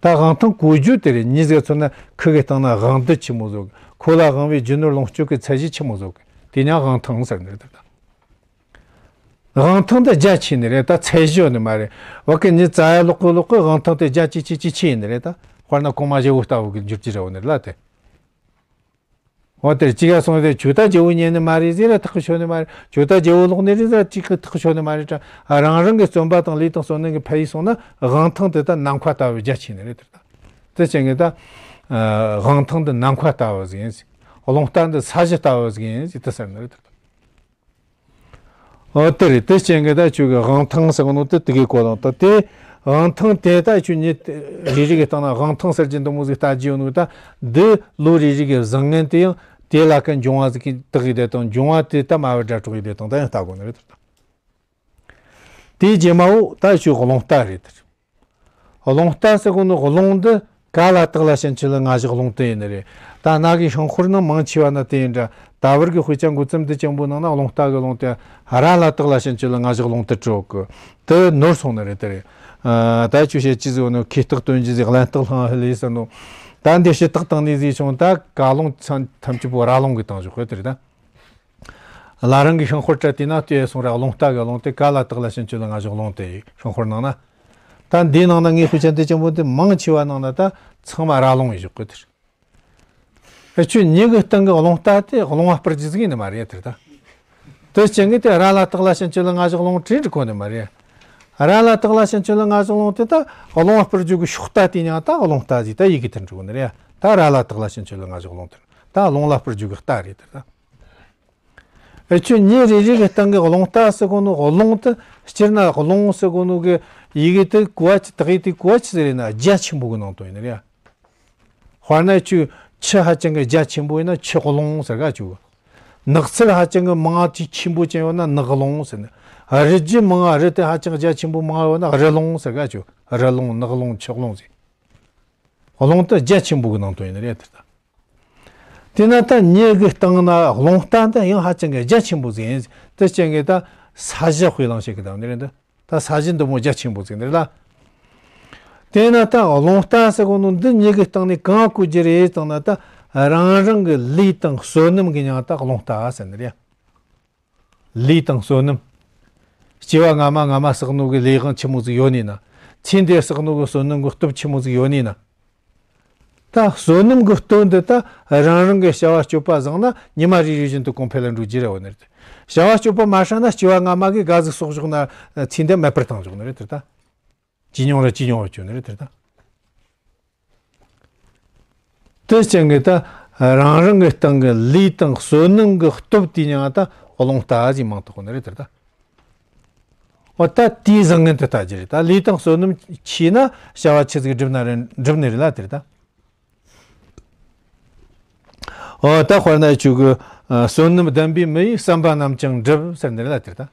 ད་དབང་ཐང་གོ་རྒྱུ་དེ་རེད། མྱི་ཟིག་མཚོན་ན་ཁུ་གི་སྟེང་ན་དབང་སྡུད་ཆི་མོ་ཟིག་ཁོ་ལ་དབང་བའི་རྒྱུ་ནོར་ལོངས་སྤྱོད་ཀྱི་ཚད་གཞི་ཆི་མོ་ཟིག་དེ་ཉག་དབང་ཐང་ཟེར་ནི་རེད་ད། དབང་ཐང་དེ་རྒྱ་ཆེ་ནི་རེད་ད། ཚད་གཞི་ཡོད་ནི་མ་རེད། བ་ཀི་མྱི་རྩ་ཡ་ལོག་གི་ལོག་གི་དབང་ཐང་དེ་རྒྱ་ཆེ་ཆེ་ཆེ་ཆེ་ཡིན་ནི་རེད་ད། དཔེར་ན་གོང་མ་བཞེས་བོ་ལྟ་བུ་གི་འགྱུར་གྱི་རེད་བ་ནི་རེད་ལ་དེ། འོ་དེར་གཅིག་ག་སོང་སྟེ་ཁྱོད་ད་རྒྱལ་བོ་ཉན་ནི་མ་རེད་ཟེར་ར་ཐག་གི་ཆོད་ནི་མ་རེད། ཁྱོད་ད་རྒྱལ་བོ་ལོག་ནི་རེད་ཟེར་ར་གཅིག་གི་ཐག་གི་ཆོད་ནི་མ་རེད་དྲ། རང་རང་གི་བརྩོན་པ་དང་ལས་དང་བསོད་ནམས་ཀྱི་ཕ་ཡིས་སོང་ན་དབང་ཐང་དེ་ད་ནམ་མཁའ་ལྟ་བུ་རྒྱ་ཆེ་ནི་རེད་དེ་ད། དེ་ཅན་གྱི་ད་དབང་ཐང་འདི་ནམ་མཁའ་ལྟ་བུ་ཟིག་ཡིན་ཟིག་རླུང་རྟ་འདི་ས་གཞི་ལྟ་བུ་ཟིག་ཡིན་ཟིག་དེ་ཟེར་ནི་རེད་དེ་ད། འོ་དེ་རེད། དེ་རྐྱེན་གྱིས་ད་ཁྱོད་ཀྱི་དབང་ཐང་ཟེར་གོ་ནོ་དེ་དེ་གའི་གོ་ལོང་དང་དེ། དབང་ཐང་དེ་ད་ཁྱོད་མྱི་རེ་རེ་གི་སྟེང་ན་དབང་ཐང་ཟེར་གྱི་འདི་མོ་ཟིག་ལྟ་རྒྱུ་ཡོད་ནོ་ད། འདི་ལོ་རེ་རེ་གི་བཟང་ངན་དེ་ཡང་དེ་ལ་ཀ་འབྱུང་བ་ཟིག་གི་དག་ཡི་དེ་དང་འབྱུང་བ་དེ་ད་མ་བའི་སྒྲ་སྒྲོག་ཡི་དེ་དང་ད་ཡང་ལྟ་དགོས་ནི་རེད་དེ། དེའི་རྗེས་མའོ་ད་ཁྱོད་རླུང་རྟ་རེད་དེ། རླུང་རྟ་ཟེར་གོ་ནོ་རླུང་འདི་ག་ལ་བཏགས་ལ་ཞིང་ཆུ་ལ་ང་བཞག་རླུང་དེ་ཡིན་ནི་རེད། ད་ན་གི་ཤིང་ཁོར་ནང་མང་ཆེ་བ་ན་དེ་ཡིན་འདྲ། ད་བར་གི་དཔེ་ཆ་འགོ་རྩོམ་འདི་ཅན་པོ་ནང་ན་རླུང་རྟ་གི་རླུང་དེ་ར་ལ་བཏགས་ལ་ཞིང་ཆུ་ལ་ང་བཞག་རླུང་དེ་བྲིས་གི། དེ་ནོར་སོང་ནི་རེད་དེ་རེད། ཨ་ད་ཁྱོད་བཤད་ཅི་ཟིག་ནོ་ཁེ་སྟག་སྟོན་རྒྱུ་ཟིག་གླེན་སྟག་ལྷང་ཧི་ལི་ཟེར་ནོ། ད་འདི་ཕྱི་ཐག་བཏང་ནི་ཟིག་བྱུང་ད་ག་རླུང་ཚང་ཐམས་ཅད་པོ་ར་ལུང་གི་བཏང་བཞག་གི་དེ་རེད་ད། ལ་རང་གི་ཤིང་ཁོར་བྲལ་དེ་ན་ལྟོས་སོང་ར་རླུང་རྟ་གི་རླུང་དེ་ག་ལ་བཏགས་ལ་ཞིང་ཆུ་ལ་ང་བཞག་རླུང་དེ་ཤིང་ཁོར་ནང་ན། ད་འདི་ནང་ན་ངའི་དཔེ་ཆ་འདི་ཅན་པོ་དེ་མང་ཆེ་བ་ནང་ན་ད་ཚང་མ་ར་ལུང་ཡི་བཞག་གི་དེ་རེད། ཨེ་ཁྱོད་མྱི་གི་སྟེང་གི་རླུང་རྟ་དེ་རླུང་བ་སྤར་རྒྱུ་ཟིག་ཡིན་ནི་མ་རེད་དེ་ད། དེ་ཅན་གི་དེ་ར་ལ་བཏགས་ལ་ཞིང་ཆུ་ལ་ང་བཞག་རླུང་བྲིས་འགྲིག་གོ་ནི་མ་རེད། ར་ལ་བཏགས་ལ་ཞིང་ཆུ་ལ་ང་བཞག་རླུང་དེ་ད་རླུང་བ་སྤར་རྒྱུ་གི་ཤོག་རྟ་དེ་ཉག་ད་རླུང་རྟ་ཟིག་ད་ཡི་གེ་དེ་འགྲིག་གོ་ནི་རེད། ད་ར་ལ་བཏགས་ལ་ཞིང་ཆུ་ལ་ང་བཞག་རླུང་དེ་ད་རླུང་ལ་སྤར་རྒྱུ་གི་རྟ་རེད་དེ་ད། ཨེ་ཁྱོད་མྱི་རེ་རེ་གི་སྟེང་གི་རླུང་རྟ་ཟེར་གོ་ནོ་རླུང་དེ་སྤྱིར་ན་རླུང་ཟེར་གོ་ནོ་གི་ཡི་གེ་དེ་གོ་བ་ཅི་དག་ཡི་དེ་གོ་བ་ཅི་ཟེར་ན་རྒྱ་ཆེན་པོ་གི་ནང་དོན་ཡིན་ནི་རེད། དཔེར་ན་ཁྱོད་ཆུ་ཧ་ཅང་གི་རྒྱ་ཆེན་པོ་ཡིན་ན་ཆུ་རླུང་ཟེར་ག་ཁྱོད། ནགས་ཚལ་ཧ་ཅང་གི་མང་ཆེ་ཆེན་པོ་ཅན་ཡོད་ན་ནགས་རླུང་ཟེར་ནི། རི་རྒྱུད་མང་རི་དེ་ཧ་ཅང་རྒྱ་ཆེན་པོ་མང་ཡོད་ན་རི་རླུང་ཟེར་ག་ཁྱོད། རི་རླུང་ནགས་རླུང་ཆུ་རླུང་ཟེར། རླུང་དེ་རྒྱ་ཆེན་པོ་གི་ནང་དོན་ཡིན་ནི་རེད་དེ་ད། དེས་ན་ད་མྱི་གི་སྟེང་ན་རླུང་རྟ་འདི་ཡང་ཧ་ཅང་གི་རྒྱ་ཆེན་པོ་ཟིག་ཡིན། དེ་ཅན་གི་ད་ས་གཞི་དཔེ་བླངས་བྱེད་གི་དང་ནི་རེད་འདི། ད་ས་གཞི་འདི་མོ་རྒྱ་ཆེན་པོ་ཟིག་ནི་རེད་ལ། དེས་ན་ད་རླུང་རྟ་ཟེར་གོ་ནོ་འདི་མྱི་གི་སྟེང་ནས་གང་བཀོལ་རྒྱུ་རེད་བཏང་ན་ད་རང་རང་གི་ལུས་དང་བསོད་ནམས་གི་མྱིང་ད་རླུང་རྟ་ཟེར་ནི་རེད། ལུས་དང་བསོད་ནམས། སྐྱེ་བ་སྔ་མ་སྔ་མ་བསགས་ནོ་གི་ལས་དབང་ཆི་མོ་ཟིག་ཡོད་ནི་ན། ཚེ་འདིར་བསགས་ནོ་གི་བསོད་ནམས་གི་སྟོབས་ཆི་མོ་ཟིག་ཡོད་ནི་ན། ད་བསོད་ནམས་གི་སྟོབས་འདི་ད་རང་རང་གི་བྱ་བ་སྤྱོད་པ་བཟང་ན་ཉི་མ་རེ་རེ་བཞིན་དུ་གོང་འཕེལ་ལ་འགྲོ་རྒྱུ་རེད་བ་ནི་རེད། བྱ་བ་སྤྱོད་པ་མ་བསྲང་ན་སྐྱེ་བ་སྔ་མ་གི་དགའ་ཟིག་གསོག་བཞག་ན་ཚེ་འདི་མེད་པར་བཏང་བཞག་ནི་རེད་དེ་ད། ཇེ་ཉུང་ར་ཇེ་ཉུང་བ་བཅུག་ནི་རེད་དེ་ད། དེ་ཅན་གི་ད་རང་རང་གི་སྟེང་གི་ལུས་དང་བསོད་ནམས་གི་སྟོབས་དེ་ཉང་ད་རླུང་རྟ་ཟིག་མང་དུ་གོ་ནི་རེད་དེ་ད། འོ་ད་དེའི་བཟང་ངན་དེ་ལྟ་རྒྱུ་རེད། ད་ལུས་དང་བསོད་ནམས་ཆེ་ན་བྱ་བ་ཆི་ཟིག་སྒྲུབ་ན་རེད་སྒྲུབ་ནི་རེད་ལ་དེ་རེད་ད། འོ་ད་དཔེར་ན་ཁྱོད་གི་བསོད་ནམས་ལྡན་པའི་མི་ཡིས་བསམ་པ་རྣམས་ཀྱང་འགྲུབ་ཟེར་ནི་རེད་ལ་དེ་རེད་ད།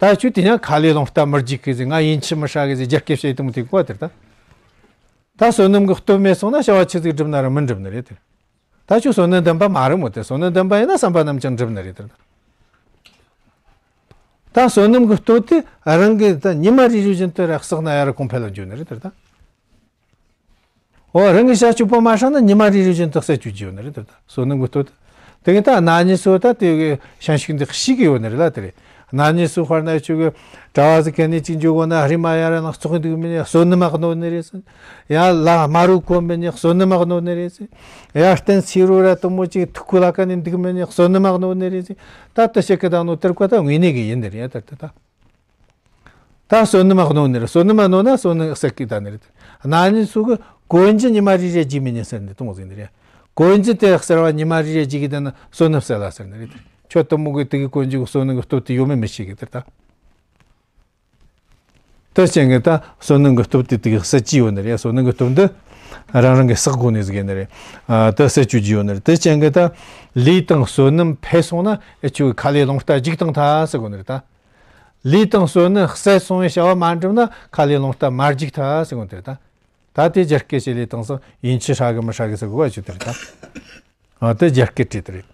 ད་ཁྱོད་དེ་ཡང་ཁ་ལས་རླུང་རྟ་མི་རྒྱུག་གི་ཟེར། ང་ཡིན་ཆི་མི་ཧྲ་གི་ཟེར། རྒྱ་སྐད་བཤད་དུ་མི་ཐུབ་གོ་དེར་ད། ད་བསོད་ནམས་ཀྱི་སྟོབས་མེད་སོང་ན་བྱ་བ་ཆི་ཟིག་སྒྲུབ་ན་ར་མི་འགྲུབ་ནི་རེད་དེ། ད་ཁྱོད་བསོད་ནམས་ལྡན་པ་མ་རེད་མོ་དེ། བསོད་ནམས་ལྡན་པ་ཡིན་ན་བསམ་པ་རྣམས་ཀྱང་འགྲུབ་ནི་རེད་དེ། ད་བསོད་ནམས་ཀྱི་སྟོབས་དེ་རང་གི་ད་ཉི་མ་རེ་རེ་བཞིན་དུ་ར་བསགས་ན་ཡ་ར་གོང་འཕེལ་ལ་འགྱོ་ནི་རེད་དེ་ད། འོ་རང་གི་བྱ་སྤྱོད་པོ་མ་ཧྲ་ན་ཉི་མ་རེ་རེ་བཞིན་དུ་ཟད་བཅུག་རྒྱུ་ཡོད་ནི་རེད་དེ། བསོད་ནམས་ཀྱི་སྟོབས་དེ། དེ་གི་ད་ན་ནི་སོ་ད་དེ་གི་ཤན་ཤུགས་འདི་ཤི་གི་ཡོད་ནི་རེད་ལ་དེ་རེད། ན་ནི་སོ་དཔེར་ན་ཆུ་གི་གྲྭ་བ་ཟིག་གན་ནི་གཅིག་འཇུག་གོ་ན་ཧྲི་མ་ཡ་ར་ན་བཙོག་འདུག་མིན་ནི་བསོད་ནམས་མ་གནོད་ནི་རེད་ཟེར། ཡ་ལ་མ་རུ་གོ་མིན་ནི་བསོད་ནམས་མ་གནོད་ནི་རེད་ཟེར། ཡ་སྟན་སི་རུ་ར་དུ་མོ་གཅིག་ཐུག་ཁུ་ལ་གན་ནི་འདུག་མིན་ནི་བསོད་ནམས་མ་གནོད་ནི་རེད་ཟེར། ད་དེ་ཤེས་གི་ད་ནོ་དེར་ཀ་ད་དངོས་གནས་གི་ཡིན་ནི་རེད་ད་དེ་ད། ད་བསོད་ནམས་མ་གནོད་ནི་རེད། བསོད་ནམས་མ་གནོད་ན་བསོད་ནམས་ཟད་གི་ད་ནི་རེད། ན་ནི་སུ་གི་གོན་རྒྱུ་ཉི་མ་རེ་རེ་རྒྱུ་མི་ཉན་ཟེར་ནི་གཏོང་ཟིན་ནི་རེད། གོན་རྒྱུ་དེ་གསར་བ་ཉི་མ་རེ་རེ་གཅིག་གིས་བསྡད་ན་བསོད་ནམས་གསལ་ལ་ཟེར་ནི་རེད། ཁྱོད་དེ་མོ་གི་དེ་གི་གོན་རྒྱུ་གི་བསོད་ནམས་གི་སྟོབས་དེ་ཡོད་མེད་མི་ཤེས་གི་དེར་ད། དེ་ཅན་གི་ད་བསོད་ནམས་གི་སྟོབས་དེ་དེ་གི་གསད་ཀྱི་ཡོད་ནི་རེད། བསོད་ནམས་གི་སྟོབས་འདི་རང་རང་གི་བསག་དགོས་ནི་ཟིག་ཡིན་ནི་རེད། ཨ། དེ་གསད་བཅུག་རྒྱུ་ཡོད་ནི་རེད། དེ་ཅན་གི་ད་ལས་དང་བསོད་ནམས་འཕེལ་སོང་ན་ཨེ་ཆུ་གི་ཁ་ལས་རླུང་རྟ་རྒྱུག་བཏང་ཐལ་ཟེར་གོ་ནི་རེད་ད། ལས་དང་བསོད་ནམས་གསད་སོང་བའི་བྱ་བ་མ་འགྲུབ་ན་ཁ་ལས་རླུང་རྟ་མ་རྒྱུག་ཐལ་ཟེར་གོ་ནི་རེད་ད། ད་དེ་རྒྱ་སྐད་ཆ་ལས་དང་སང་ཡིན་གཅིག་ཧྲ་གི་མི་ཧྲ་གི་ཟེར་གོ་བ་ཆུ་དེ་རེད་ད། ཨ། དེ་རྒྱ་སྐད་བྲིས་དེ་རེད།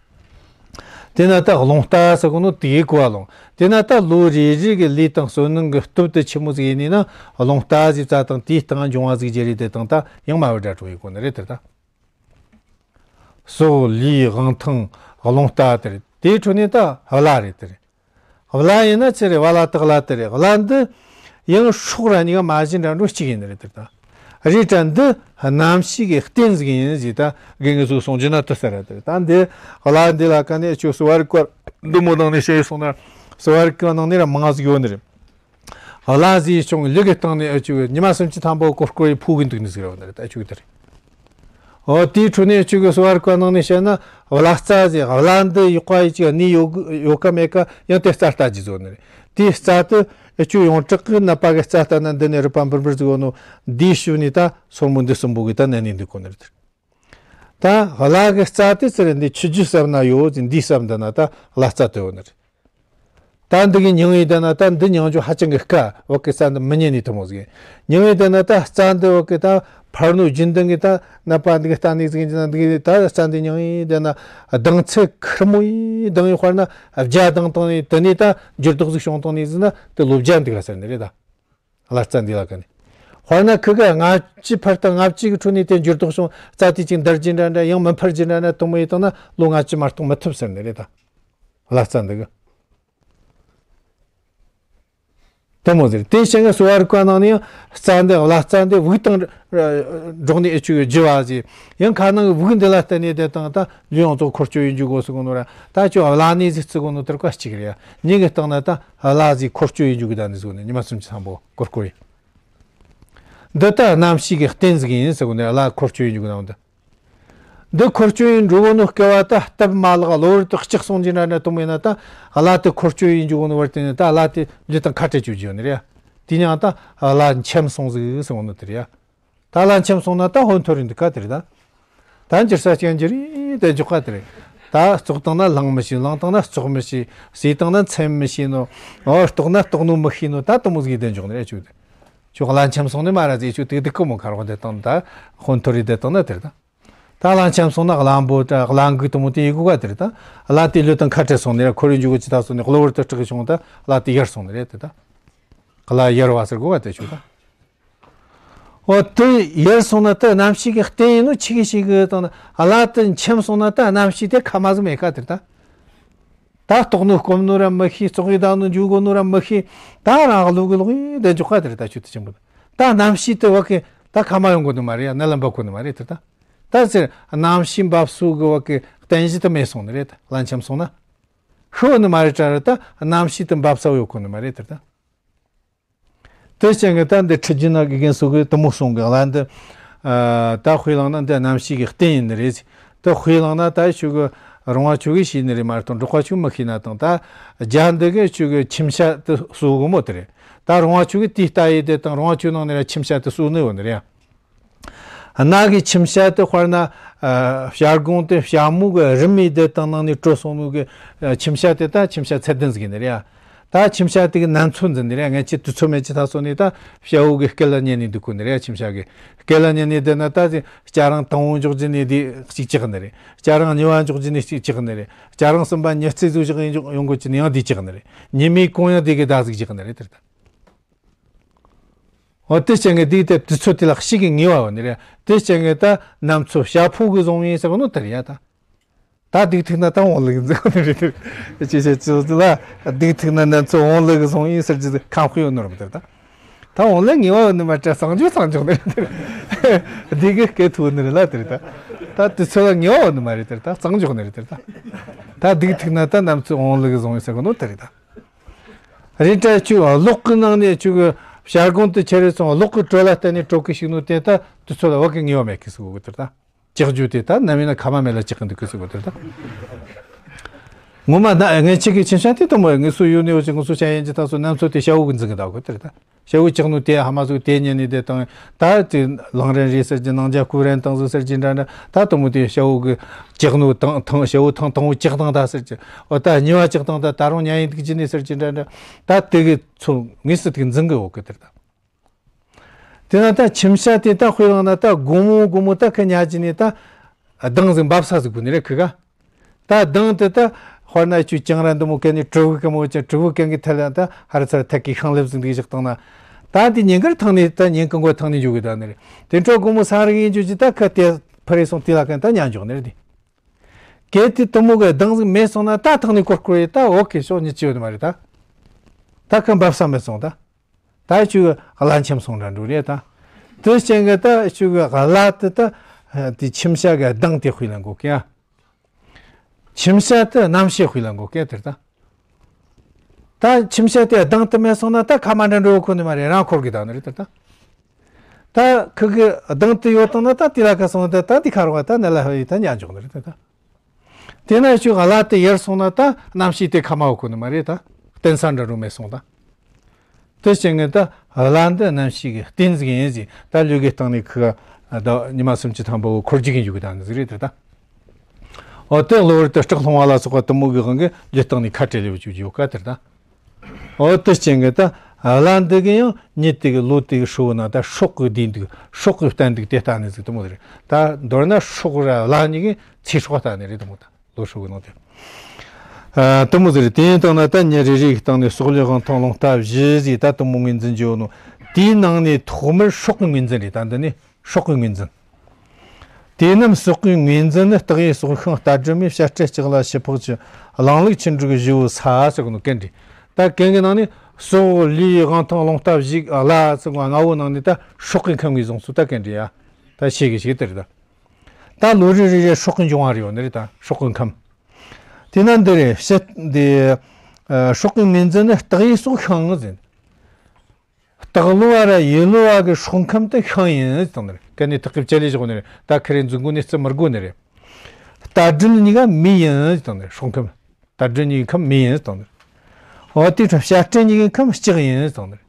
དེ་ན་ད་རླུང་རྟ་ཟེར་གོ་ནོ་དེའི་གོ་བ་ལོང་། དེ་ན་ད་ལོ་རེ་རེ་གི་ལས་དང་བསོད་ནམས་གི་སྟོབས་དེ་ཆི་མོ་ཟིག་ཡིན་ནི་ན། རླུང་རྟ་ཟིག་རྩ་དང་དེའི་སྟེང་འབྱུང་བ་ཟིག་རྒྱུ་རེད། དེ་དང་ད་ཡང་མ་བའི་སྒྲ་གྲོགས་ཡིན་གོ་ནི་རེད་དེ་ད། སྲོག་ལུས་དབང་ཐང་རླུང་རྟ་དེ་རེད། དེའི་ཁྲོད་ནས་ད་བླ་རེད་དེ་རེད། བླ་ཡིན་ན་ཆི་རེད། བ་ལ་དག་བླ་དེ་རེད། བླ་འདི་ཡང་སྲོག་ར་གཉིས་ཀ་མ་བྱིན་ར་འགྲོ་གཅིག་ཡིན་ནི་རེད་དེ་ད། རེད་དྲ་འདི་རྣམ་ཤེས་ཀྱི་རྟེན་ཟིག་ཡིན་ཟིག་ད་རྒན་གྱི་ཚོ་གསུང་རྒྱུ་ན་དེ་ཟེར་ར་དེ་རེད། ད་འདི་བླ་འདི་ལ་ཀ་ནས་ཆུ་གསོ་བ་རིག་པ་འདི་མོ་ནང་ནས་བཤད་སོང་ན་གསོ་བ་རིག་པ་ནང་ནས་ར་མང་ཟིག་ཡོད་ནི་རེད། བླ་ཟིག་བྱུང་ལུག་གི་སྟེང་ནས་ཨ་ཆུ་གི་ཉི་མ་སུམ་ཅུ་ཐམ་པ་གོར་གོར་ཡི་ཕུ་གི་འདུག་ནི་ཟིག་ར་བ་ནི་རེད། ད་ཨ་ཆུ་གི་དེ་རེད། འོ། དེའི་ཁྲོད་ནས་ཨ་ཆུ་གི་གསོ་བ་རིག་པ་ནང་ནས་བཤད་ན་བླ་རྩ་ཟིག་བླ་འདི་ཡོད་ཀ་ཡི་ཅིག་གནས་ཡོད་ཡོད་ཀ་མེད་ཀ་ཡང་དེ་རྩ་ལྟ་རྒྱུ་བཟོ་ནི་རེད། དེའི་རྩ་དེ་ཨ་ཆུ་ཡོངས་གྲགས་ཀྱི་ནད་པ་གི་རྩ་ལྟ་ན་འདི་ནས་རུས་པ་འབུར་འབུར་ཟིག་ཡོད་ནོ་འདིའི་ཤུལ་ནས་ད་སོར་མོ་འདི་གསུམ་པོ་གི་ད་ནད་ནི་འདུག་གོ་ནི་རེད། ད་བླ་གི་རྩ་དེ་ཚུར་འདི་ཆུ་རྒྱུས་ཟབ་ན་ཡོད་ཟིན་འདིའི་ཟབ་འདི་ན་ད་བླ་རྩ་དེ་ཡོད་ནི་རེད། ད་འདི་གི་མྱིང་ཡིན་ད་ན་ད་འདི་མྱིང་རྒྱུ་ཧ་ཅང་གི་དཀའ། བ་གི་རྩ་འདི་མི་ཉན་ནི་དེ་མོ་ཟིག་མྱིང་ཡིན་ད་ན་ད་རྩ་འདི་བ་གི་ད་འཕར་སྣོད་རྒྱུན་ལྡན་གི་ད་ནད་པ་འདི་གི་ལྟ་ནི་ཟིག་ཡིན་ན་འདི་གི་ད་རྩ་འདི་མྱིང་ཡིན་ད་ན་ལྡང་ཚད་ཁེར་མོ་ཡིན་ལྡང་ཡིན་དཔེར་ན་བརྒྱ་ལྡང་བཏང་ནི་དེ་ནས་ད་འགྱུར་ལྡོག་ཟིག་བྱུང་བཏང་ནི་ཟིག་ན་དེ་ལོ་བརྒྱ་འདུག་ག་ཟེར་ནི་རེད་ད། བླ་རྩ་འདི་ལ་ཀ་ནི། དཔེར་ན་ཁི་ག་ལྔ་བཅུ་འཕར་དང་ལྔ་བཅུ་གི་ཁྲོད་ནས་དེ་འགྱུར་ལྡོག་བྱུང་རྩ་དེ་ཅིག་འདར་གྱི་འདྲ་འདྲ་ཡང་མི་འཕར་གྱི་འདྲ་འདྲ་དུ་མོ་ཡིན་དང་ན་ལོ་ལྔ་བཅུ་མ་གཏོགས་མི་ཐུབ་ཟེར་ནི་རེད་ད། བླ་རྩ་འདི་གི། དུ་མོ་ཟེར་དེ་བྱས་ན་གསོ་བ་རིག་པ་ནང་ནས་ཡང་རྩ་འདི་བླ་རྩ་འདི་དབུགས་དང་འགྲོགས་ནས་ཨེ་ཆུ་རྒྱུ་བ་ཟེར། ཡང་ཁ་ནང་གི་དབུགས་འདི་ལ་བརྟེན་ནས་དེ་དང་ད་ལུས་ཡོངས་རྫོགས་འཁོར་སྐྱོད་ཡིན་རྒྱུ་དགོས་སུ་གོ་ནོ་ར་ད་ཁྱོད་བླ་ནས་ཟིག་ཚུ་གོ་ནོ་དེར་ཀ་གཅིག་རེད་ཡ། མྱིག་གི་སྟེང་ན་ད་བླ་ཟིག་འཁོར་སྐྱོད་ཡིན་རྒྱུ་གི་ད་ནི་ཟིག་ནི་ཉི་མ་སུམ་ཅུ་ཐམ་པོ་སྐོར་སྐོར་ཡིན། འདི་ལྟར་རྣམ་ཤེས་ཀྱི་རྟེན་ཟིག་ཡིན་ཟེར་གོ་ནས་བླ་འཁོར་སྐྱོད་ཡིན་རྒྱུ་གི་ནང་འདི། འདི་འཁོར་སྐྱོད་ཡིན་འགྲོ་གོ་ནོ་སྐལ་བ་ད་སྟབས་མ་ལེགས་གློ་བུར་དུ་ལྕགས་སོང་གྱི་འདྲ་འདྲ་དུ་མོ་ཡིན་ན་ད་བླ་དེ་འཁོར་སྐྱོད་ཡིན་རྒྱུ་གོ་ནོ་བར་དེ་ནས་ད་བླ་དེ་ལུས་དང་ཁ་བྲལ་བཅུག་རྒྱུ་ནི་རེད། དེ་ཉང་ད་བླ་འཆམ་སོང་ཟིག་ཟེར་གོ་ནོ་དེ་རེད་ཡ། ད་བླ་འཆམ་སོང་ན་ད་ཧོན་ཐོར་རིན་འདུག་ག་དེ་རེད་ད། ད་འགྱུར་ས་ཅན་འགྱུར་རིན་དེ་འཇོག་ག་དེ་རེད། ད་བཙོག་བཏང་ན་ལངས་མི་ཤེས། ལངས་བཏང་ན་བཙོག་མི་ཤེས། ཟས་བཏང་ན་འཚེམ་མི་ཤེས་ནོ། འོ་ལྟོགས་ན་ལྟོགས་ནོ་མི་ཤེས་ནོ་ད་དུ་མོ་ཟིག་དེ་འཇོག་ནི་རེད་ཆུ་དེ། ཆུ་བླ་འཆམ་སོང་ནི་མ་ར་ཟིག་ཆུ་དེ་དེ་ཀི་མོ་ཁར་ཧོན་དེ་བཏང་ད་ཧོན་ཐོར་རི་དེ་བཏང་ན་དེ་རེད་ད། ད་བླ་འཆམ་སོང་ན་བླ་འབོ་ད་བླ་འགུག་དུ་མོ་དེ་ཡི་གུ་ག་དེ་རེད་ད། བླ་དེ་ལུས་དང་ཁ་བྲལ་སོང་ནི་རེད། ཁོ་རི་འཇུག་གི་ཅི་ད་སོང་ནི་གློ་བུར་དུ་སྐྲག་གི་བྱུང་ད་བླ་དེ་ཡར་སོང་ནི་རེད་དེ་ད། བླ་ཡར་བ་ཟེར་གོ་ག་དེ་ཆུ་ད། འོ་དེ་ཡར་སོང་ན་ད་རྣམ་ཤེས་ཀྱི་རྟེན་ཡིན་ནོ་ཆི་གི་ཞིག་གི་དང་བླ་དེ་འཆམ་སོང་ན་ད་རྣམ་ཤེས་དེ་ཁ་མ་ཟིག་མེད་ཀ་དེར་ད། ད་ལྟོགས་ནོ་སྐོམ་ནོ་ར་མི་ཤེས། བཙོག་གི་ད་ནོ་འཇུག་གོ་ནོ་ར་མི་ཤེས། ད་རང་ལུག་གི་ལོག་ཡིན་དེ་འཇོག་ག་དེར་ད་ཆུ་དེ་ཆེན་པོ་ད། རྣམ་ཤེས་དེ་བ་གི་ད་ཁ་མ་ཡོང་གོ་ནི་མ་རེད་ཡ། ནད་ལ་འབབ་གོ་ནི་མ་རེད་དེར་ད། ད་ཟེར་རྣམ་ཤེས་འབབ་སོ་གི་བ་གི་རྟེན་གཞི་དེ་མེད་སོང་ནི་རེད་ད། བླ་འཆམ་སོང་ན་ཤི་བོ་ནི་མ་རེད་དྲ་ར་ད་རྣམ་ཤེས་དེ་འབབ་ས་ཡོད་གོ་ནི་མ་རེད་དེར་ད། དེ་ཅན་གྱི་ད་འདི་ཁྲིད་རྒྱུ་ན་དགེ་རྒན་སོ་གི་དུ་མོ་གསུང་གི་བླ་འདི། ད་དཔེ་བླངས་ན་འདི་རྣམ་ཤེས་ཀྱི་རྟེན་ཡིན་ནི་རེད། དེ་དཔེ་བླངས་ན་ད་ཆུ་གི་རོང་བ་ཆུ་གི་ཤེས་ནི་རེད་མ་གཏོགས་འབྲོག་པ་ཆུ་མི་ཤེས་ན་དང་ད་རྒྱ་འདི་གི་ཆུ་གི་ཁྱིམ་ཤ་དེ་གསོ་གི་མོ་དེ་རེད། ད་རོང་བ་ཆུ་གི་དེའི་ལྟ་ཡི་དེ་དང་རོང་བ་ཆུ་ནང་ནས་ར་ཁྱིམ་ཤ་དེ་གསོ་ནི་ཡོད་ནི་རེད། སྣ་གི་ཁྱིམ་ཤ་དེ་དཔེར་ན། བྱ་སྒོང་དེ་བྱ་མོ་གི་རི་མོའི་དེ་དང་ནང་ནས་བྲོས་སོང་ནོ་གི་ཁྱིམ་ཤ་དེ་ད་ཁྱིམ་ཤ་ཚད་ལྡན་ཟིག་ཡིན་ནི་རེད། ད་ཁྱིམ་ཤ་དེ་གི་ནན་ཚོད་འཛིན་ནི་རེད། ངན་ཆེ་དུས་ཚོད་མེད་ཆེ་ད་སོ་ནི་ད་བྱ་བོ་གི་སྐེ་ལ་ཉན་ནི་འདུག་གོ་ནི་རེད། ཁྱིམ་ཤ་གི་སྐེ་ལ་ཉན་ནི་དེ་ན་ད་སྐྱ་རང་དང་བོ་འཇོག་རྒྱུ་ནི་དེ་གཅིག་བཅག་ནི་རེད། སྐྱ་རང་གཉིས་པ་འཇོག་རྒྱུ་ནི་གཅིག་བཅག་ནི་རེད། སྐྱ་རང་གསུམ་པ་ཉི་ཚེ་ཟུག་བཞག་ཡོང་གོ་ཅི་ནི་ཡང་དེ་བཅག་ནི་རེད། ཉི་མའི་གུང་ཡང་དེ་གི་ད་ཟིག་བཅག་ནི་རེད་དེར་ད། འོ་དེ་ཅན་གྱི་དེའི་དེབ་དུས་ཚོད་དེ་ལ་ཞིག་གི་ངེས་པ་ཡོད་ནི་རེད། དེ་ཅན་གྱི་ད་ནམ་ཚོད་བྱ་ཕོ་གི་བཟུང་ཡིན་ཟེར་གོ་ནོ་དེ་རེད་ཡ་ད། ད་སྡིག་ཐུག་ན་ད་འོང་ལུག་འཛིན་གོ་ནི་རེད་དེ། ཅི་བྱེད་ཅི་ལ་སྡིག་ཐུག་ན་ནམ་ཚོད་འོང་ལུག་གི་བཟུང་ཡིན་ཟེར་གྱི་ཁམ་ཁུ་ཡོད་ནོ་རེད་དེ་ད། ད་འོང་ལུག་ངེས་པ་ཡོད་ནི་མ་དྲ་གཙང་འཇོག་གཙང་འཇོག་ནི་རེད་དེ། སྡིག་གི་སྐད་ཐུག་ནི་རེད་ལ་དེ་རེད་ད། ད་དུས་ཚོད་ལ་ངེས་པ་ཡོད་ནི་མ་རེད་དེ་ད་གཙང་འཇོག་ནི་རེད་དེ་ད། ད་སྡིག་ཐུག་ན་ད་ནམ་ཚོད་འོང་ལུག་གི་བཟུང་ཡིན་ཟེར་གོ་ནོ་དེ་རེད་ད། རེད་དྲ་ཆུ་གློག་གི་ནང་ནས་ཆུ་གི་བྱ་སྒོང་དུ་ཁྱེར་རེ་སོང་གློག་གི་དྲོད་ལ་བརྟེན་ནས་དྲོད་ཀྱི་ཤུགས་ནུས་དེ་ད་དུས་ཚོད་ལ་བ་གི་ངེས་པ་མེད་གི་སུ་གི་དེར་ད། ལྕགས་ཀྱུ་དེ་ད་ནམ་ཡིན་ན་ཁ་མ་མེད་ལ་ལྕགས་གི་འདུག་གི་ཟེར་གོ་དེ་ད། ངོ་མ་ན་ངས་ཁྱེད་ཀྱི་ཁྱིམ་ཤ་དེ་དུ་མོ་ངེད་སུ་ཡོད་ནས་ཡོད་ཅིག་ངེད་སུ་ཤ་ཡན་གྱི་ད་སུ་ནམ་སུ་དེ་ཤ་བོ་གི་འཛིན་གི་ད་གོ་དེ་ད། ཤ་བོ་ལྕགས་ནོ་དེ་ཧ་མ་སུ་དེ་ཉན་ནས་དེ་དང་ད་དེ་ལང་རན་རེད་ཟེར་གྱི་ནང་རྒྱ་ཀུ་རན་དང་སུ་ཟེར་གྱི་འདྲ་འདྲ་ད་དུ་མོ་དེ་ཤ་བོ་གི་ལྕགས་ནོ་དང་ཐང་ཤ་བོ་ཐང་དང་བོ་ལྕགས་དང་ད་ཟེར་གྱི་འོ་ད་ཉི་བ་ལྕགས་དང་ད་ད་རུང་ཉ་ཡིན་འདུག་གྱི་ནས་ཟེར་གྱི་འདྲ་འདྲ་ད་དེ་གི་ཚོ་ངེས་སུ་དེ་གི་འཛིན་གི་འོ་གི་དེ་ད། དེ་ན་ད་ཁྱིམ་ཤ་དེ་ད་དཔེ་བླངས་ན་ད་དགོང་མོ་དགོང་མོ་ད་ཁ་ཉལ་གྱི་ནས་ད་གདང་ཟིག་འབབ་ས་ཟིག་དགོས་ནི་རེད་ཁི་ག་ད་གདང་དེ་ད་དཔེར་ན་ཆུ་ཅང་ར་འདི་མོ་གན་ནས་གྲུ་བུ་གི་མོ་ཅང་གྲུ་བུ་གན་གི་ཐད་ལ་ད་ཧ་ར་ཚར་ཐད་ཀྱི་ཤིང་ལེབ་ཟིག་འདུག་བཞག་བཏང་ན། ད་དེ་ཉིན་དཀར་ཐང་ནས་ད་ཉིན་གང་གོ་ཐང་ནས་འཇུག་གི་ད་ནི་རེད། དེ་འཕྲོ་དགོང་མོ་སང་རིག་ཡིན་འཇུག་ཅི་ད་ཁ་དེ་ཕ་རེ་སོང་དེ་ལ་གན་ད་ཉལ་འཇོག་ནི་རེད་དེ། གལ་ཏེ་དུ་མོ་གི་གདང་ཟིག་མེད་སོང་ན་ད་ཐང་ནས་གོར་གོར་ཡི་ད་འོ་ཁེ་ཤོག་ཉི་ཅི་ཡོད་མ་རེད་ད། ད་ཁ་འབབ་ས་མེད་སོང་ད། ད་ཆུ་གླ་འཆམ་སོང་འདྲ་འགྲོ་རེད་ད། དེ་ཅན་གི་ད་ཆུ་གི་གླ་དེ་ད་དེ་ཁྱིམ་ཤ་གི་གདང་དེ་དཔེ་ལེན་གོ་གི་ཡ། ཁྱིམ་ཤ་དེ་རྣམ་ཤེས་དཔེ་ལེན་གོ་གི་དེར་ད། ད་ཁྱིམ་ཤ་དེ་གདང་དེ་མེད་སོང་ན་ད་ཁ་མ་འདྲ་འགྲོ་གོ་ནི་མ་རེད། རང་འཁོར་གི་ད་ནི་རེད་དེར་ད། ད་ཁུ་གི་གདང་དེ་ཡོད་དང་ན་ད་དེ་ལ་ཁ་སོང་ད་ད་དེ་ཁ་རོག་ད་ནི་ལ་ཧ་ཡི་ད་ཉལ་འཇོག་ནི་རེད་དེ་ད། དེ་ན་ཆུ་གླ་དེ་ཡར་སོང་ན་ད་རྣམ་ཤེས་དེ་ཁ་མ་འོ་གོ་ནི་མ་རེད་ད། རྟེན་ས་འདྲ་རུ་མེད་སོང་ད། དེ་བྱས་ངས་ད་གླ་འདི་རྣམ་ཤེས་ཀྱི་རྟེན་ཟིག་ཡིན་ཟིག་ད་ལུས་ཀྱི་སྟེང་ནས་ཁུ་ག་ད་ཉི་མ་སུམ་ཅུ་ཐམ་པ་བོ་འཁོར་རྒྱུག་གི་འཇུག་གི་ད་ནི་ཟིག་རེད་དེ་ད། འོ་དེ་གློ་བུར་དུ་སྐྲག་ལྷུང་བ་ལ་སོགས་པ་དུ་མོ་གི་དབང་གིས་ལུས་སྟེང་ནས་ཁ་བྲལ་ལེ་བ་བཅུག་རྒྱུ་ཡོད་ཀ་དེར་ད། འོ་དེ་བྱས་ངས་ད་གླ་འདི་གི་ཡང་ཉིད་དེ་གི་ལོ་དེ་གི་ཧྲིལ་བོ་ན་ད་སྲོག་གི་བསྡུས་འདུག་སྲོག་གི་བསྟན་འདུག་དེ་ལྟ་ནི་ཟིག་དུ་མོ་དེ་རེད། ད་མདོར་ན་སྲོག་ར་གླ་གཉིས་ཀྱི་ཚེ་སྲོག་ལྟ་ནི་རེད་དུ་མོ་ད། ལོ་ཧྲིལ་བོའི་ནང་དེ། ཨ་དུ་མོ་ཟེར་དེ་ཡིན་དང་ན་ད་ཉིན་རེ་རེ་གི་སྟེང་ནས་སྲོག་ལུས་དབང་ཐང་རླུང་རྟ་བཞི་ཟིག་ད་དུ་མོ་ངོས་འཛིན་བྱེད་ནོ། དེའི་ནང་ནས་ཐོག་མར་སྲོག་གི་ངོས་འཛིན་རེད། ད་འདི་ནི་སྲོག་གི་ངོས་འཛིན། དེ་རྣམས་སྲོག་གི་ངོས་འཛིན་ནི་སྟག་ཡོས་སྲོག་ཤིང་རྟ་སྦྲུལ་མས་བྱ་སྤྲེལ་ལྕགས་ལ་བྱི་ཕག་ཆུ་གླང་ལུག་ཆུ་འབྲུག་བཞི་བོ་ས་ཟེར་གོ་ནོ་གན་རེད། ད་གན་གི་ནང་ནས་སྲོག་ལུས་དབང་ཐང་རླུང་རྟ་བཞི་གླ་ཟེར་གོ་ལྔ་བོ་ནང་ནས་ད་སྲོག་གི་ཁམས་ངོས་བཟུང་ཚུལ་ད་གན་རེད་ཡ། ད་ཤེས་གི་ཤེས་དེ་རེད་ད། ད་ལོ་རེ་རེ་རེ་སྲོག་གི་འབྱུང་བ་རེ་ཡོད་ནི་རེད་ད། སྲོག་གི་ཁམས། དེས་ན་འདི་རེད་བཤད་འདི། ཨ་སྲོག་གི་ངོས་འཛིན་ནི་སྟག་ཡོས་སྲོག་ཤིང་ཟེར། སྟག་ལོ་བ་ར་ཡོས་ལོ་བ་གི་སྲོག་ཁམས་དེ་ཤིང་ཡིན་ཟེར་ནི་རེད། གན་ནི་ཐག་གི་བཅད་ལས་བཞག་ནི་རེད། ད་ཁི་རེ་འཛུགས་དགོས་ནི་རྩི་མི་དགོས་ནི་རེད། རྟ་སྦྲུལ་གཉིས་ཀ་མེ་ཡིན་ཟེར་ནི་རེད། སྲོག་ཁམས། རྟ་སྦྲུལ་གཉིས་ཀྱི་ཁམས་མེ་ཡིན་ཟེར་ནི་རེད། འོ་དེ་འཕྲོ་བྱ་སྤྲེལ་གཉིས་ཀྱི་ཁམས་ལྕགས་ཡིན་ཟེར་ནི་རེད།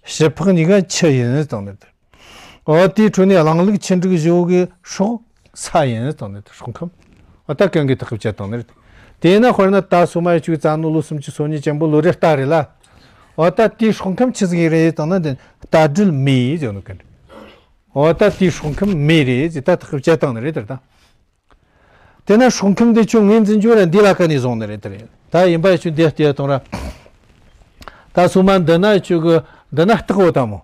བྱི་ཕག་གཉིས་ཀ་ཆུ་ཡིན་ཟེར་ནི་རེད། འོ་དེའི་ཁྲོད་ནས་གླང་ལུག་ཆུ་འབྲུག་བཞི་བོ་གི་སྲོག་ས་ཡིན་དང་ནི་སྲོག་ཁམས། འོ་ད་གན་གི་ཐག་གི་བཅད་དང་ནི་རེད། དེས་ན་དཔེར་ན་ད་སོ་མ་ཡི་ཆུ་རྩ་ནོ་ལོ་སུམ་ཅུ་སོ་གཉིས་ཅན་པོ་ལོ་རེ་རྟ་རེད་ལ། འོ་ད་དེའི་སྲོག་ཁམས་ཆི་ཟིག་རེད་དང་ན་འདི་རྟ་སྦྲུལ་མེ་ཡིན་ཟེར་ནོ་གན་རེད། འོ་ད་དེའི་སྲོག་ཁམས་མེ་རེད་ཟེར་ད་ཐག་གི་བཅད་དང་ནི་རེད་དེར་ད། དེ་ན་སྲོག་ཁམས་འདི་ཆུ་ངོས་འཛིན་རྒྱུ་ར་འདི་ལ་ཀ་ནས་བཟུང་ནི་རེད་དེ་རེད། ད་ཡིན་པ་ཆུ་འདི་ལྟ་དང་ར། ད་སོ་མ་འདི་ན་ཆུ་གི་འདི་ན་སྟག་ཡོད་དམ་མོ།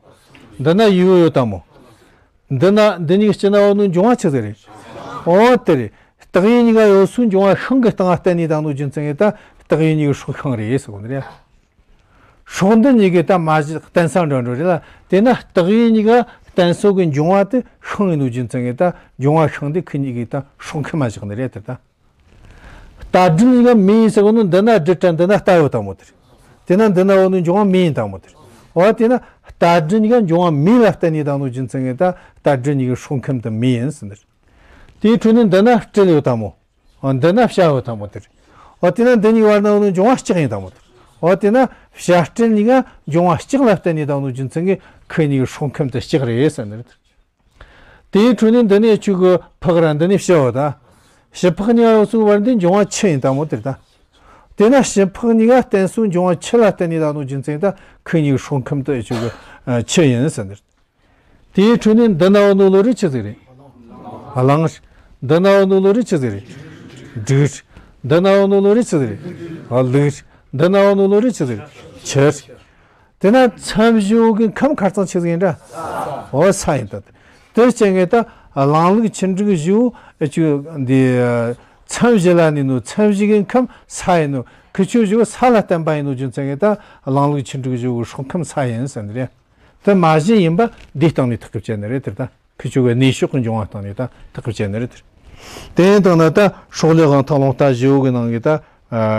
འདི་ན་ཡོས་ཡོད་དམ་མོ། འདི་ན་འདི་གཉིས་སྤྱི་ན་འོ་ནུ་འབྱུང་བ་ཆི་ཟིག་རེད། འོ་དེ་རེད། སྟག་ཡོས་གཉིས་ཀ་ཡོད་སུ་འབྱུང་བ་ཤིང་གི་སྟེང་ང་བསྟན་ནས་དང་ནུ་རྒྱུ་མཚན་གི་ད་སྟག་ཡོས་གཉིས་ཀྱི་སྲོག་ཤིང་རེད་ཟེར་གོ་ནི་རེད། སྲོག་འདི་གཉིས་ཀྱི་ད་མ་གཞི་བརྟེན་ས་འདྲ་འདྲ་རེད་ལ། དེས་ན་སྟག་ཡོས་གཉིས་ཀ་བརྟེན་ས་གི་འབྱུང་བ་དེ་ཤིང་ཡིན་ནོ་རྒྱུ་མཚན་གྱིས་ད་འབྱུང་བ་ཤིང་འདི་ཁོ་གཉིས་ཀྱི་ད་སྲོག་ཁམས་མ་བཞག་ནི་རེད་དེ་ད། རྟ་སྦྲུལ་གཉིས་ཀ་མེ་ཡིན་ཟེར་གོ་ནོ་འདི་ན་སྦྲུལ་དང་འདི་ན་རྟ་ཡོད་དམ་མོ་དེ་རེད། དེས་ན་འདི་ན་འོ་ནུ་འབྱུང་བ་མེ་ཡིན་དམ་མོ་དེ་རེད། འོ་དེས་ན་རྟ་སྦྲུལ་གཉིས་ཀ་འབྱུང་བ་མེ་ལ་བརྟེན་ནས་དང་ནུ་རྒྱུ་མཚན་གྱིས་ད་རྟ་སྦྲུལ་གཉིས་ཀྱི་སྲོག་ཁམས་དེ་མེ་ཡིན་ཟེར་ནི་རེད། དེའི་ཁྲོད་ནས་འདི་ན་སྤྲེལ་ཡོད་དམ་མོ། འོ་འདི་ན་བྱ་ཡོད་དམ་མོ་དེ་རེད། འོ་དེ་ན་འདི་གཉིས་བར་ན་འོ་ནུ་འབྱུང་བ་ལྕགས་ཡིན་དམ་མོ་དེ་རེད། འོ་དེ་ན་བྱ་སྤྲེལ་གཉིས་ཀ་འབྱུང་བ་ལྕགས་ལ་བརྟེན་ནས་དང་ནུ་རྒྱུ་མཚན་གྱིས་ཁོ་གཉིས་ཀྱི་སྲོག་ཁམས་དེ་ལྕགས་རེད་ཟེར་ནི་རེད། དེའི་ཁྲོད་ནས་འདི་ནས་ཆུ་གི་ཕག་ར་འདི་ནས་བྱ་ཡོད་ད། བྱི་ཕག་གཉིས་ཀ་ཡོད་སུ་བར་འདི་འབྱུང་བ་ཆུ་ཡིན་དམ་མོ་དེ་རེད་ད། དེ་ན་བྱི་ཕག་གཉིས་ཀ་བརྟེན་སུ་འབྱུང་བ་ཆུ་ལ་བརྟེན་ནས་དང་ནུ་རྒྱུ་མཚན་ད་ཁོ་གཉིས་ཀྱི་སྲོག་ཁམས་དེ་ཆུ་གི་ཨ་ཆུ་ཡིན་ཟེར་ནི་རེད། དེའི་ཁྲོད་ནས་འདི་ན་འོ་ནུ་ལོ་རེ་ཆི་ཟིག་རེད། གླང་། འདི་ན་འོ་ནུ་ལོ་རེ་ཆི་ཟིག་རེད། སྦྲུལ། འདི་ན་འོ་ནུ་ལོ་རེ་ཆི་ཟིག་རེད། ལུག། འདི་ན་འོ་ནུ་ལོ་རེ་ཆི་ཟིག་རེད། ཆུ། དེ་ན་མཚམས་བཞི་བོ་གི་ཁམས་ཁ་རྩང་ཆི་ཟིག་ཡིན་འདྲ། འོ་ས་ཡིན་ད། དེ་སྤྱན་གི་ད་གླང་ལུག་ཆུ་འབྲུག་བཞི་བོ་ཨེ་ཆུ་འདི་མཚམས་བཞི་ལ་ནི་ནུ་མཚམས་བཞི་གི་ཁམས་ས་ཡིན་ནུ་ཁི་ཆུ་བཞི་བོ་ས་ལ་བརྟེན་པ་ཡིན་ནུ་རྒྱུ་མཚན་གི་ད་གླང་ལུག་ཆུ་འབྲུག་བཞི་བོ་གི་སྲོག་ཁམས་ས་ཡིན་ཟེར་ནི་རེད། དེ་མ་གཞི་ཡིན་པ་འདིའི་སྟེང་ནས་ཐག་གི་བཅད་ནི་རེད་དེར་ད། ཁི་ཆོ་གི་གནས་ཕྱོགས་ཀྱི་འབྱུང་བ་སྟེང་ནས་ད་ཐག་གི་བཅད་ནི་རེད་དེར། དེ་ཡིན་དང་ན་ད་སྲོག་ལུས་དབང་ཐང་རླུང་རྟ་བཞི་བོ་གི་ནང་གི་ད་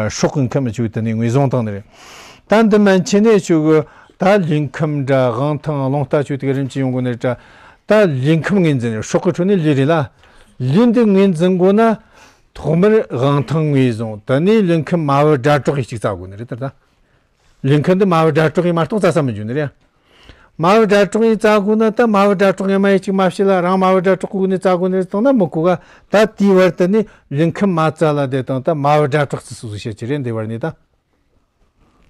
སྲོག་གི་ཁམས་ཆོ་དེ་ནས་ངོས་བཟུང་བཏང་ནི་རེད། ད་འདི་མན་ཆད་ནས་ཆོ་གི་ད་ལུས་ཁམས་འདྲ་དབང་ཐང་རླུང་རྟ་ཆོ་དེ་གི་རིམ་གྱིས་ཡོང་དགོས་ནི་རེད་ད། ད་ལུས་ཁམས་ངོས་འཛིན་ནས་སྲོག་གི་ཁྲོད་ནས་ལུས་རེད་ལ། ལུས་འདི་ངོས་འཛིན་དགོས་ན། ཐོག་མར་དབང་ཐང་ངོས་བཟུང་། དེ་ནས་ལུས་ཁམས་མ་བུ་སྒྲ་སྒྲོགས་ཡིས་གཅིག་བཙལ་དགོས་ནི་རེད་ད། ལུས་ཁམས་འདི་མ་བུ་སྒྲ་སྒྲོགས་ཡིས་མ་གཏོགས་བཙལ་ས་མི་འཇུག་ནི་རེད། མ་བུ་སྒྲ་སྒྲོགས་ཡིས་བཙལ་དགོས་ན་ད་མ་བུ་སྒྲ་སྒྲོགས་ངོ་མ་ཡིས་གཅིག་མ་བྱས་ལ་རང་མ་བུ་སྒྲ་སྒྲོགས་ཀྱི་སྒོ་ནས་བཙལ་དགོས་ནི་རེད་བཏང་ན་མི་གོ་ག་ད་དེའི་བར་དུ་ནི་ལུས་ཁམས་མ་བཙལ་ལ་དེ་དང་ད་མ་བུ་སྒྲ་སྒྲོགས་ཚུལ་སོ་སོ་བཤད་ཀྱི་རེད་འདི་བར་ནས་ད།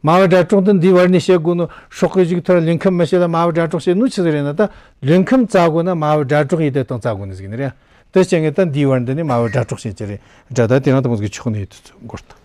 མ་བུ་སྒྲ་སྒྲོགས་འདི་འདིའི་བར་ནས་བཤད་དགོས་ནོ། སྲོག་གི་གཞུག་ཐོག་ལུས་ཁམས་མི་བྱེད་ལ་མ་བུ་སྒྲ་སྒྲོགས་བྱེད་ནོ་ཆི་ཟིག་རེད་ན། ད་ལུས་ཁམས་བཙལ་དགོས་ན་མ་བུ་སྒྲ་སྒྲོགས་ཡིས་དེ་དང་བཙལ་དགོས་ནི་ཟིག་ནི་རེད། དེ་བྱས་ངས་ད་འདིའི་བར་འདི་ནས་མ་བུ་སྒྲ་སྒྲོགས་བྱེད་ཀྱི་རེད། སྒྲ་ད་དེ་རིང་དུ་མོ་ཟིག་ཆོག་ནི་ཡོད་དུ་འགོར་ཐལ།